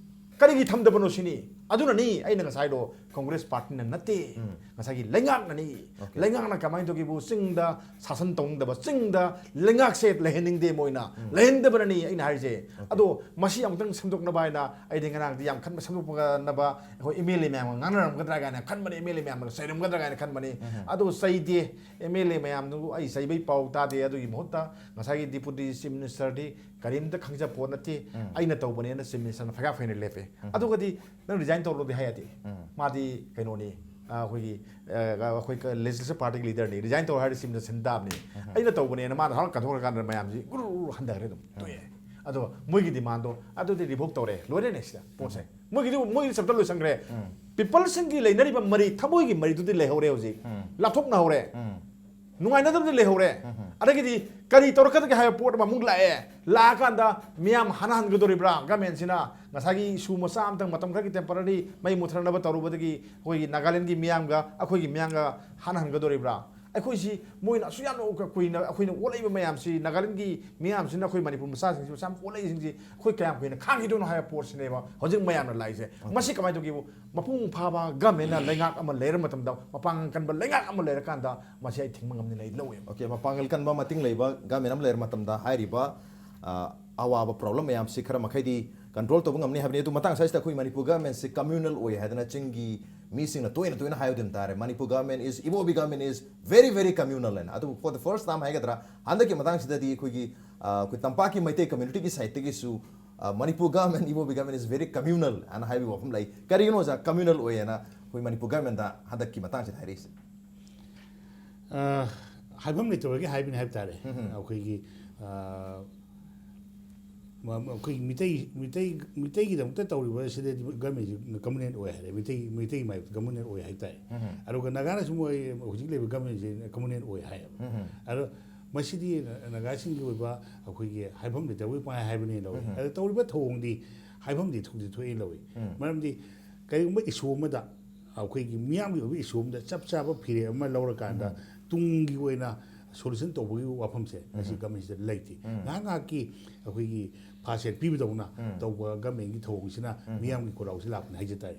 ꯀꯔꯤꯒꯤ ꯊꯝꯗꯕꯅꯣ ꯁꯤꯅꯤ꯫ ꯑꯗꯨꯅꯅꯤ ꯑꯩꯅ ꯉꯁꯥꯏꯗꯣ Congress party ꯅ ꯅꯠꯇꯦ, ꯎꯝ꯫ ꯉꯁꯥꯏꯒꯤ ꯂꯩꯉꯥꯛꯅꯅꯤ꯫ Okay꯫ ꯂꯩꯉꯥꯛꯅ ꯀꯃꯥꯏꯅ ꯇꯧꯒꯦꯕꯨ, ꯆꯤꯡꯗ ꯁꯥꯁꯟ ꯇꯧꯅꯤꯡꯗꯕ, ꯆꯤꯡꯗ ꯂꯩꯉꯥꯛꯁꯦ ꯂꯩꯍꯟꯅꯤꯡꯗꯦ ꯃꯣꯏꯅ꯫ ꯎꯝ꯫ ꯂꯩꯍꯟꯗꯕꯅꯅꯤ ꯑꯩꯅ ꯍꯥꯏꯔꯤꯁꯦ꯫ Okay꯫ ꯑꯗꯣ ꯃꯁꯤ ꯑꯃꯨꯛꯇꯪ ꯁꯦꯝꯗꯣꯛꯅꯕ ꯍꯥꯏꯅ ꯑꯩꯗꯤ ꯉꯔꯥꯡꯗꯤ ꯌꯥꯝ ꯈꯟꯕ, ꯁꯦꯝꯗꯣꯛꯅꯕ ꯑꯩꯈꯣꯏ M L A ꯃꯌꯥꯝꯒ ꯉꯥꯡꯅꯔꯝꯒꯗ꯭ꯔꯥ ꯀꯥꯏꯅ ꯈꯟꯕꯅꯤ, M L A ꯃꯌꯥꯝꯅꯒ ꯆꯩꯔꯝꯒꯗ꯭ꯔꯥ ꯀꯥꯏꯅ ꯈꯟꯕꯅꯤ꯫ ꯎꯝ꯫ ꯑꯗꯣ ꯆꯩꯗꯦ꯫ M L A ꯃꯌꯥꯝꯗꯨ ꯑꯩ ꯆꯩꯕꯩ ꯄꯥꯎ ꯇꯥꯗꯦ꯫ ꯑꯗꯨꯒꯤ ꯃꯍꯨꯠꯇ ꯉꯁꯥꯏꯒꯤ Deputy Chief Minister ꯗꯤ ꯀꯔꯤꯝꯇ ꯈꯪꯖꯄꯣꯠ ꯅꯠꯇꯦ꯫ ꯎꯝ꯫ ꯑꯩꯅ ꯇꯧꯕꯅꯦꯅ Chief Minister ꯅ ꯐꯩꯒꯥꯛ ꯐꯩꯅ ꯂꯦꯞꯄꯦ꯫ ꯎꯝ꯫ ꯑꯗꯨꯒꯗꯤ ꯅꯪ resign ꯇꯧꯔꯣꯗꯤ ꯍꯥꯏ ꯌꯥꯗꯦ꯫ ꯎꯝ꯫ ꯃꯥꯗꯤ ꯀꯩꯅꯣꯅꯤ, ꯑ, ꯑꯩꯈꯣꯏꯒꯤ, ꯑ, ꯑꯩꯈꯣꯏ ꯀ-, legislative party ꯒꯤ leader ꯅꯤ꯫ Resign ꯇꯧꯔꯣ ꯍꯥꯏꯔꯗꯤ Chief Minister ꯁꯤꯟ ꯇꯥꯕꯅꯤ꯫ ꯎꯝ꯫ ꯑꯩꯅ ꯇꯧꯕꯅꯦꯅ ꯃꯥꯅ ꯍꯔꯥꯎ ꯀꯟꯊꯣꯛꯈ꯭ꯔꯀꯥꯟꯗ ꯃꯌꯥꯝꯁꯤ ꯎꯔꯨ ꯎꯔꯨ ꯍꯟꯊꯈ꯭ꯔꯦ ꯑꯗꯨꯝ꯫ ꯎꯝ꯫ ꯇꯣꯛꯑꯦ꯫ ꯑꯗꯣ ꯃꯣꯏꯒꯤ demand ꯗꯣ ꯑꯗꯨꯗꯤ revoke ꯇꯧꯔꯦ꯫ ꯂꯣꯏꯔꯦꯅꯦ ꯁꯤꯗ ꯄꯣꯠꯁꯦ꯫ ꯎꯝ꯫ ꯃꯣꯏꯒꯤꯗꯤ, ꯃꯣꯏꯒꯤ chapter ꯂꯣꯏꯁꯟꯈ꯭ꯔꯦ꯫ ꯎꯝ꯫ People ꯁꯤꯡꯒꯤ ꯂꯩꯅꯔꯤꯕ ꯃꯔꯤ, ꯊꯃꯣꯏꯒꯤ ꯃꯔꯤꯗꯨꯗꯤ ꯂꯩꯍꯧꯔꯦ ꯍꯧꯖꯤꯛ꯫ ꯎꯝ꯫ ꯂꯥꯞꯊꯣꯛꯅꯍꯧꯔꯦ꯫ ꯎꯝ꯫ ꯅꯨꯡꯉꯥꯏꯅꯗꯕꯗꯤ ꯂꯩꯍꯧꯔꯦ꯫ ꯎꯝ꯫ ꯑꯗꯒꯤꯗꯤ ꯀꯔꯤ ꯇꯧꯔꯛꯀꯗꯒꯦ ꯍꯥꯏꯕ ꯄꯣꯠ ꯑꯃ ꯑꯃꯨꯛ ꯂꯥꯛꯑꯦ꯫ ꯂꯥꯛꯑꯀꯥꯟꯗ ꯃꯤꯌꯥꯝ ꯍꯥꯟꯅ ꯍꯟꯒꯗꯧꯔꯤꯕ꯭ꯔꯥ? Government ꯁꯤꯅ ꯉꯁꯥꯏꯒꯤ issue ꯃꯆꯥ ꯑꯃꯇꯪ ꯃꯇꯝ ꯈꯔꯒꯤ temporary ꯃꯩ ꯃꯨꯠꯊꯠꯅꯕ ꯇꯧꯔꯨꯕꯗꯒꯤ ꯑꯩꯈꯣꯏꯒꯤ ꯅꯥꯒꯥꯂꯦꯟꯒꯤ ꯃꯤꯌꯥꯝꯒ ꯑꯩꯈꯣꯏꯒꯤ ꯃꯤꯌꯥꯝꯒ ꯍꯥꯟꯅ ꯍꯟꯒꯗꯧꯔꯤꯕ꯭ꯔꯥ? ꯑꯩꯈꯣꯏꯁꯤ ꯃꯣꯏꯅ ꯑꯁꯨꯛ ꯌꯥꯝꯅ ꯀꯨꯏꯅ ꯑꯩꯈꯣꯏꯅ ꯑꯣꯠꯂꯛꯏꯕ ꯃꯌꯥꯝꯁꯤ, ꯅꯥꯒꯥꯂꯦꯟꯒꯤ ꯃꯤꯌꯥꯝꯁꯤꯅ ꯑꯩꯈꯣꯏ ꯃꯅꯤꯄꯨꯔ ꯃꯆꯥꯁꯤꯡꯁꯤ ꯑꯁꯨꯛ ꯌꯥꯝ ꯑꯣꯠꯂꯛꯏꯁꯤꯡꯁꯤ ꯑꯩꯈꯣꯏ ꯀꯌꯥꯝ ꯀꯨꯏꯅ ꯈꯥꯡꯈꯤꯗꯣꯏꯅꯣ ꯍꯥꯏꯕ ꯄꯣꯠꯁꯤꯅꯦꯕ ꯍꯧꯖꯤꯛ ꯃꯌꯥꯝꯅ ꯂꯥꯛꯏꯁꯦ꯫ ꯃꯁꯤ ꯀꯃꯥꯏꯅ ꯇꯧꯒꯦꯕꯨ, ꯃꯄꯨꯡ ꯐꯥꯕ government ꯅ ꯂꯩꯉꯥꯛ ꯑꯃ ꯂꯩꯔ ꯃꯇꯝꯗ, ꯃꯄꯥꯡꯒꯜ ꯀꯟꯕ ꯂꯩꯉꯥꯛ ꯑꯃ ꯂꯩꯔꯀꯥꯟꯗ ꯃꯁꯤ ꯑꯩ ꯊꯤꯡꯕ ꯉꯝꯅꯤꯅ ꯑꯩ ꯂꯧꯋꯦꯕ꯫ Okay, ꯃꯄꯥꯡꯒꯜ ꯀꯟꯕ ꯃꯇꯤꯡ ꯂꯩꯕ government ꯑꯃ ꯂꯩꯔ ꯃꯇꯝꯗ ꯍꯥꯏꯔꯤꯕ, ꯑ, ꯑꯋꯥꯕ problem ꯃꯌꯥꯝꯁꯤ ꯈꯔ ꯃꯈꯩꯗꯤ control ꯇꯧꯕ ꯉꯝꯅꯤ ꯍꯥꯏꯕꯅꯤ꯫ ꯑꯗꯨ ꯃꯇꯥꯡ ꯑꯁꯤꯗ ꯑꯩꯈꯣꯏ ꯃꯅꯤꯄꯨꯔ government ꯁꯤ communal ꯑꯣꯏ ꯍꯥꯏꯗꯅ ꯆꯤꯡꯒꯤ ꯃꯤꯁꯤꯡꯅ ꯇꯣꯏꯅ ꯇꯣꯏꯅ ꯍꯥꯏꯕꯗꯤ ꯑꯗꯨꯝ ꯇꯥꯔꯦ, "Manipur government is, Ibobi government is very, very communal" ꯍꯥꯏꯅ꯫ ꯑꯗꯨꯕꯨ for the first time ꯍꯥꯏꯒꯗ꯭ꯔꯥ, ꯍꯟꯗꯛꯀꯤ ꯃꯇꯥꯡꯁꯤꯗꯗꯤ ꯑꯩꯈꯣꯏꯒꯤ, ꯑ, ꯑꯩꯈꯣꯏ ꯇꯝꯄꯥꯛꯀꯤ ꯃꯩꯇꯩ community ꯒꯤ side ꯇꯒꯤꯁꯨ, ꯑ, "Manipur government, Ibobi government is very communal" ꯍꯥꯏꯅ ꯍꯥꯏꯕꯒꯤ ꯋꯥꯐꯝ ꯂꯩ꯫ ꯀꯔꯤꯒꯤꯅꯣ ꯑꯣꯖꯥ communal ꯑꯣꯏ ꯍꯥꯏꯅ ꯑꯩꯈꯣꯏ ꯃꯅꯤꯄꯨꯔ government ꯇ ꯍꯟꯗꯛꯀꯤ ꯃꯇꯥꯡꯁꯤꯗ ꯍꯥꯏꯔꯛꯏꯁꯦ? ꯑ, ꯍꯥꯏꯐꯝ ꯂꯩꯇꯕꯒꯤ ꯍꯥꯏꯕꯅꯤ ꯍꯥꯏꯕ ꯇꯥꯔꯦ꯫ ꯎꯝ꯫ ꯑꯩꯈꯣꯏꯒꯤ, ꯑ, ꯃ- ꯃ- ꯑꯩꯈꯣꯏꯒꯤ ꯃꯤꯇꯩ ꯃꯤꯇꯩ ꯃꯤꯇꯩꯒꯤꯗꯃꯛꯇ ꯇꯧꯔꯤꯕ ꯁꯤꯗꯗꯤ ꯒꯃꯦꯟꯁꯤ ꯀꯃꯨꯅꯦꯟ ꯑꯣꯏ ꯍꯥꯏꯔꯦ, ꯃꯤꯇꯩ ꯃꯤꯇꯩ ꯃꯥꯏ ꯀꯃꯨꯅꯦꯟ ꯑꯣꯏ ꯍꯥꯏꯇꯥꯔꯦ꯫ ꯑꯗꯨꯒ ꯅꯥꯒꯥꯅꯁꯨ ꯃꯣꯏ ꯍꯧꯖꯤꯛ ꯂꯩꯕ ꯒꯃꯦꯟꯁꯤ ꯀꯃꯨꯅꯦꯟ ꯑꯣꯏ ꯍꯥꯏꯌꯦꯕ꯫ ꯑꯗꯣ ꯃꯁꯤꯗꯤ ꯅꯥꯒꯥꯁꯤꯡꯒꯤ ꯑꯣꯏꯕ ꯑꯩꯈꯣꯏꯒꯤ ꯍꯥꯏꯐꯝ ꯂꯩꯇꯕꯒꯤ ꯄꯥꯡ ꯍꯥꯏꯕꯅꯦꯅ ꯂꯧꯏ꯫ ꯑꯗꯣ ꯇꯧꯔꯤꯕ ꯊꯧꯑꯣꯡꯗꯤ ꯍꯥꯏꯐꯝꯗꯤ ꯊꯣꯛꯇꯤ ꯊꯣꯛꯑꯦꯅ ꯂꯧꯏ꯫ ꯃꯔꯝꯗꯤ ꯀꯔꯤꯒꯨꯝꯕ ꯏꯁꯨ ꯑꯃꯗ, ꯑꯩꯈꯣꯏꯒꯤ ꯃꯤꯌꯥꯝꯒꯤ ꯑꯣꯏꯕ ꯏꯁꯨ ꯑꯃꯗ ꯆꯞ ꯆꯥꯕ ꯐꯤꯔꯦꯞ ꯑꯃ ꯂꯧꯔꯀꯥꯟꯗ ꯇꯨꯡꯒꯤ ꯑꯣꯏꯅ ꯁꯣꯂꯨꯁꯟ ꯇꯧꯕꯒꯤ ꯋꯥꯐꯝꯁꯦ ꯉꯁꯤ ꯒꯃꯦꯟꯁꯤꯗ ꯂꯩꯇꯦ꯫ ꯉꯥꯏꯍꯥꯛ ꯉꯥꯏꯍꯥꯛꯀꯤ ꯑꯩꯈꯣꯏꯒꯤ ꯐꯥꯁ ꯑꯦꯗ ꯄꯤꯕꯗꯧꯅ ꯇꯧꯕ ꯒꯃꯦꯟꯒꯤ ꯊꯧꯑꯣꯡꯁꯤꯅ ꯃꯤꯌꯥꯝꯒꯤ ꯈꯨꯔꯥꯎꯁꯤ ꯂꯥꯛꯄꯅꯤ ꯍꯥꯏꯖ ꯇꯥꯔꯦ꯫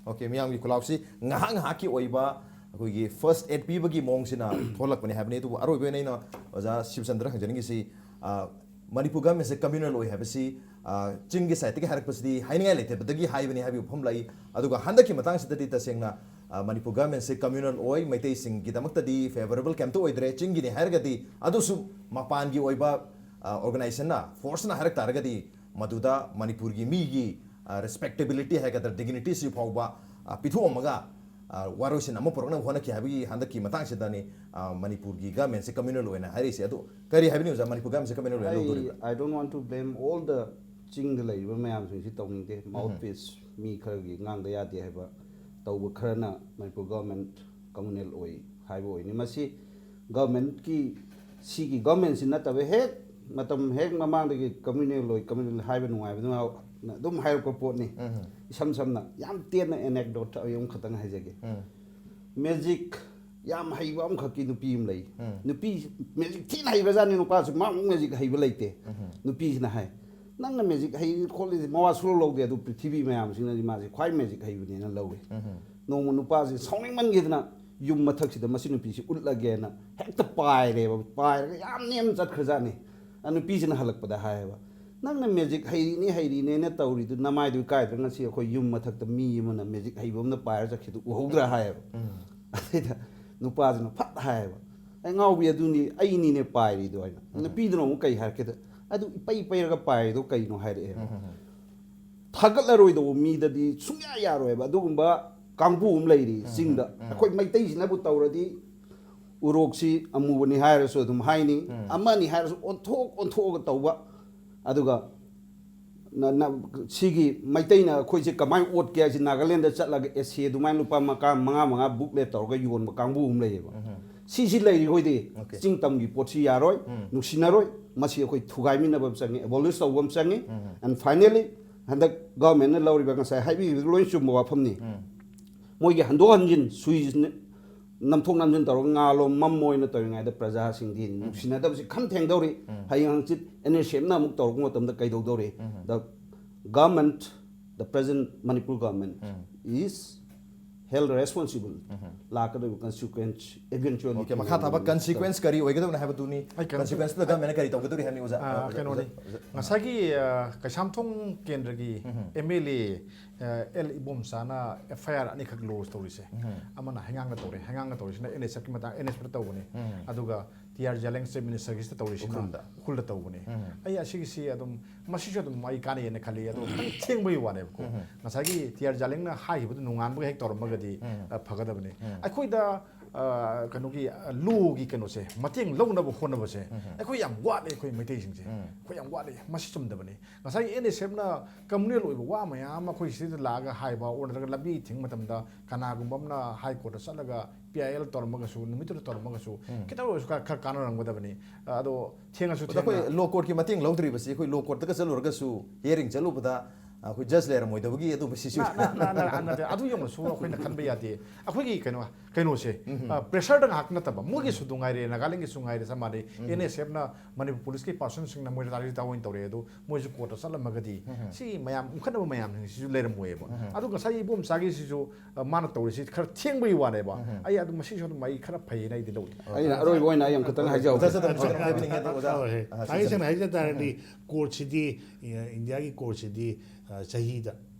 ꯑꯣꯀꯦ, ꯃꯤꯌꯥꯝꯒꯤ ꯈꯨꯂꯥꯎꯁꯤ ꯉꯥꯏꯍꯥꯛ ꯉꯥꯏꯍꯥꯛꯀꯤ ꯑꯣꯏꯕ ꯑꯩꯈꯣꯏꯒꯤ ꯐꯥꯔꯁ ꯑꯦꯗ ꯄꯤꯕꯒꯤ ꯃꯑꯣꯡꯁꯤꯅ ꯊꯣꯛꯂꯛꯄꯅꯤ ꯍꯥꯏꯕꯅꯤ꯫ ꯑꯗꯨꯕꯨ ꯑꯔꯣꯏꯕ ꯑꯣꯏꯅ ꯑꯩꯅ ꯑꯣꯖꯥ ꯁꯤꯕꯆꯟꯗ꯭ꯔ ꯍꯪꯖꯅꯤꯡꯉꯤꯁꯤ, ꯑ, ꯃꯅꯤꯄꯨꯔ ꯒꯃꯦꯟꯁꯦ ꯀꯝꯃ꯭ꯌꯨꯅꯦꯜ ꯑꯣꯏ ꯍꯥꯏꯕꯁꯤ, ꯑ, ꯆꯤꯡꯒꯤ ꯁꯥꯏꯠꯇꯒꯤ ꯍꯥꯏꯔꯛꯄꯁꯤꯗꯤ ꯍꯥꯏꯅꯤꯡꯉꯥꯏ ꯂꯩꯇꯕꯗꯒꯤ ꯍꯥꯏꯕꯅꯤ ꯍꯥꯏꯕꯒꯤ ꯋꯥꯐꯝ ꯂꯩ꯫ ꯑꯗꯨꯒ ꯍꯟꯗꯛꯀꯤ ꯃꯇꯥꯡꯁꯤꯗꯗꯤ ꯇꯁꯦꯡꯅ, ꯑ, ꯃꯅꯤꯄꯨꯔ ꯒꯃꯦꯟꯁꯦ ꯀꯝꯃ꯭ꯌꯨꯅꯦꯜ ꯑꯣꯏ, ꯃꯩꯇꯩꯁꯤꯡꯒꯤꯗꯃꯛꯇꯗꯤ ꯐꯦꯕꯔꯦꯕꯜ ꯀꯩꯝꯇ ꯑꯣꯏꯗ꯭ꯔꯦ, ꯆꯤꯡꯒꯤꯅꯤ ꯍꯥꯏꯔꯒꯗꯤ꯫ ꯑꯗꯨꯁꯨ ꯃꯄꯥꯟꯒꯤ ꯑꯣꯏꯕ, ꯑ, ꯑꯣꯔꯒꯅꯥꯏꯖꯦꯁꯟꯅ, ꯐꯣꯔꯁꯅ ꯍꯥꯏꯔꯛ ꯇꯥꯔꯒꯗꯤ ꯃꯗꯨꯗ ꯃꯅꯤꯄꯨꯔꯒꯤ ꯃꯤꯒꯤ, ꯑ, ꯔꯦꯁꯄꯦꯛꯇꯦꯕꯤꯂꯤꯇꯤ ꯍꯥꯏꯒꯗ꯭ꯔꯥ, ꯗꯤꯒꯅꯤꯇꯤꯁꯤ ꯐꯥꯎꯕ, ꯑ, ꯄꯤꯊꯣꯛꯑꯝꯃꯒ, ꯑ, ꯋꯥꯔꯣꯏꯁꯤꯟ ꯑꯃ ꯄꯨꯔꯛꯅꯕ ꯍꯣꯠꯅꯈꯤ ꯍꯥꯏꯕꯒꯤ ꯍꯟꯗꯛꯀꯤ ꯃꯇꯥꯡꯁꯤꯗꯅꯤ, ꯑ, ꯃꯅꯤꯄꯨꯔꯒꯤ ꯒꯃꯦꯟꯁꯦ ꯀꯝꯃ꯭ꯌꯨꯅꯦꯜ ꯑꯣꯏꯅ ꯍꯥꯏꯔꯛꯏꯁꯦ꯫ ꯑꯗꯨ ꯀꯔꯤ ꯍꯥꯏꯕꯤꯅꯤ ꯑꯣꯖꯥ, ꯃꯅꯤꯄꯨꯔ ꯒꯃꯦꯟꯁꯦ ꯀꯝꯃ꯭ꯌꯨꯅꯦꯜ ꯑꯣꯏꯅ ꯂꯧꯗꯣꯔꯤꯕ꯭ꯔꯥ? I, I don't want to blame all the ꯆꯤꯡꯗ ꯂꯩꯔꯤꯕ ꯃꯌꯥꯝꯁꯤꯡꯁꯤ ꯇꯧꯅꯤꯡꯗꯦ꯫ ꯃꯥꯎꯠ ꯄꯤꯁ ꯃꯤ ꯈꯔꯒꯤ ꯉꯥꯡꯗ ꯌꯥꯗꯦ ꯍꯥꯏꯕ ꯇꯧꯕ ꯈꯔꯅ ꯃꯅꯤꯄꯨꯔ ꯒꯚꯔꯟꯃꯦꯟꯠ ꯀꯝꯃꯨꯅꯦꯜ ꯑꯣꯏ ꯍꯥꯏꯕ ꯑꯣꯏꯅꯤ꯫ ꯃꯁꯤ ꯒꯚꯔꯟꯃꯦꯟꯠꯀꯤ, ꯁꯤꯒꯤ ꯒꯚꯔꯟꯃꯦꯟꯠꯁꯤ ꯅꯠꯇꯕ ꯍꯦꯛ ꯃꯇꯝ ꯍꯦꯛ ꯃꯃꯥꯡꯗꯒꯤ ꯀꯝꯃꯨꯅꯦꯜ ꯑꯣꯏ, ꯀꯝꯃꯨꯅꯦꯜ ꯍꯥꯏꯕ ꯅꯨꯡꯉꯥꯏꯕꯗꯨꯅ ꯑꯗꯨꯝ ꯍꯥꯏꯔꯛꯄ ꯄꯣꯠꯅꯤ꯫ ꯏꯁꯝ ꯁꯝꯅ ꯌꯥꯝ ꯇꯦꯟꯅ ꯑꯦꯅꯦꯛꯗꯣꯠ ꯑꯩ ꯑꯃꯈꯛꯇꯪ ꯍꯥꯏꯖꯒꯦ꯫ ꯃꯦꯖꯤꯛ ꯌꯥꯝ ꯍꯩꯕ ꯑꯃꯈꯛꯀꯤ ꯅꯨꯄꯤ ꯑꯃ ꯂꯩ꯫ ꯅꯨꯄꯤ ꯃꯦꯖꯤꯛ ꯊꯤꯅ ꯍꯩꯕꯖꯥꯠꯅꯤ, ꯅꯨꯄꯥꯁꯨ ꯃꯥꯃꯨꯛ ꯃꯦꯖꯤꯛ ꯍꯩꯕ ꯂꯩꯇꯦ꯫ ꯅꯨꯄꯤꯁꯤꯅ ꯍꯥꯏ, "ꯅꯪꯅ ꯃꯦꯖꯤꯛ ꯍꯩ ꯈꯣꯠꯂꯤꯁꯦ ꯃꯋꯥ ꯁꯨꯡꯂꯧ ꯂꯧꯗꯦ, ꯑꯗꯨ ꯄ꯭ꯔꯤꯊꯤꯕꯤ ꯃꯌꯥꯝꯁꯤꯅꯗꯤ ꯃꯥꯁꯦ ꯈ꯭ꯋꯥꯏ ꯃꯦꯖꯤꯛ ꯍꯩꯕꯅꯦꯅ ꯂꯧꯏ"꯫ ꯅꯣꯡꯃ ꯅꯨꯄꯥꯁꯦ ꯁꯥꯎꯅꯤꯡꯃꯟꯈꯤꯗꯅ ꯌꯨꯝ ꯃꯊꯛꯁꯤꯗ ꯃꯁꯤ ꯅꯨꯄꯤꯁꯤ ꯎꯠꯂꯒꯦꯅ ꯍꯦꯛꯇ ꯄꯥꯏꯔꯦꯕ꯫ ꯄꯥꯏꯔꯒ ꯌꯥꯝ ꯅꯦꯝꯅ ꯆꯠꯈ꯭ꯔꯖꯥꯠꯅꯤ꯫ ꯑ, ꯅꯨꯄꯤꯁꯤꯅ ꯍꯜꯂꯛꯄꯗ ꯍꯥꯏꯌꯦꯕ, "ꯅꯪꯅ ꯃꯦꯖꯤꯛ ꯍꯩꯔꯤꯅꯤ ꯍꯩꯔꯤꯅꯦꯅ ꯇꯧꯔꯤꯗꯨ ꯅꯃꯥꯏꯗꯨ ꯏꯀꯥꯏꯗ꯭ꯔꯥ? ꯉꯁꯤ ꯑꯩꯈꯣꯏ ꯌꯨꯝ ꯃꯊꯛꯇ ꯃꯤ ꯑꯃꯅ ꯃꯦꯖꯤꯛ ꯍꯩꯕ ꯑꯃꯅ ꯄꯥꯏꯔ ꯆꯠꯈꯤꯗꯨ ꯎꯍꯧꯗ꯭ꯔꯥ?" ꯍꯥꯏꯌꯦꯕ꯫ ꯑꯗꯩꯗ ꯅꯨꯄꯥꯁꯤꯅ ꯐꯠ ꯍꯥꯏꯌꯦꯕ, "ꯑꯩ ꯉꯥꯎꯕꯤ, ꯑꯗꯨꯅꯤ ꯑꯩꯅꯤꯅꯦ ꯄꯥꯏꯔꯤꯗꯣ" ꯍꯥꯏꯅ꯫ ꯅꯨꯄꯤꯗꯨꯅ ꯑꯃꯨꯛ ꯀꯩ ꯍꯥꯏꯔꯛꯀꯦꯗ, "ꯑꯗꯨ ꯏꯄꯩ ꯄꯩꯔꯒ ꯄꯥꯏꯔꯤꯗꯣ ꯀꯩꯅꯣ?" ꯍꯥꯏꯔꯛꯑꯦꯕ꯫ ꯊꯥꯒꯠꯂꯔꯣꯏꯗꯧꯕ ꯃꯤꯗꯗꯤ ꯁꯨꯡꯌꯥ ꯌꯥꯔꯣꯏꯕ꯫ ꯑꯗꯨꯒꯨꯝꯕ ꯀꯥꯡꯕꯨ ꯑꯃ ꯂꯩꯔꯤ ꯆꯤꯡꯗ꯫ ꯑꯩꯈꯣꯏ ꯃꯩꯇꯩꯁꯤꯅꯕꯨ ꯇꯧꯔꯗꯤ ꯎꯔꯣꯛꯁꯤ ꯑꯃꯨꯕꯅꯤ ꯍꯥꯏꯔꯁꯨ ꯑꯗꯨꯝ ꯍꯥꯏꯅꯤ, ꯑꯃꯅꯤ ꯍꯥꯏꯔꯁꯨ ꯑꯣꯟꯊꯣꯛ ꯑꯣꯟꯊꯣꯛꯑꯒ ꯇꯧꯕ꯫ ꯑꯗꯨꯒ ꯅ- ꯅ- ꯁꯤꯒꯤ ꯃꯩꯇꯩꯅ ꯑꯩꯈꯣꯏꯁꯦ ꯀꯃꯥꯏꯅ ꯑꯣꯠꯀꯦ ꯍꯥꯏꯁꯤ ꯅꯥꯒꯥꯂꯦꯟꯗ ꯆꯠꯂꯒ ꯑꯦꯁꯦ ꯑꯗꯨꯃꯥꯏꯅ ꯂꯨꯄꯥ ꯃꯀꯥ ꯃꯉꯥ ꯃꯉꯥ ꯕꯨꯛꯂꯦꯠ ꯇꯧꯔꯒ ꯌꯣꯟꯕ ꯀꯥꯡꯕꯨ ꯑꯃ ꯂꯩꯌꯦꯕ꯫ ꯁꯤꯁꯤ ꯂꯩꯔꯤ ꯑꯩꯈꯣꯏꯗꯤ꯫ Okay. ꯆꯤꯡ ꯇꯝꯒꯤ ꯄꯣꯠꯁꯤ ꯌꯥꯔꯣꯏ, ꯅꯨꯡꯁꯤꯅꯔꯣꯏ꯫ ꯃꯁꯤ ꯑꯩꯈꯣꯏ ꯊꯨꯒꯥꯏꯃꯤꯟꯅꯕ ꯑꯃ ꯆꯪꯉꯤ, ꯑꯦꯕꯣꯂꯤꯁ ꯇꯧꯕ ꯑꯃ ꯆꯪꯉꯤ꯫ And finally, ꯍꯟꯗꯛ ꯒꯚꯔꯟꯃꯦꯟꯠꯅ ꯂꯧꯔꯤꯕ, ꯉꯁꯥꯏ ꯍꯥꯏꯕꯤꯈꯤꯕꯗꯨ ꯂꯣꯏ ꯆꯨꯝꯕ ꯋꯥꯐꯝꯅꯤ꯫ ꯃꯣꯏꯒꯤ ꯍꯟꯗꯣꯛ ꯍꯟꯖꯤꯟ ꯁꯨꯏ ꯅꯝꯊꯣꯛ ꯅꯝꯖꯤꯟ ꯇꯧꯔꯒ ꯉꯥꯂꯣꯝ ꯃꯝꯃꯣ ꯑꯣꯏꯅ ꯇꯧꯔꯤꯉꯩꯗ ꯄ꯭ꯔꯖꯥꯁꯤꯡꯗꯤ ꯅꯨꯡꯁꯤꯅꯗꯕꯁꯤ ꯈꯝ ꯊꯦꯡꯗꯧꯔꯤ꯫ ꯍꯌꯦꯡ ꯍꯪꯆꯤꯠ ꯑꯦꯟ ꯑꯦꯁ ꯑꯦꯐꯅ ꯑꯃꯨꯛ ꯇꯧꯔꯛꯄ ꯃꯇꯝꯗ ꯀꯩꯗꯧꯗꯧꯔꯤ? The government, the present Manipur government is held responsible. ꯂꯥꯛꯀꯗꯧꯔꯤꯕ consequence eventually꯫ Okay, ꯃꯈꯥ ꯊꯥꯕ ꯀꯟꯁꯤꯀ꯭ꯋꯦꯟꯁ ꯀꯔꯤ ꯑꯣꯏꯒꯗꯕꯅ ꯍꯥꯏꯕꯗꯨꯅꯤ꯫ ꯑꯩ ꯀꯩꯅꯣ ꯀꯟꯁꯤꯀ꯭ꯋꯦꯟꯁꯇꯨꯗ ꯒꯚꯔꯟꯃꯦꯟꯠꯅ ꯀꯔꯤ ꯇꯧꯒꯗꯧꯔꯤ ꯍꯥꯏꯕꯅꯤ ꯑꯣꯖꯥ? ꯑ, ꯀꯩꯅꯣꯅꯤ, ꯉꯁꯥꯏꯒꯤ ꯑ, ꯀꯩꯁꯥꯝꯊꯣꯡ ꯀꯦꯟꯗ꯭ꯔꯒꯤ ꯑꯦꯝ ꯑꯦꯜ ꯑꯦ ꯑꯦꯜ ꯏꯕꯣꯝꯆꯥꯅ ꯑꯦꯐ ꯑꯥꯏ ꯑꯥꯔ ꯑꯅꯤꯈꯛ ꯂꯣꯖ ꯇꯧꯔꯤꯁꯦ꯫ ꯑꯃꯅ ꯍꯩꯉꯥꯡꯗ ꯇꯧꯔꯦ, ꯍꯩꯉꯥꯡꯗ ꯇꯧꯔꯤꯁꯤꯅ ꯑꯦꯟ ꯑꯦꯁ ꯑꯦꯐꯀꯤ ꯃꯇꯥꯡ, ꯑꯦꯟ ꯑꯦꯁ ꯑꯦꯐꯇ ꯇꯧꯕꯅꯤ꯫ ꯑꯗꯨꯒ ꯇꯤ ꯑꯥꯔ ꯖꯥꯂꯦꯡ ꯆꯤꯐ ꯃꯤꯅꯤꯁꯇꯔꯒꯤꯁꯤꯗ ꯇꯧꯔꯤꯁꯤꯅ ꯎꯈ꯭ꯔꯨꯜꯗ꯫ ꯎꯈ꯭ꯔꯨꯜꯗ ꯇꯧꯕꯅꯤ꯫ ꯑꯩ ꯑꯁꯤꯒꯤꯁꯤ ꯑꯗꯨꯝ, ꯃꯁꯤꯁꯨ ꯑꯗꯨꯝ ꯑꯩ ꯀꯥꯟꯅꯩꯌꯦꯅ ꯈꯜꯂꯤ꯫ ꯑꯗꯣ ꯈꯤꯇꯪ ꯊꯦꯡꯕꯒꯤ ꯋꯥꯅꯦꯕꯀꯣ꯫ ꯉꯁꯥꯏꯒꯤ ꯇꯤ ꯑꯥꯔ ꯖꯥꯂꯦꯡꯅ ꯍꯥꯏꯈꯤꯕꯗꯨ ꯅꯣꯡꯉꯥꯟꯕꯒ ꯍꯦꯛ ꯇꯧꯔꯝꯃꯒꯗꯤ ꯑ, ꯐꯒꯗꯕꯅꯤ꯫ ꯑꯩꯈꯣꯏꯗ ꯑ, ꯀꯩꯅꯣꯒꯤ ꯑ, ꯂꯣꯒꯤ ꯀꯩꯅꯣꯁꯦ ꯃꯇꯦꯡ ꯂꯧꯅꯕ ꯍꯣꯠꯅꯕꯁꯦ ꯑꯩꯈꯣꯏ ꯌꯥꯝ ꯋꯥꯠꯂꯦ꯫ ꯑꯩꯈꯣꯏ ꯃꯩꯇꯩꯁꯤꯡꯁꯦ ꯑꯩꯈꯣꯏ ꯌꯥꯝ ꯋꯥꯠꯂꯦ꯫ ꯃꯁꯤ ꯆꯨꯝꯗꯕꯅꯤ꯫ ꯉꯁꯥꯏꯒꯤ ꯑꯦꯟ ꯑꯦꯁ ꯑꯦꯐꯅ ꯀꯝꯃꯨꯅꯦꯜ ꯑꯣꯏꯕ ꯋꯥ ꯃꯌꯥꯝ ꯑꯃ ꯑꯩꯈꯣꯏ ꯁꯤꯗ ꯂꯥꯛꯑꯒ ꯍꯥꯏꯕ, ꯑꯣꯔ ꯅꯠꯇ꯭ꯔꯒ ꯂꯝꯕꯤ ꯊꯤꯡꯕ ꯃꯇꯝꯗ ꯀꯅꯥꯒꯨꯝꯕ ꯑꯃꯅ ꯍꯥꯏ ꯀꯣꯔꯠꯇ ꯆꯠꯂꯒ ꯄꯤ ꯑꯥꯏ ꯑꯦꯜ ꯇꯧꯔꯝꯃꯒꯁꯨ, ꯅꯨꯃꯤꯠꯇꯨꯗ ꯇꯧꯔꯝꯃꯒꯁꯨ ꯈꯤꯇꯪ ꯑꯣꯏꯔꯁꯨ ꯈꯔ, ꯈꯔ ꯀꯥꯟꯅꯔꯝꯒꯗꯕꯅꯤ꯫ ꯑꯗꯣ ꯊꯦꯡꯉꯁꯨ ꯑꯗ ꯑꯩꯈꯣꯏ ꯊꯦꯡꯅ ꯂꯣ ꯀꯣꯔꯠꯀꯤ ꯃꯇꯦꯡ ꯂꯧꯗ꯭ꯔꯤꯕꯁꯤ ꯑꯩꯈꯣꯏ ꯂꯣ ꯀꯣꯔꯠꯇꯒ ꯆꯠꯂꯨꯔꯒꯁꯨ, ꯍꯤꯌꯔꯤꯡ ꯆꯠꯂꯨꯕꯗ ꯑꯩꯈꯣꯏ ꯖꯖ ꯂꯩꯔꯝꯃꯣꯏꯗꯕꯒꯤ ꯑꯗꯨꯝꯕ ꯁꯤꯁꯨ ꯅ- ꯅ- ꯅ- ꯅ- ꯅꯠꯇꯦ, ꯑꯗꯨ ꯌꯧꯅꯁꯨ ꯑꯩꯈꯣꯏꯅ ꯈꯟꯕ ꯌꯥꯗꯦ꯫ ꯑꯩꯈꯣꯏꯒꯤ ꯀꯩꯅꯣ, ꯀꯩꯅꯣꯁꯦ, ꯑ, ꯄ꯭ꯔꯦꯁꯔꯗ ꯉꯥꯏꯍꯥꯛ ꯅꯠꯇꯕ, ꯃꯣꯏꯒꯤꯁꯨ ꯑꯗꯨ ꯉꯥꯏꯔꯦ, ꯅꯥꯒꯥꯂꯦꯟꯒꯤꯁꯨ ꯉꯥꯏꯔꯦ, ꯆꯞ ꯃꯥꯟꯅꯩ꯫ ꯑꯦꯟ ꯑꯦꯁ ꯑꯦꯐꯅ ꯃꯅꯤꯄꯨꯔ ꯄꯨꯂꯤꯁꯀꯤ ꯄꯥꯔꯁꯟꯁꯤꯡꯅ ꯃꯣꯏ ꯇꯥꯔꯒꯦꯠ ꯇꯧꯏꯅ ꯇꯧꯔꯦ, ꯑꯗꯨ ꯃꯣꯏꯁꯨ ꯀꯣꯔꯠꯇ ꯆꯠꯂꯝꯃꯒꯗꯤ ꯁꯤ ꯃꯌꯥꯝ ꯎꯪꯈꯠꯅꯕ ꯃꯌꯥꯝꯁꯤꯡꯁꯤꯁꯨ ꯂꯩꯔꯝꯃꯣꯏꯕ꯫ ꯑꯗꯨ ꯉꯁꯥꯏ ꯏꯕꯣꯝꯆꯥꯒꯤꯁꯤꯁꯨ, ꯑ, ꯃꯥꯅ ꯇꯧꯔꯤꯁꯤ ꯈꯔ ꯊꯦꯡꯕꯒꯤ ꯋꯥꯅꯦꯕ꯫ ꯑꯩ ꯑꯗꯨ ꯃꯁꯤꯁꯨ ꯑꯗꯨꯝ ꯑꯩ ꯈꯔ ꯐꯩꯌꯦꯅ ꯑꯩꯗꯤ ꯂꯧꯏ꯫ ꯑꯩꯅ ꯑꯔꯣꯏꯕ ꯑꯣꯏꯅ ꯑꯩ ꯑꯃꯈꯛꯇꯪ ꯍꯥꯏꯖꯍꯧꯒꯦ꯫ ꯑꯣꯖꯥ, ꯑꯗꯨꯝ ꯍꯥꯏꯖꯅꯤꯡꯉꯦ, ꯑꯗꯨꯝ ꯑꯣꯖꯥ꯫ ꯍꯣꯏ, ꯍꯣꯏ꯫ ꯑꯥ, ꯊꯥꯡꯒꯩ ꯁꯦꯡꯅ ꯍꯥꯏꯖ ꯇꯥꯔꯗꯤ, ꯀꯣꯔꯠꯁꯤꯗꯤ, ꯑ, ꯏꯟꯗꯤꯌꯥꯒꯤ ꯀꯣꯔꯠꯁꯤꯗꯤ, ꯑ, ꯆꯍꯤꯗ,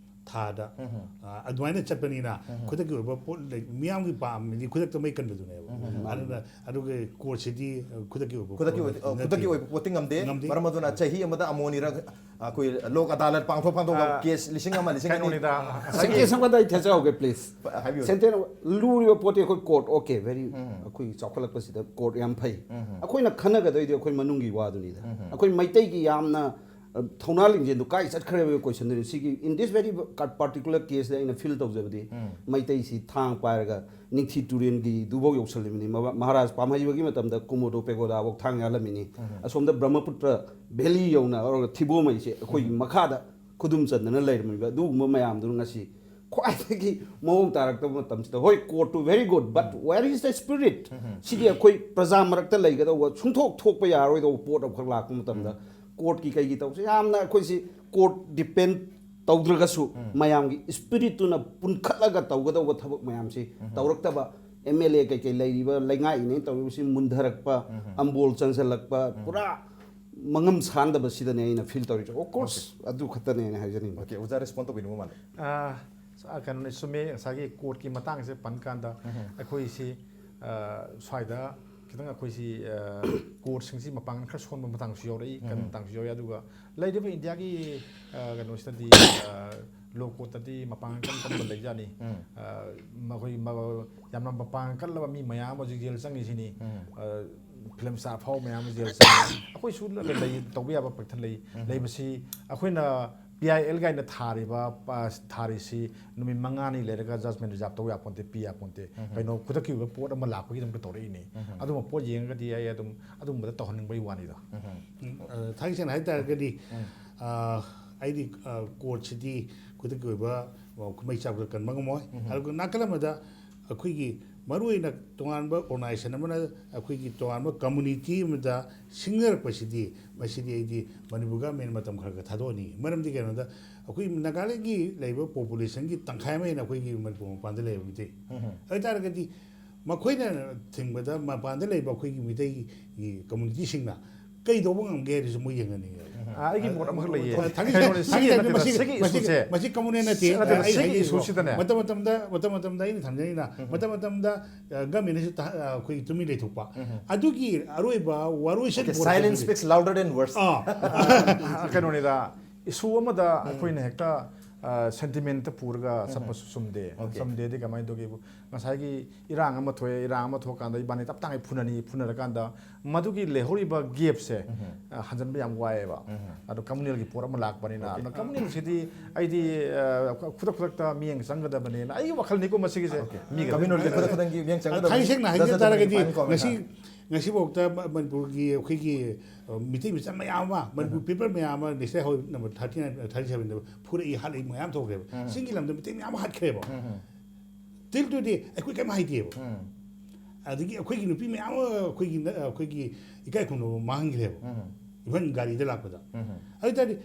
ꯊꯥꯗ, ꯑ, ꯑꯗꯨꯃꯥꯏꯅ ꯆꯠꯄꯅꯤꯅ, ꯈꯨꯗꯛꯀꯤ ꯑꯣꯏꯕ ꯄꯣꯠ ꯂꯩ, ꯃꯤꯌꯥꯝꯒꯤ ꯄꯥꯝꯃꯤꯗꯤ ꯈꯨꯗꯛꯇ ꯃꯩ ꯀꯟꯕꯗꯨꯅꯦꯕ꯫ ꯑꯗꯨꯅ, ꯑꯗꯨꯒ ꯀꯣꯔꯠꯁꯤꯗꯤ, ꯑ, ꯈꯨꯗꯛꯀꯤ ꯑꯣꯏꯕ ꯈꯨꯗꯛꯀꯤ ꯄꯣꯠ ꯑꯣꯏ-, ꯑ, ꯅꯠꯇꯦ꯫ ꯈꯨꯗꯛꯀꯤ ꯑꯣꯏꯕ ꯄꯣꯠꯇꯤ ꯉꯝꯗꯦ꯫ ꯉꯝꯗꯦ꯫ ꯃꯔꯝ ꯑꯗꯨꯅ ꯆꯍꯤ ꯑꯃꯗ ꯑꯃꯣꯅꯤꯔꯛ ꯑꯩꯈꯣꯏ ꯂꯣꯛ ꯑꯗꯥꯂꯠ ꯄꯥꯡꯊꯣꯛ ꯄꯥꯡꯊꯣꯛꯑꯒ ꯑ, ꯀꯦꯁ ꯂꯤꯁꯤꯡ ꯑꯃ, ꯂꯤꯁꯤꯡ ꯑꯅꯤ ꯀꯩꯅꯣꯅꯤꯗ, ꯉꯁꯥꯏꯒꯤ ꯁꯦꯡꯀꯦ ꯁꯝꯀꯗ ꯑꯩ ꯊꯦꯠꯆꯍꯧꯒꯦ, please꯫ ꯍꯥꯏꯕꯤꯌꯨ꯫ ꯁꯦꯟꯇꯦꯟ ꯂꯨꯔꯤꯕ ꯄꯣꯠꯇꯤ ꯑꯩꯈꯣꯏ ꯀꯣꯔꯠ, okay, very, ꯑꯩꯈꯣꯏꯒꯤ ꯆꯥꯎꯈꯠꯂꯛꯄꯁꯤꯗ ꯀꯣꯔꯠ ꯌꯥꯝ ꯐꯩ꯫ ꯑꯩꯈꯣꯏꯅ ꯈꯟꯅꯒꯗꯣꯏꯗꯤ ꯑꯩꯈꯣꯏ ꯃꯅꯨꯡꯒꯤ ꯋꯥꯗꯨꯅꯤꯗ꯫ ꯑꯩꯈꯣꯏ ꯃꯩꯇꯩꯒꯤ ꯌꯥꯝꯅ ꯊꯧꯅꯥ ꯂꯤꯡꯖꯦꯜꯗꯨ ꯀꯥꯏ ꯆꯠꯈ꯭ꯔꯦꯕ ꯀꯣꯏꯁꯟꯗꯨꯅꯤ꯫ ꯁꯤꯒꯤ in this very particular case ꯗ ꯑꯩꯅ ꯐꯤꯜ ꯇꯧꯖꯕꯗꯤ, ꯃꯩꯇꯩꯁꯤ ꯊꯥꯡ ꯄꯥꯏꯔꯒ ꯅꯤꯡꯊꯤ ꯇꯨꯔꯦꯜꯒꯤꯗꯨꯐꯥꯎ ꯌꯧꯁꯜꯂꯤꯕꯅꯤ꯫ ꯃꯕ- ꯃꯍꯥꯔꯥꯖ ꯄꯥꯝꯍꯩꯕꯒꯤ ꯃꯇꯝꯗ ꯀꯨꯃꯣꯗꯣ ꯄꯦꯒꯣꯗꯥꯐꯥꯎ ꯊꯥꯡ ꯌꯥꯜꯂꯝꯃꯤꯅꯤ꯫ ꯑꯁꯣꯝꯗ ꯕ꯭ꯔꯍꯃꯄꯨꯇ꯭ꯔ ꯚꯦꯂꯤ ꯌꯧꯅ ꯑꯣꯔ ꯊꯤꯕꯣꯃꯩꯁꯦ ꯑꯩꯈꯣꯏꯒꯤ ꯃꯈꯥꯗ ꯈꯨꯗꯨꯝ ꯆꯟꯗꯅ ꯂꯩꯔꯝꯃꯤꯕ ꯑꯗꯨꯒꯨꯝꯕ ꯃꯌꯥꯝꯗꯨꯅ ꯉꯁꯤ ꯈ꯭ꯋꯥꯏꯗꯒꯤ ꯃꯑꯣꯡ ꯇꯥꯔꯛꯇꯕ ꯃꯇꯝꯁꯤꯗ, ꯍꯣꯏ, court two very good, but where is the spirit? ꯁꯤꯗꯤ ꯑꯩꯈꯣꯏ ꯄ꯭ꯔꯖꯥ ꯃꯔꯛꯇ ꯂꯩꯒꯗꯧꯕ, ꯁꯨꯡꯊꯣꯛ ꯊꯣꯛꯄ ꯌꯥꯔꯣꯏꯗꯧꯕ ꯄꯣꯠ ꯑꯃꯈꯛ ꯂꯥꯛꯄ ꯃꯇꯝꯗ, ꯀꯣꯔꯠꯀꯤ ꯀꯩꯒꯤ ꯇꯧꯕꯁꯦ ꯌꯥꯝꯅ ꯑꯩꯈꯣꯏꯁꯤ ꯀꯣꯔꯠ ꯗꯤꯄꯦꯟ ꯇꯧꯗ꯭ꯔꯒꯁꯨ, ꯃꯌꯥꯝꯒꯤ ꯏꯁꯄꯤꯔꯤꯠꯇꯨꯅ ꯄꯨꯟꯈꯠꯂꯒ ꯇꯧꯒꯗꯧꯕ ꯊꯕꯛ ꯃꯌꯥꯝꯁꯤ ꯇꯧꯔꯛꯇꯕ, ꯑꯦꯝ ꯑꯦꯜ ꯑꯦ ꯀꯩꯀꯩ ꯂꯩꯔꯤꯕ ꯂꯩꯉꯥꯛ ꯏꯅꯦꯅ ꯇꯧꯔꯤꯕꯁꯤ ꯃꯨꯟꯊꯔꯛꯄ, ꯑꯝꯕꯣꯜ ꯆꯪꯁꯤꯜꯂꯛꯄ, ꯄꯨꯔꯥ ꯃꯉꯝ ꯁꯥꯟꯗꯕꯁꯤꯗꯅꯦ ꯑꯩꯅ ꯐꯤꯜ ꯇꯧꯔꯤꯁꯦ꯫ Of course, ꯑꯗꯨ ꯈꯛꯇꯅꯦ ꯑꯩꯅ ꯍꯥꯏꯖꯅꯤꯡꯕ꯫ ꯑꯣꯀꯦ, ꯑꯣꯖꯥ ꯔꯦꯁꯄꯣꯟ ꯇꯧꯕꯤꯅꯤꯡꯕ ꯃꯥꯜꯂꯦ꯫ ꯑ, ꯁ- ꯑ, ꯀꯩꯅꯣꯅꯦ, ꯆꯨꯝꯃꯦ꯫ ꯉꯁꯥꯏꯒꯤ ꯀꯣꯔꯠꯀꯤ ꯃꯇꯥꯡꯁꯦ ꯄꯟ ꯀꯥꯟꯗ ꯑꯩꯈꯣꯏꯁꯤ, ꯑ, ꯁ꯭ꯋꯥꯏꯗ ꯈꯤꯇꯪ ꯑꯩꯈꯣꯏꯁꯤ, ꯑ, ꯀꯣꯔꯠꯁꯤꯡꯁꯤ ꯃꯄꯥꯡꯒꯜ ꯈꯔ ꯁꯣꯟꯕ ꯃꯇꯥꯡꯁꯨ ꯌꯥꯎꯔꯛꯏ, ꯀꯟꯕ ꯃꯇꯥꯡꯁꯨ ꯌꯥꯎꯔꯛꯏ꯫ ꯑꯗꯨꯒ ꯂꯩꯔꯤꯕ ꯏꯟꯗꯤꯌꯥꯒꯤ, ꯑ, ꯀꯩꯅꯣꯁꯤꯗꯗꯤ, ꯑ, ꯂꯣ ꯀꯣꯔꯠꯇꯗꯤ ꯃꯄꯥꯡꯒꯜ ꯀꯟ ꯀꯟꯕ ꯂꯩꯖꯥꯠꯅꯤ꯫ ꯑ, ꯃꯈꯣꯏ ꯃ- ꯌꯥꯝꯅ ꯃꯄꯥꯡꯒꯜ ꯀꯜꯂꯕ ꯃꯤ ꯃꯌꯥꯝ ꯑꯃ ꯍꯧꯖꯤꯛ ꯖꯦꯜ ꯆꯪꯉꯤꯁꯤꯅꯤ꯫ ꯑ, ꯐꯤꯂꯝ ꯁ꯭ꯇꯥꯔ ꯑꯐꯥꯎꯕ ꯃꯌꯥꯝ ꯑꯃ ꯖꯦꯜ ꯆꯪꯉꯤ꯫ ꯑꯩꯈꯣꯏꯁꯨ ꯂ- ꯂ- ꯂꯩ, ꯇꯧꯕ ꯌꯥꯕ ꯄꯛꯊꯟ ꯂꯩ꯫ ꯂꯩꯕꯁꯤ ꯑꯩꯈꯣꯏꯅ ꯄꯤ ꯑꯥꯏ ꯑꯦꯜ ꯀꯥꯏꯅ ꯊꯥꯔꯤꯕ, ꯑ, ꯊꯥꯔꯤꯁꯤ ꯅꯨꯃꯤꯠ ꯃꯉꯥꯅꯤ ꯂꯩꯔꯒ ꯖꯖꯃꯦꯟ ꯔꯤꯖꯥꯔꯕ ꯇꯧ ꯌꯥꯄꯣꯟꯇꯦ, ꯄꯤ ꯌꯥꯄꯣꯟꯇꯦ꯫ ꯀꯩꯅꯣ ꯈꯨꯗꯛꯀꯤ ꯑꯣꯏꯕ ꯄꯣꯠ ꯑꯃ ꯂꯥꯛꯄꯒꯤꯗꯃꯛꯇ ꯇꯧꯔꯛꯏꯅꯤ꯫ ꯑꯗꯨꯝꯕ ꯄꯣꯠ ꯌꯦꯡꯉꯒꯗꯤ ꯑꯩ ꯑꯗꯨꯝ ꯑꯗꯨꯝꯕꯗ ꯇꯧꯍꯟꯅꯤꯡꯕꯒꯤ ꯋꯥꯅꯤꯗ꯫ ꯎꯝ, ꯑ, ꯊꯥꯡꯒꯩ ꯁꯦꯡꯅ ꯍꯥꯏꯇꯥꯔꯒꯗꯤ, ꯑ, ꯑꯩꯗꯤ, ꯑ, ꯀꯣꯔꯠꯁꯤꯗꯤ ꯈꯨꯗꯛꯀꯤ ꯑꯣꯏꯕ, ꯑ, ꯃꯩ ꯆꯥꯛꯄꯗ ꯀꯟꯕ ꯉꯝꯃꯣꯏ꯫ ꯑꯗꯨꯒ ꯅꯥꯀꯜ ꯑꯃꯗ ꯑꯩꯈꯣꯏꯒꯤ ꯃꯔꯨꯑꯣꯏꯅ ꯇꯣꯉꯥꯟꯕ ꯑꯣꯔꯒꯅꯥꯏꯖꯦꯁꯟ ꯑꯃꯅ ꯑꯩꯈꯣꯏꯒꯤ ꯇꯣꯉꯥꯟꯕ ꯀꯝꯃꯨꯅꯤꯇꯤ ꯑꯃꯗ ꯁꯤꯡꯅꯔꯛꯄꯁꯤꯗꯤ, ꯃꯁꯤꯗꯤ ꯑꯩꯗꯤ ꯃꯅꯤꯄꯨꯔ ꯒꯃꯦꯟ ꯃꯇꯝ ꯈꯔ ꯈꯔ ꯊꯥꯗꯣꯛꯍꯟꯅꯤꯡꯉꯤ꯫ ꯃꯔꯝꯗꯤ ꯀꯩꯅꯣꯗ, ꯑꯩꯈꯣꯏ ꯅꯥꯒꯥꯂꯦꯟꯒꯤ ꯂꯩꯔꯤꯕ ꯄꯣꯄꯨꯂꯦꯁꯟꯒꯤ ꯇꯪꯈꯥꯏ ꯑꯃ ꯍꯦꯟꯅ ꯑꯩꯈꯣꯏꯒꯤ ꯃꯅꯤꯄꯨꯔ ꯃꯄꯥꯟꯗ ꯂꯩꯔꯕ ꯃꯤꯇꯩ꯫ ꯑꯗꯨ ꯑꯣꯏꯇꯥꯔꯒꯗꯤ ꯃꯈꯣꯏꯅ ꯊꯤꯡꯕꯗ ꯃꯄꯥꯟꯗ ꯂꯩꯕ ꯑꯩꯈꯣꯏꯒꯤ ꯃꯤꯇꯩꯒꯤ ꯀꯝꯃꯨꯅꯤꯇꯤꯁꯤꯡꯅ ꯀꯩꯗꯧꯕ ꯉꯝꯒꯦ ꯍꯥꯏꯗꯨꯁꯨ ꯃꯣꯏ ꯌꯦꯡꯍꯟꯅꯤꯡꯉꯦꯕ꯫ ꯑ, ꯑꯩꯒꯤ ꯃꯣꯠ ꯑꯃꯈꯛ ꯂꯩꯌꯦ꯫ ꯊꯥꯡꯒꯩ- ꯀꯩꯅꯣꯅꯦ, ꯁꯤꯒꯤ ꯊꯥꯡꯒꯩ- ꯅꯠꯇꯦ, ꯃꯁꯤ- ꯁꯤꯒꯤ ꯃꯁꯤ- ꯏꯁꯨꯁꯦ꯫ ꯃꯁꯤ ꯀꯃꯨꯅꯦꯜ ꯅꯠꯇꯦ꯫ ꯅꯠꯇꯦ, ꯑꯩ ꯁꯤꯒꯤ ꯍꯥꯏꯖꯩꯀꯣ꯫ ꯏꯁꯨꯁꯤꯗꯅꯦ꯫ ꯃꯇꯝ ꯃꯇꯝꯗ ꯃꯇꯝ ꯃꯇꯝꯗ ꯑꯩꯅ ꯊꯝꯖꯔꯤꯅ ꯃꯇꯝ ꯃꯇꯝꯗ, ꯑ, ꯒꯃꯦꯟꯅꯁꯨ ꯊ-, ꯑ, ꯑꯩꯈꯣꯏꯒꯤ ꯇꯨꯃꯤꯟ ꯂꯩꯊꯣꯛꯄ꯫ ꯑꯗꯨꯒꯤ ꯑꯔꯣꯏꯕ ꯋꯥꯔꯣꯏꯁꯤꯟ Okay, ꯄꯣꯠ silence ꯑꯗꯨꯒꯤ- speaks louder than words. ꯑꯥ, ꯑ, ꯀꯩꯅꯣꯅꯤꯗ, ꯏꯁꯨ ꯑꯃꯗ ꯑꯩꯈꯣꯏꯅ ꯍꯦꯛꯇ, ꯑ, ꯁꯦꯟꯇꯤꯃꯦꯟꯇ ꯄꯨꯔꯒ ꯆꯠꯄꯁꯨ ꯆꯨꯝꯗꯦ꯫ Okay. ꯆꯨꯝꯗꯦꯗꯤ ꯀꯃꯥꯏꯅ ꯇꯧꯒꯦꯕꯨ, ꯉꯁꯥꯏꯒꯤ ꯏꯔꯥꯡ ꯑꯃ ꯊꯣꯛꯑꯦ, ꯏꯔꯥꯡ ꯑꯃ ꯊꯣꯛꯑꯀꯥꯟꯗ ꯏꯕꯥꯅꯤ ꯇꯞ ꯇꯥꯡꯉꯩ ꯐꯨꯅꯅꯤ, ꯐꯨꯅꯔꯀꯥꯟꯗ ꯃꯗꯨꯒꯤ ꯂꯩꯍꯧꯔꯤꯕ ꯒꯦꯞꯁꯦ, ꯍꯟꯖꯟꯕ ꯌꯥꯝ ꯋꯥꯏꯑꯦꯕ꯫ ꯑꯗꯣ ꯀꯝꯃ꯭ꯌꯨꯅꯦꯜꯒꯤ ꯄꯣꯠ ꯑꯃ ꯂꯥꯛꯄꯅꯤꯅ, ꯑꯗꯣ ꯀꯝꯃ꯭ꯌꯨꯅꯦꯜꯁꯤꯗꯤ ꯑꯩꯗꯤ, ꯑ, ꯈꯨꯗꯛ ꯈꯨꯗꯛꯇ ꯃꯤꯠꯌꯦꯡ ꯆꯪꯒꯗꯕꯅꯦꯅ ꯑꯩꯒꯤ ꯋꯥꯈꯜꯅꯤꯀꯣ ꯃꯁꯤꯒꯤꯁꯦ꯫ ꯃꯤꯒ ꯀꯝꯃ꯭ꯌꯨꯅꯦꯜꯒꯤ ꯈꯨꯗꯛ ꯈꯨꯗꯛꯀꯤ ꯃꯤꯠꯌꯦꯡ ꯆꯪꯒꯗꯕꯅꯤ꯫ ꯊꯥꯡ ꯁꯦꯡꯅ ꯍꯥꯏꯖ ꯇꯥꯔꯒꯗꯤ, ꯉꯁꯤ, ꯉꯁꯤꯐꯥꯎꯗ ꯃ-, ꯃꯅꯤꯄꯨꯔꯒꯤ ꯑꯩꯈꯣꯏꯒꯤ, ꯑ, ꯃꯤꯇꯩ ꯃꯆꯥ ꯃꯌꯥꯝ ꯑꯃ, ꯃꯅꯤꯄꯨꯔ ꯄꯦꯄꯔ ꯃꯌꯥꯝ ꯑꯃ, national highway number thirty nine, thirty ꯁꯚꯦꯟꯗ ꯐꯨꯔꯛꯏ, ꯍꯥꯠꯂꯛꯏ ꯃꯌꯥꯝ ꯇꯧꯈ꯭ꯔꯦꯕ꯫ ꯆꯤꯡꯒꯤ ꯂꯝꯗ ꯃꯤꯇꯩ ꯃꯌꯥꯝ ꯑꯃ ꯍꯥꯠꯈ꯭ꯔꯦꯕ꯫ ꯇꯤꯜ ꯇꯨꯗꯤ ꯑꯩꯈꯣꯏ ꯀꯩꯝ ꯍꯥꯏꯗꯦꯕ꯫ ꯑꯗꯒꯤ ꯑꯩꯈꯣꯏꯒꯤ ꯅꯨꯄꯤ ꯃꯌꯥꯝ ꯑꯃ ꯑꯩꯈꯣꯏꯒꯤ ꯅ-, ꯑꯩꯈꯣꯏꯒꯤ ꯏꯀꯥꯏ ꯈꯨꯝꯅꯕ ꯃꯥꯡꯍꯟꯈ꯭ꯔꯦꯕ꯫ ꯏꯚꯟ ꯒꯥꯔꯤꯗ ꯂꯥꯛꯄꯗ꯫ ꯑꯗꯨ ꯑꯣꯏ ꯇꯥꯔꯗꯤ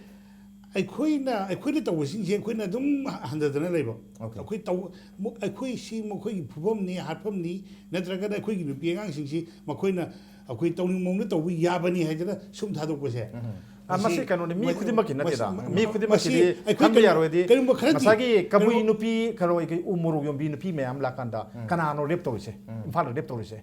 ꯑꯩꯈꯣꯏꯅ, ꯑꯩꯈꯣꯏꯅ ꯇꯧꯕꯁꯤꯡꯁꯦ ꯑꯩꯈꯣꯏꯅ ꯑꯗꯨꯝ ꯍꯟꯊꯗꯅ ꯂꯩꯕ꯫ ꯑꯩꯈꯣꯏ ꯇꯧ-, ꯃ-, ꯑꯩꯈꯣꯏ ꯁꯤ ꯃꯈꯣꯏꯒꯤ ꯐꯨꯐꯝꯅꯤ, ꯍꯥꯠꯐꯝꯅꯤ, ꯅꯠꯇ꯭ꯔꯒꯅ ꯑꯩꯈꯣꯏꯒꯤ ꯅꯨꯄꯤ ꯑꯉꯥꯡꯁꯤꯡꯁꯤ ꯃꯈꯣꯏꯅ ꯑꯩꯈꯣꯏ ꯇꯧꯅꯤꯡ ꯃꯑꯣꯡꯗ ꯇꯧꯕ ꯌꯥꯕꯅꯤ ꯍꯥꯏꯗꯅ ꯁꯨꯝ ꯊꯥꯗꯣꯛꯄꯁꯦ꯫ ꯑ, ꯃꯁꯤ ꯀꯩꯅꯣꯅꯤ, ꯃꯤ ꯈꯨꯗꯤꯡꯃꯛꯀꯤ ꯅꯠꯇꯦꯗ꯫ ꯃꯤ ꯈꯨꯗꯤꯡꯃꯛꯀꯤꯗꯤ ꯈꯟꯕ ꯌꯥꯔꯣꯏꯗꯤ, ꯀꯔꯤꯒꯨꯝꯕ ꯈꯔꯗꯤ, ꯉꯁꯥꯏꯒꯤ ꯀꯕꯨꯏ ꯀꯩꯅꯣ ꯅꯨꯄꯤ, ꯀꯔꯣꯏ, ꯀꯩ ꯎ ꯃꯣꯔꯣꯛ ꯌꯣꯟꯕꯤ ꯅꯨꯄꯤ ꯃꯌꯥꯝ ꯂꯥꯛꯀꯥꯟꯗ ꯀꯅꯥꯅꯣ ꯔꯦꯞ ꯇꯧꯔꯤꯁꯦ? ꯏꯝꯐꯥꯜꯗ ꯔꯦꯞ ꯇꯧꯔꯤꯁꯦ?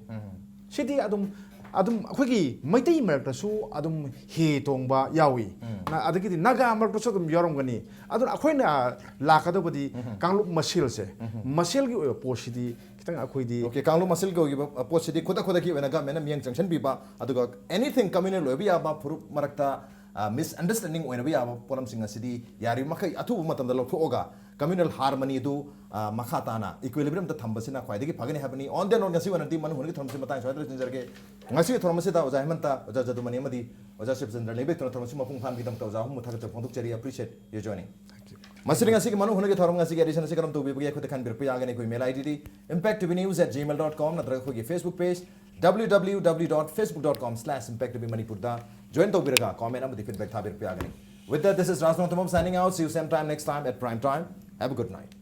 ꯁꯤꯗꯤ ꯑꯗꯨꯝ, ꯑꯗꯨꯝ ꯑꯩꯈꯣꯏꯒꯤ ꯃꯩꯇꯩ ꯃꯔꯛꯇꯁꯨ ꯑꯗꯨꯝ ꯍꯦ ꯇꯣꯡꯕ ꯌꯥꯎꯏ꯫ ꯅ-, ꯑꯗꯒꯤꯗꯤ ꯅꯥꯒꯥ ꯃꯔꯛꯇꯁꯨ ꯑꯗꯨꯝ ꯌꯥꯎꯔꯝꯒꯅꯤ꯫ ꯑꯗꯨꯅ ꯑꯩꯈꯣꯏꯅ ꯂꯥꯛꯀꯗꯕꯗꯤ ꯀꯥꯡꯂꯨꯞ ꯃꯁꯦꯜꯁꯦ, ꯃꯁꯦꯜꯒꯤ ꯑꯣꯏꯕ ꯄꯣꯠꯁꯤꯗꯤ ꯈꯤꯇꯪ ꯑꯩꯈꯣꯏꯗꯤ Okay, ꯀꯥꯡꯂꯨꯞ ꯃꯁꯦꯜꯒꯤ ꯑꯣꯏꯕ ꯄꯣꯠꯁꯤꯗꯤ ꯈꯨꯗꯛ ꯈꯨꯗꯛꯀꯤ ꯑꯣꯏꯅ ꯒꯃꯦꯟꯅ ꯃꯤꯠꯌꯦꯡ ꯆꯪꯁꯤꯟꯕꯤꯕ, ꯑꯗꯨꯒ anything communal ꯑꯣꯏꯕ ꯌꯥꯕ, ꯐꯨꯔꯨꯞ ꯃꯔꯛꯇ, ꯑ, misunderstanding ꯑꯣꯏꯅꯕ ꯌꯥꯕ ꯄꯣꯠꯂꯝꯁꯤꯡ ꯑꯁꯤꯗꯤ ꯌꯥꯔꯤꯕ ꯃꯈꯩ ꯑꯊꯨꯕ ꯃꯇꯝꯗ ꯂꯧꯊꯣꯛꯑꯒ communal harmony ꯑꯗꯨ, ꯑ, ꯃꯈꯥ ꯇꯥꯅ equilibrium ꯗ ꯊꯝꯕꯁꯤꯅ ꯈ꯭ꯋꯥꯏꯗꯒꯤ ꯐꯒꯅꯤ ꯍꯥꯏꯕꯅꯤ꯫ On that note, ꯉꯁꯤ ꯑꯣꯏꯅꯗꯤ ꯃꯅꯨ ꯍꯨꯟꯒꯤ ꯊꯧꯔꯝꯁꯤ ꯃꯇꯥꯡ ꯁ꯭ꯋꯥꯏꯗ ꯂꯣꯏꯁꯤꯟꯖꯔꯒꯦ꯫ ꯉꯁꯤꯒꯤ ꯊꯧꯔꯝ ꯑꯁꯤꯗ ꯑꯣꯖꯥ ꯍꯦꯃꯟꯇ, ꯑꯣꯖꯥ ꯖꯗꯨꯃꯅꯤ ꯑꯃꯗꯤ ꯑꯣꯖꯥ ꯁꯤꯕꯆꯟꯗ꯭ꯔ ꯂꯦꯡꯕꯩꯇꯣꯟꯅ ꯊꯧꯔꯝ ꯑꯁꯤ ꯃꯄꯨꯡ ꯐꯥꯍꯟꯕꯒꯤꯗꯃꯛꯇ ꯑꯣꯖꯥ ꯑꯍꯨꯝꯕꯨ ꯊꯥꯒꯠꯆꯕ ꯐꯣꯡꯗꯣꯛꯆꯔꯤ꯫ Appreciate your joining. ꯃꯁꯤꯅ ꯉꯁꯤꯒꯤ ꯃꯅꯨ ꯍꯨꯟꯒꯤ ꯊꯧꯔꯝ ꯉꯁꯤꯒꯤ edition ꯑꯁꯤ ꯀꯔꯝ ꯇꯧꯕꯤꯕꯒꯦ? ꯑꯩꯈꯣꯏꯗ ꯈꯟꯕꯤꯔꯛꯄ ꯌꯥꯒꯅꯤ꯫ ꯑꯩꯈꯣꯏ mail ID D impact T V news at gmail dot com ꯅꯠꯇ꯭ꯔꯒ ꯑꯩꯈꯣꯏꯒꯤ Facebook page W W W dot facebook dot com slash impact T V Manipur ꯗ join ꯇꯧꯕꯤꯔꯒ comment ꯑꯃꯗꯤ feedback ꯊꯥꯕꯤꯔꯛꯄ ꯌꯥꯒꯅꯤ꯫ With that, this is Rajnath Tamam signing out. See you same time next time at prime time. Have a good night.